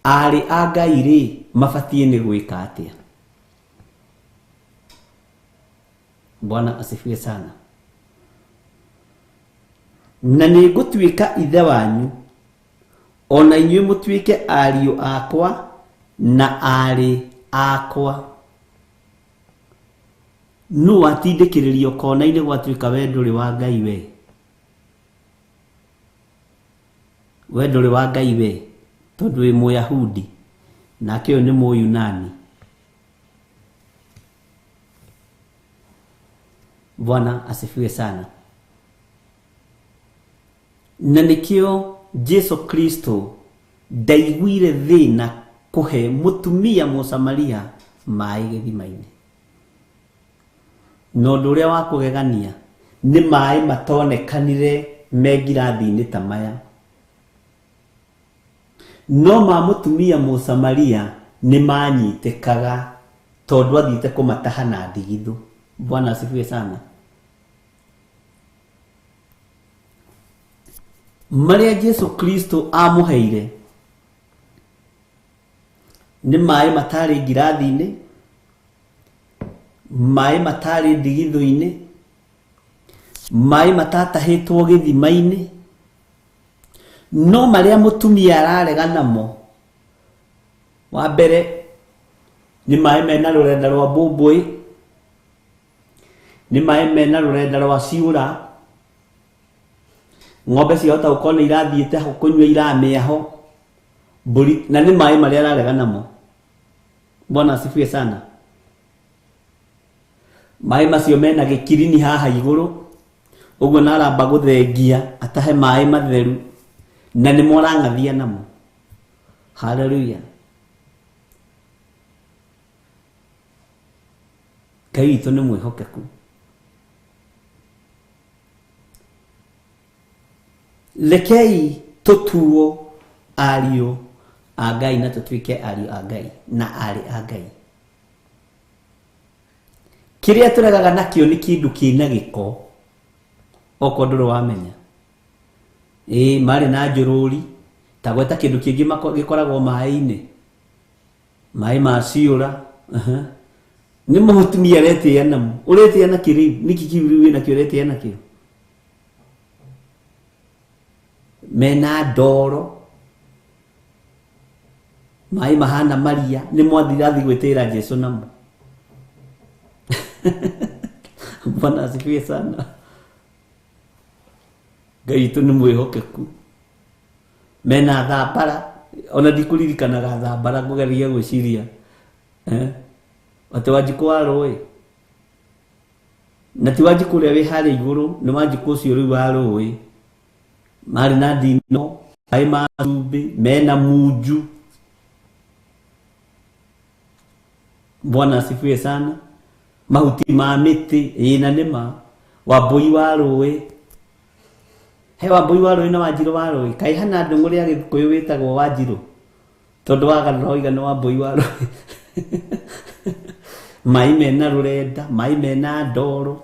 aarĩ a Ngai rĩ, mabatiĩ nĩ gwĩka atĩa? Bwana asifiwe sana. Na nĩngũtuĩka ithe wanyu, ona inyuĩ mũtuĩke ariũ akwa na aarĩ akwa. Nũ watindĩkĩrĩrio kona-inĩ gwatuĩka we ndũrĩ wa Ngai we? We ndũrĩ wa Ngai we, tondũ wĩ Mũyahudi, nake ũyũ nĩ Mũyunani. Bwana asifiwe sana. Na nĩkĩo Jesu Kristo ndaiguire thĩna kũhe mũtumia Mũsamaria maĩ gĩthima-inĩ. Na ũndũ ũrĩa wa kũgegania nĩ maĩ matonekanire me ngirathi-inĩ ta maya, no ma mũtumia Mũsamaria nĩ manyitĩkaga tondũ athiĩte kũmataha na ndigithũ. Bwana asifiwe sana. Marĩa Jesu Kristo amũheire nĩ maĩ matarĩ ngirathi-inĩ, maĩ matarĩ ndigithũ-inĩ, maĩ matatahĩtwo gĩthima-inĩ, no marĩa mũtumia ararega namo, wa mbere nĩ maĩ mena rũrenda rwa mbũmbũĩ, nĩ maĩ mena rũrenda rwa ciũra, ng'ombe ciahota gũkorwo nĩ irathiĩte ho kũnyua iramĩa ho, mbũri, na nĩ maĩ marĩa ararega namo. Bwana asifiwe sana. Maĩ macio mena gĩkirini haha igũrũ, ũguo na aramba gũthengia atahe maĩ matheru, na nĩmo arang'athia namo. Haleluya. Ngai witũ nĩ mwĩhokeku. Rekei tũtuo ariũ a Ngai na tũtuĩke ariũ a Ngai na aarĩ a Ngai. Kĩrĩa tũregaga nakĩo nĩ kĩndũ kĩna gĩko, okorwo ndũrĩ wamenya. Ĩĩ marĩ na njũrũri, ta gweta kĩndũ kĩngĩ gĩkoragwo maĩ-inĩ, maĩ ma ciũra. Nĩ mũtumia aretĩĩa namo. Ũretĩĩa nakĩ rĩu? Nĩkĩ kĩu rĩu wĩnakĩo ũretĩĩa nakĩo? Mena ndoro, maĩ mahana maria, nĩ mwathirathi gwĩtĩĩra Jesu namo. Bwana asifiwe sana. Ngai witũ nĩ mwĩhokeku. Mena thambara, ona ndikũririkanaga thambara, ngũgeria gwĩciria atĩ Wanjikũ wa rũĩ, na ti Wanjikũ ũrĩa wĩ harĩa igũrũ, nĩ Wanjikũ ũcio rĩu wa rũĩ. Marĩ na ndino, maĩ ma cumbĩ, mena munju. Bwana asifiwe sana. Mahuti ma mĩtĩ, ĩĩ na nĩma. Wambũi wa rũĩ, he Wambũi wa rũĩ na Wanjirũ wa rũĩ. Kaĩ hana ndũng'ũ ya Gĩkũyũ wĩtagwo Wanjirũ, tondũ wagarũra wauga nĩ Wambũi wa rũĩ. Maĩ mena rũrenda, maĩ mena ndoro,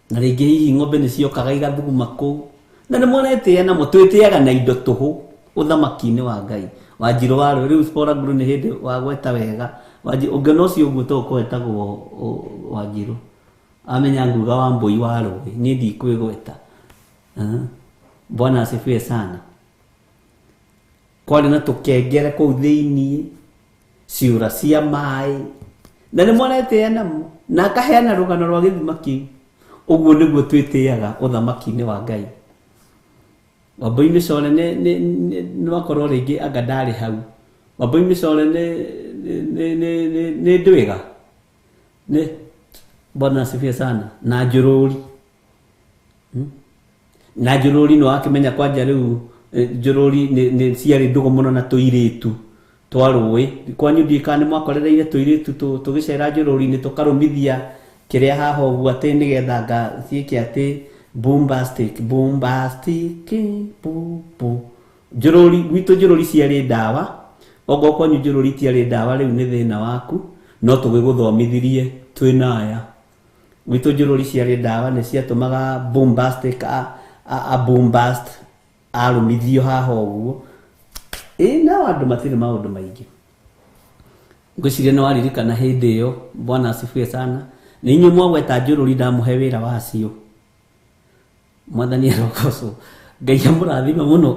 na rĩngĩ hihi ng'ombe nĩ ciokaga igathuguma kũu, na nĩ mũretĩĩa namo. Twĩtĩaga na indo tũhũ ũthamaki-inĩ wa Ngai. Wanjirũ wa rũĩ, rĩu Spora Guru nĩ hĩndĩ wagweta wega. Ũngĩona ũcio ũguo to ũkwetagwo Wanjirũ, amenya nguga Wambũi wa rũĩ, niĩ ndikwĩgweta. Bwana asifiwe sana. Kwarĩ na tũkengere kũu thĩiniĩ, ciũra cia maĩ, na nĩ mwaretĩĩa namo, na akaheana rũgano rwa gĩthima kĩu. Ũguo nĩguo twĩtĩaga ũthamaki-inĩ wa Ngai. Wambũi mĩcore nĩ wakorwo rĩngĩ anga ndarĩ hau. Wambũi mĩcore nĩ ndwĩga. Nĩ Bwana asifiwe sana. Na njũrũri. Na njũrũri nĩ wakĩmenya kwanja rĩu njũrũri nĩ ciarĩ ndũgũ mũno na tũirĩtu twa rũĩ. Kwanyu ndiũĩ kana nĩ mwakorereire tũirĩtu tũgĩcera njũrũri-inĩ tũkarũmithia kĩrĩa haha ũguo atĩ nĩgetha nga ciĩke atĩ bombastic, bombastic, bu bu. Njũrũri gwitũ njũrũri ciarĩ ndawa. Okorwo kwanyu njũrũri itiarĩ ndawa rĩu nĩ thĩna waku, no tũgĩgũthomithirie twĩna aya. Gwitũ njũrũri ciarĩ ndawa, nĩ ciatũmaga bombastic a bombast arũmithio haha ũguo. Ĩĩ nao andũ matirĩ maũndũ maingĩ. Ngwĩciria nĩ waririkana hĩndĩ ĩyo. Bwana asifiwe sana. Nĩ inyuĩ mwagweta njũrũri ndamũhe wĩra wacio. Mwathani arogocwo. Ngai amũrathime mũno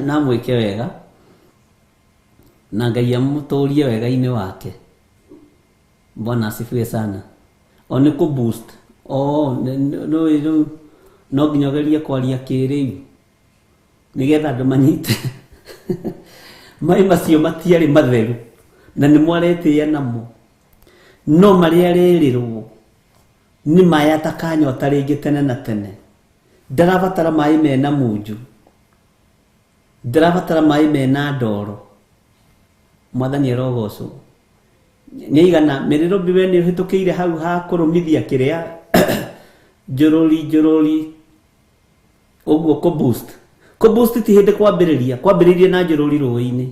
na amwĩke wega, na Ngai amũtũrie wega-inĩ wake. Bwana asifiwe sana. O nĩ kũ boost. O nĩ rĩu no nginya ũgerie kwaria kĩrĩu nĩgetha andũ manyite. Maĩ macio matiarĩ matheru na nĩ mwaretĩĩa namo, no marĩa rĩrĩrwo nĩ maĩ atakanyota rĩngĩ tene na tene. Ndarabatara maĩ mena munju, ndarabatara maĩ mena ndoro. Mwathani arogocwo. Nĩ igana mĩrĩrũmbi we nĩ ũhĩtũkĩire hau ha kũrũmithia kĩrĩa njũrũri njũrũri ũguo kũ boost. Kũ boost ti hĩndĩ kwambĩrĩria, kwambĩrĩirie na njũrũri rũĩ-inĩ.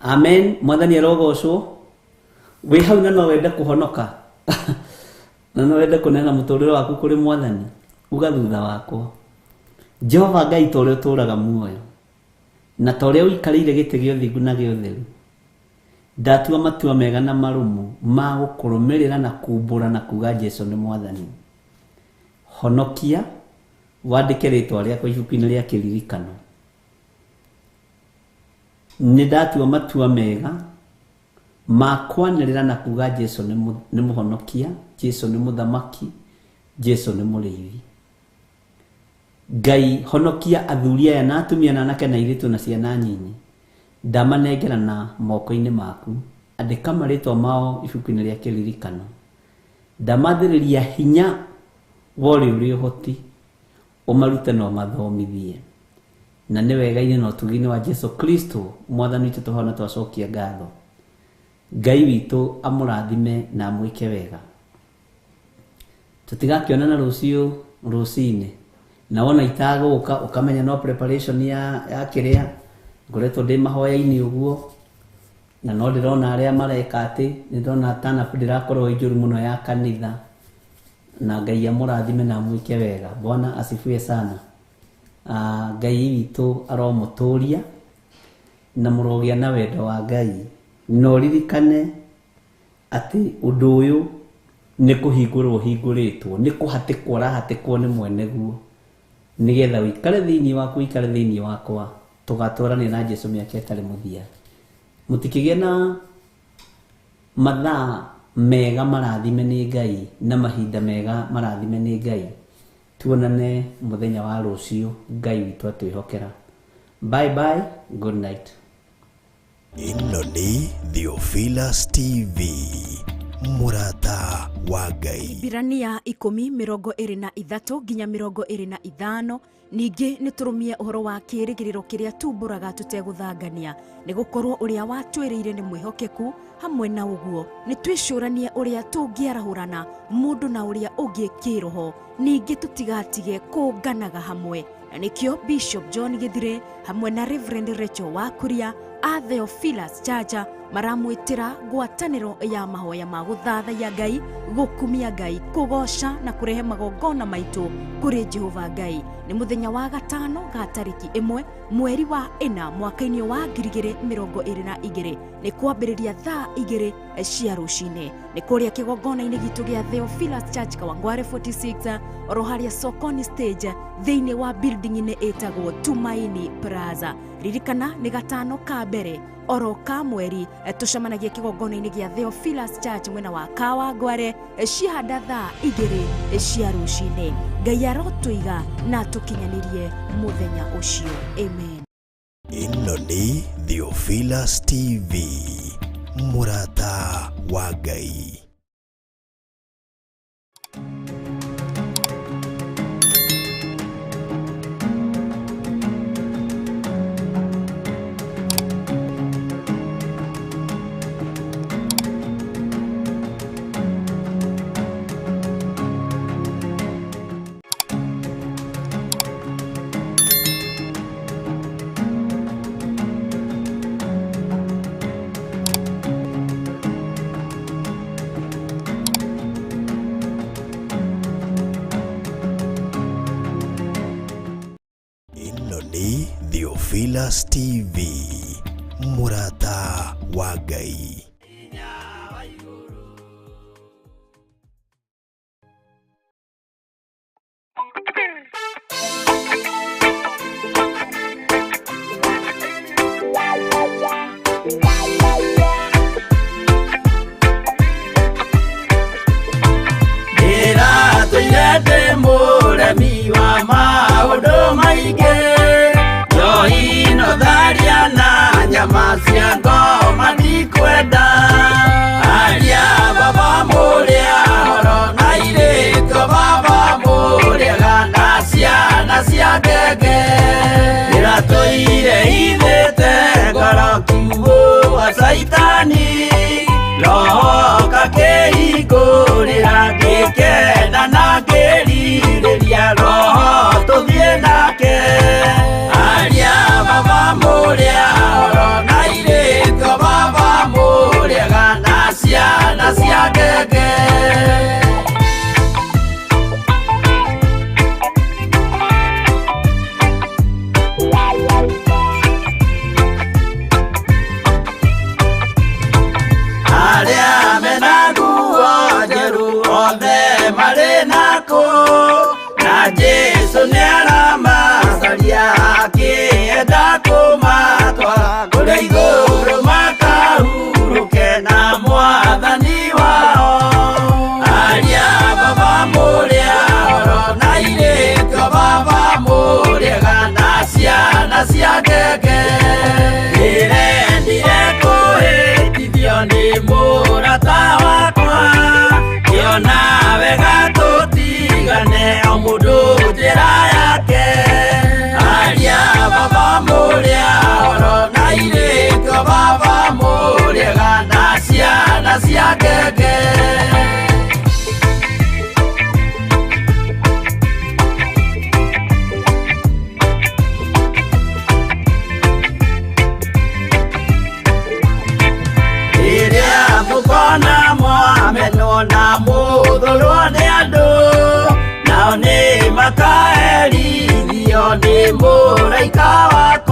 Amen. Mwathani arogocwo. Wĩ hau na no wende kũhonoka na no wende kũneana mũtũrĩre waku kũrĩ Mwathani, uga thutha wakwa, Jehova Ngai ta ũrĩa ũtũũraga muoyo na ta ũrĩa ũikarĩire gĩtĩ gĩa ũthingu na gĩa ũtheru, ndatua matua mega na marũmu ma gũkũrũmĩrĩra na kumbũra na kuga Jesu nĩ Mwathani. Honokia, wandĩke rĩtwa rĩakwa ibuku-inĩ rĩa kĩririkano. Nĩ ndatua matua mega ma kwanĩrĩra na kuga Jesu nĩ mũhonokia, Jesu nĩ mũthamaki, Jesu nĩ mũrĩithi. Ngai honokia athuri aya na atumia na anake na airĩtu na ciana nyinyi, ndamanengera na moko-inĩ maku, andĩka marĩtwa mao ibuku-inĩ rĩa kĩririkano. Ndamathĩrĩria hinya wa ũrĩa ũrĩ ũhoti, ũmarute na ũmathomithie. Na nĩ wega-inĩ na ũtugi-inĩ wa Jesu Kristo Mwathani witũ tũhona twacokia ngatho. Ngai witũ amũrathime na amwĩke wega. Tũtigakĩonana rũciũ rũcinĩ, na wona itagũka ũkamenya no preparation ya kĩrĩa ngoretwo ndĩ mahoya-inĩ ũguo, na no ndĩrona arĩa mareka atĩ nĩ ndĩrona turn-up ndĩrakorwo ĩ njũru mũno ya kanitha, na Ngai amũrathime na amwĩke wega. Bwana asifiwe sana. Ngai witũ aromũtũria na mũrogĩa na wendo wa Ngai, na ũririkane atĩ ũndũ ũyũ nĩ kũhingũrwo ũhingũrĩtwo, nĩ kũhatĩkwo ũrahatĩkwo nĩ mwene guo, nĩgetha ũikare thĩinĩ waku, ũikare thĩinĩ wakwa, tũgatũrania na Jesu mĩaka ĩtarĩ mũthia. Mũtikĩgĩe na mathaa mega marathime nĩ Ngai na mahinda mega marathime nĩ Ngai. Tuonane mũthenya wa rũciũ, Ngai witũ atwĩhokera. Bye bye, good night. Ĩno nĩ Theophilus TV, mũrata wa Ngai. Ahibirania 10:23 nginya 25. Ningĩ nĩ tũrũmie ũhoro wa kĩĩrĩgĩrĩro kĩrĩa tumbũraga tũtegũthangania, nĩ gũkorwo ũrĩa watwĩrĩire nĩ mwĩhokeku. Hamwe na ũguo nĩ twĩcũranie ũrĩa tũngĩarahũrana mũndũ na ũrĩa ũngĩ kĩroho, ningĩ tũtigatige kũnganaga hamwe. Na nĩkĩo Bishop John Githire hamwe na Reverend Rachel Wakuria a Theophilus Church maramwĩtĩra ngwatanĩro ya mahoya ma gũthathaiya Ngai, gũkumia Ngai, kũgoca na kũrehe magongona maitũ kũrĩ Jehova Ngai. Nĩ mũthenya wa gatano ga tarĩki 1 mweri wa 4 mwaka-inĩ wa 2022, nĩ kwambĩrĩria thaa 2 cia rũcinĩ. Nĩ kũrĩa kĩgongona-inĩ gitũ gĩa Theophilus Church Kawangware 46 oro harĩa Sokoni stage thĩinĩ wa building-inĩ ĩtagwo Tumaini Plaza. Ririkana nĩ gatano ka mbere oro ka mweri tũcemanagia kĩgongona-inĩ gĩa Theophilus Church mwena wa Kawangware cihanda thaa 2 cia rũcinĩ. Ngai arotũiga na atũkinyanĩrie mũthenya ũcio. Amen. Ĩno nĩ Theophilus TV, mũrata wa Ngai. Ĩno nĩ Theophilus TV, mũrata wa Ngai. Ndĩratũire ndĩ mũremi wa maũndũ maingĩ, njohi no tharia na nyama cia ngoma ndikwenda. Aria baba mũrĩa horo na airĩtu baba mũrĩaga na ciana cia ngenge. Ndĩratũire hithĩte ngoro kiugũ Mwathani Roho kakĩhingũrĩra ngĩkena na ngĩrirĩria Roho tũthiĩ nake Aria baba mũrĩa oro na airĩtu a baba mũrĩega na ciana cia ngenge. Arĩa mena nguo njerũ othe marĩ nakũ na Jesũ nĩaramacaria akĩenda kũmatwara kũrĩa igũrũ makahurũke na Mwathani wao. Aria baba mũrĩa oro na airĩtu a baba mũrĩega na ciana cia ngenge. Ndĩrendire kũhĩtithio nĩ mũrata wakwa ngĩona wega tũtigane o mũndũ njĩra yake. Aria baba mũrĩa oro na airĩtu a baba mũrĩega na ciana cia ngenge. Rĩrĩa mũkona mwamenwo na mũthũrwo nĩ andũ nao nĩ makaherithio nĩ mũraika wakwa.